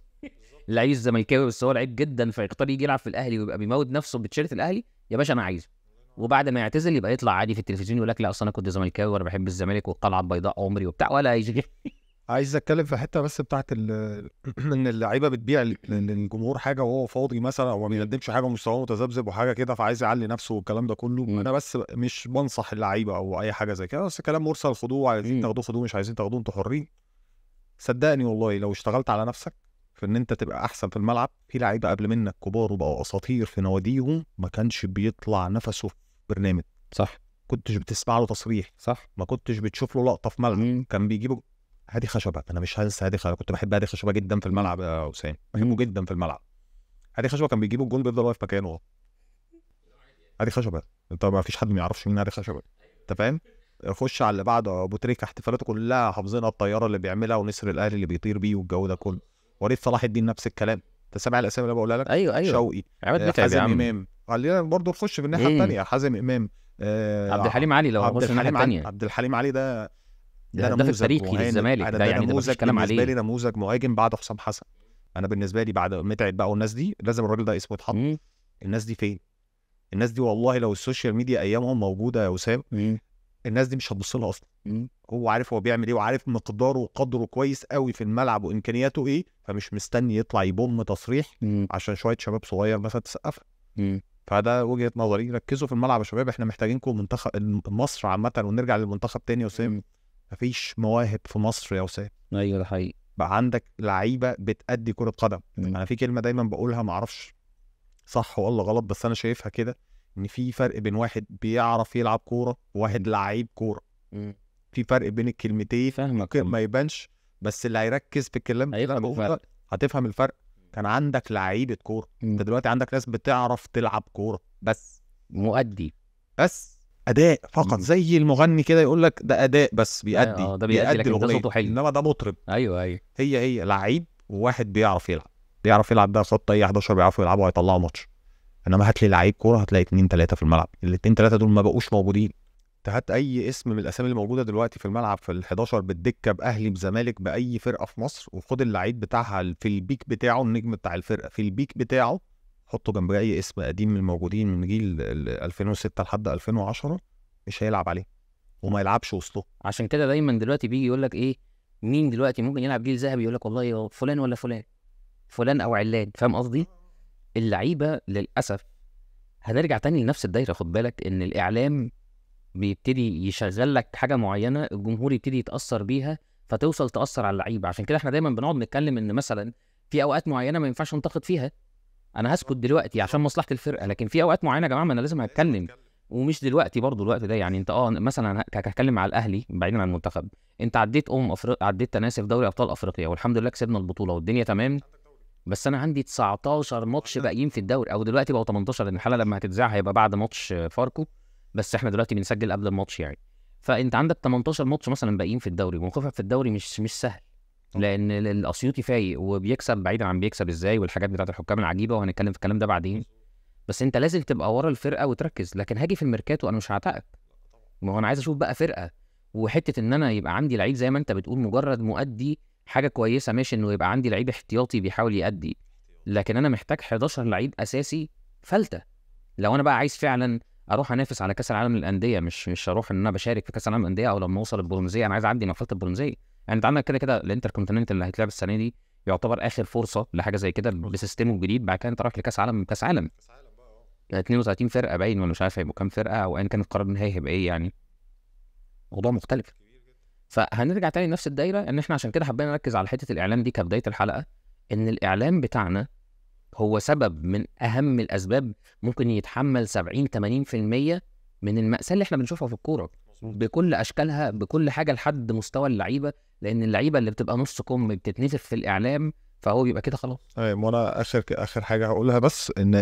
لعيب الزملكاوي بس هو لعيب جدا فيختار يجي يلعب في الاهلي ويبقى بيموت نفسه بتشيرت الاهلي، يا باشا انا عايزه. وبعد ما يعتزل يبقى يطلع عادي في التلفزيون يقول لك لا اصل انا كنت زملكاوي وانا بحب الزمالك والقلعه البيضاء عمري وبتاع، ولا يشغل. عايز اتكلم في حتة بس بتاعت ان اللعيبة بتبيع للجمهور حاجة وهو فاضي مثلا، او ما بيقدمش حاجة ومستواه متذبذب وحاجه كده، فعايز يعلي نفسه والكلام ده كله. انا بس مش بنصح اللعيبة او اي حاجة زي كده، بس كلام مرسل، خدوه عايزين تاخدوه خدوه، مش عايزين تاخدوه انتوا حرين. صدقني والله لو اشتغلت على نفسك في ان انت تبقى احسن في الملعب، في لعيبة قبل منك كبار وبقوا اساطير في نواديهم ما كانش بيطلع نفسه في برنامج، صح، كنتش بتسمع له تصريح، صح، ما كنتش بتشوف له لقطة في ملعب، كان بيجيبه هادي خشبه. انا مش هنسى هادي خشبه، كنت بحب هادي خشبه جدا في الملعب يا وسام، بحبه جدا في الملعب. هادي خشبه كان بيجيب الجول بيفضل واقف مكانه. هادي خشبه انت ما فيش حد ما يعرفش مين هادي خشبه، انت فاهم؟ خش على اللي بعده، ابو تريكه احتفالاته كلها حافظينها، الطيارة اللي بيعملها ونسر الاهلي اللي بيطير بيه والجو ده كله. وليد صلاح الدين نفس الكلام، انت سامع الاسامي اللي بقولها لك؟ ايوه ايوه، شوقي، حازم امام، خلينا برضه نخش في الناحية الثانية، حازم امام، عبد الحليم علي، لو عبد الحليم علي، عبد الحليم علي ده ده التاريخي للزمالك، ده يعني ده مفيش كلام عليه. بالنسبة لي نموذج مهاجم بعد حسام حسن، انا بالنسبة لي بعد متعب بقى والناس دي لازم الراجل ده اسمه يتحط. الناس دي فين؟ الناس دي والله لو ال social media ايامهم موجودة يا وسام، الناس دي مش هتبص لها اصلا. هو عارف هو بيعمل ايه، وعارف مقداره وقدره كويس قوي في الملعب وامكانياته ايه، فمش مستني يطلع يبوم تصريح عشان شوية شباب صغير مثلا تسقف. فده وجهه نظري، ركزوا في الملعب يا شباب، احنا محتاجينكم منتخب مصر عامة. ونرجع للمنتخب تاني يا وسام، مفيش مواهب في مصر يا وسام. ايوه ده حقيقي، بقى عندك لعيبة بتأدي كره قدم. انا في كلمة دايما بقولها معرفش صح ولا غلط، بس انا شايفها كده، ان في فرق بين واحد بيعرف يلعب كورة وواحد لعيب كورة. في فرق بين الكلمتين، ممكن ما يبانش، بس اللي هيركز في الكلام ده هتفهم الفرق. كان عندك لعيبة كورة، انت دلوقتي عندك ناس بتعرف تلعب كورة بس مؤدي، بس اداء فقط. زي المغني كده يقول لك ده اداء بس، بيأدي ده بيأدي لكن ده صوته حلو، انما ده مطرب. ايوه ايوه، هي لعيب وواحد بيعرف يلعب، بيعرف يلعب ده خط اي 11 بيعرفوا يلعبوا هيطلعوا ماتش. انما هات لي لعيب كورة هتلاقي 2 3 في الملعب، ال 2 3 دول ما بقوش موجودين. هات اي اسم من الاسامي اللي موجودة دلوقتي في الملعب في ال11 بالدكه، باهلي بزمالك باي فرقه في مصر، وخد اللعيب بتاعها في ال peak بتاعه، النجم بتاع الفرقة في ال peak بتاعه، حطه جنب اي اسم قديم من الموجودين من جيل 2006 لحد 2010، مش هيلعب عليه وما يلعبش وسطه. عشان كده دايما دلوقتي بيجي يقول لك ايه، مين دلوقتي ممكن يلعب جيل ذهبي؟ يقول لك والله فلان ولا فلان، فلان او علان. فاهم قصدي؟ اللعيبة للاسف هنرجع تاني لنفس الدايرة. خد بالك ان الاعلام بيبتدي يشغل لك حاجة معينة، الجمهور يبتدي يتاثر بيها، فتوصل تاثر على اللعيبة. عشان كده احنا دايما بنقعد نتكلم ان مثلا في اوقات معينة ما ينفعش انتقد فيها، انا هسكت دلوقتي عشان مصلحة الفرقة، لكن في اوقات معينة يا جماعة ما انا لازم هتكلم. ومش دلوقتي برضو الوقت ده يعني. انت مثلا هتكلم على الاهلي بعيدا عن المنتخب، انت عديت افريقيا، عديت تناسي في دوري ابطال افريقيا والحمد لله كسبنا البطولة والدنيا تمام، بس انا عندي 19 ماتش باقيين في الدوري، او دلوقتي بقوا 18 لان الحلقة لما هتتذاع هيبقى بعد ماتش فاركو، بس احنا دلوقتي بنسجل قبل الماتش يعني. فانت عندك 18 ماتش مثلا باقيين في الدوري، وموقفك في الدوري مش سهل، لان الاسيوطي فايق وبيكسب، بعيدا عن بيكسب ازاي والحاجات بتاعت الحكام العجيبة، وهنتكلم في الكلام ده بعدين، بس انت لازم تبقى ورا الفرقة وتركز. لكن هاجي في الميركاتو انا مش هعتقك، ما هو انا عايز اشوف بقى فرقه. وحتة ان انا يبقى عندي لعيب زي ما انت بتقول مجرد مؤدي حاجة كويسة، ماشي انه يبقى عندي لعيب احتياطي بيحاول يأدي، لكن انا محتاج 11 لعيب اساسي فلته. لو انا بقى عايز فعلا اروح انافس على كاس العالم للاندية، مش هروح ان انا بشارك في كاس العالم للاندية، او لما اوصل البرونزيه انا عايز اعدي مرحلة البرونزيه. يعني انت عندك كده كده الانتركونتيننتال اللي هيتلعب السنة دي يعتبر اخر فرصة لحاجة زي كده ب system ه الجديد. بعد كده انت رايح لكاس عالم، كاس عالم 32 فرقه باين، ولا مش عارف هيبقوا كام فرقه، او ايا كان القرار النهائي هيبقى ايه، يعني موضوع مختلف. فهنرجع تاني لنفس الدايرة، ان احنا عشان كده حبينا نركز على حتة الاعلام دي كبداية الحلقة، ان الاعلام بتاعنا هو سبب من اهم الاسباب، ممكن يتحمل 70-80% من المأساة اللي احنا بنشوفها في الكورة بكل اشكالها بكل حاجة لحد مستوى اللعيبة، لان اللعيبة اللي بتبقى نص كم بتتنفخ في الاعلام، فهو بيبقى كده خلاص. ايوه، وانا اخر حاجة هقولها بس، ان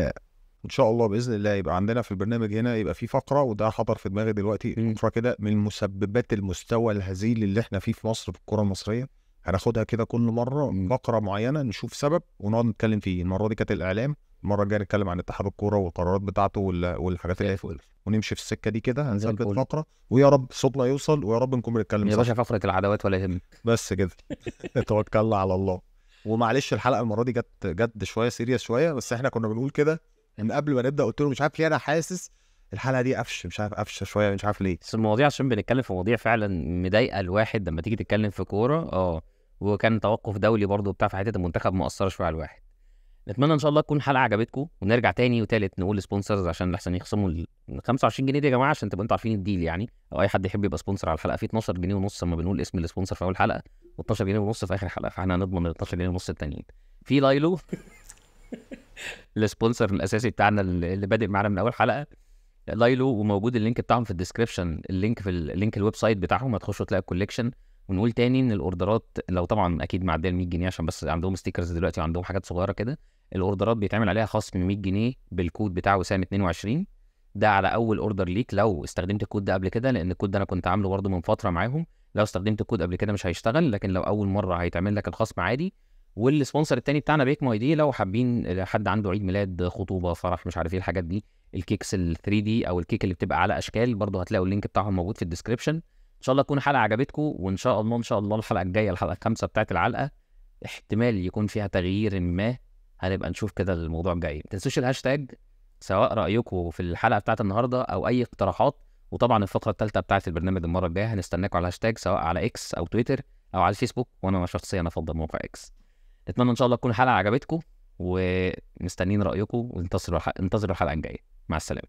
ان شاء الله باذن الله يبقى عندنا في البرنامج هنا يبقى في فقره، وده حضر في دماغي دلوقتي، فقره كده من مسببات المستوى الهزيل اللي احنا فيه في مصر في الكره المصرية، هناخدها كده كل مرة فقره معينة نشوف سبب ونقعد نتكلم فيه. المرة دي كانت الاعلام، المرة الجاية نتكلم عن اتحاد الكورة والقرارات بتاعته والحاجات اللي فوق، ونمشي في السكة دي كده، هنثبت فقره، ويا رب صوتنا يوصل، ويا رب نكون بنتكلم يا باشا. فقره العداوات ولا يهم، بس كده توكلنا على الله. ومعلش الحلقة المرة دي جت جد شوية، serious شوية، بس احنا كنا بنقول كده من قبل ما نبدا، قلت له مش عارف ليه انا حاسس الحلقة دي قفش، مش عارف قفشه شوية، مش عارف ليه. بس المواضيع عشان بنتكلم في مواضيع فعلا مضايقه الواحد لما تيجي تتكلم في كورة، وكان توقف دولي برضو بتاع في حتة المنتخب مؤثرة شوية على الواحد. نتمنى ان شاء الله تكون حلقة عجبتكم، ونرجع تاني وتالت نقول sponsors عشان لحسن يخصموا ال 25 جنيه دي يا جماعة، عشان تبقوا انتوا عارفين ال deal يعني، او اي حد يحب يبقى sponsor على الحلقة في 12 جنيه ونص لما بنقول اسم ال sponsor في اول حلقة، و12 جنيه ونص في اخر حلقة، فاحنا هنضمن ال 12 جنيه ونص التانيين. في لايلو ال sponsor الاساسي بتاعنا اللي بادئ معانا من اول حلقة، لايلو، وموجود ال link بتاعهم في ال description، ال link في ال link ال website بتاعهم، هتخشوا تلاقوا ال collection. ونقول تاني ان ال order ات لو طبعا اكيد معدية ال 100 جنيه، عشان بس عندهم stickers دلوقتي وعندهم حاجات صغيرة كده، ال order ات بيتعمل عليها خصم 100 جنيه بالكود بتاع وسام 22 ده على اول order ليك لو استخدمت الكود ده قبل كده، لان الكود ده انا كنت عامله برده من فترة معاهم، لو استخدمت الكود قبل كده مش هيشتغل، لكن لو اول مرة هيتعمل لك الخصم عادي. وال sponsor التاني بتاعنا بيك ماي دي، لو حابين حد عنده عيد ميلاد، خطوبه، فرح، مش عارف ايه الحاجات دي، ال cakes ال 3D او الكيك اللي بتبقى على اشكال، برضه هتلاقوا ال link بتاعهم موجود في ال description. ان شاء الله تكون حلقة عجبتكم، وان شاء الله ان شاء الله الحلقة الجاية الحلقة 5 بتاعت العلقة احتمال يكون فيها تغيير ما، هنبقى نشوف كده الموضوع الجاي. ما تنسوش الهاشتاج سواء رايكم في الحلقة بتاعت النهارده او اي اقتراحات، وطبعا الفقرة الثالثة بتاعت البرنامج المرة الجاية هنستناكم على الهاشتاج سواء على اكس او تويتر او على الفيسبوك، وانا شخصيا افضل موقع اكس. نتمنى ان شاء الله تكون الحلقة عجبتكم، ومستنيين رايكم، وانتظروا الحلقة الجاية. مع السلامة.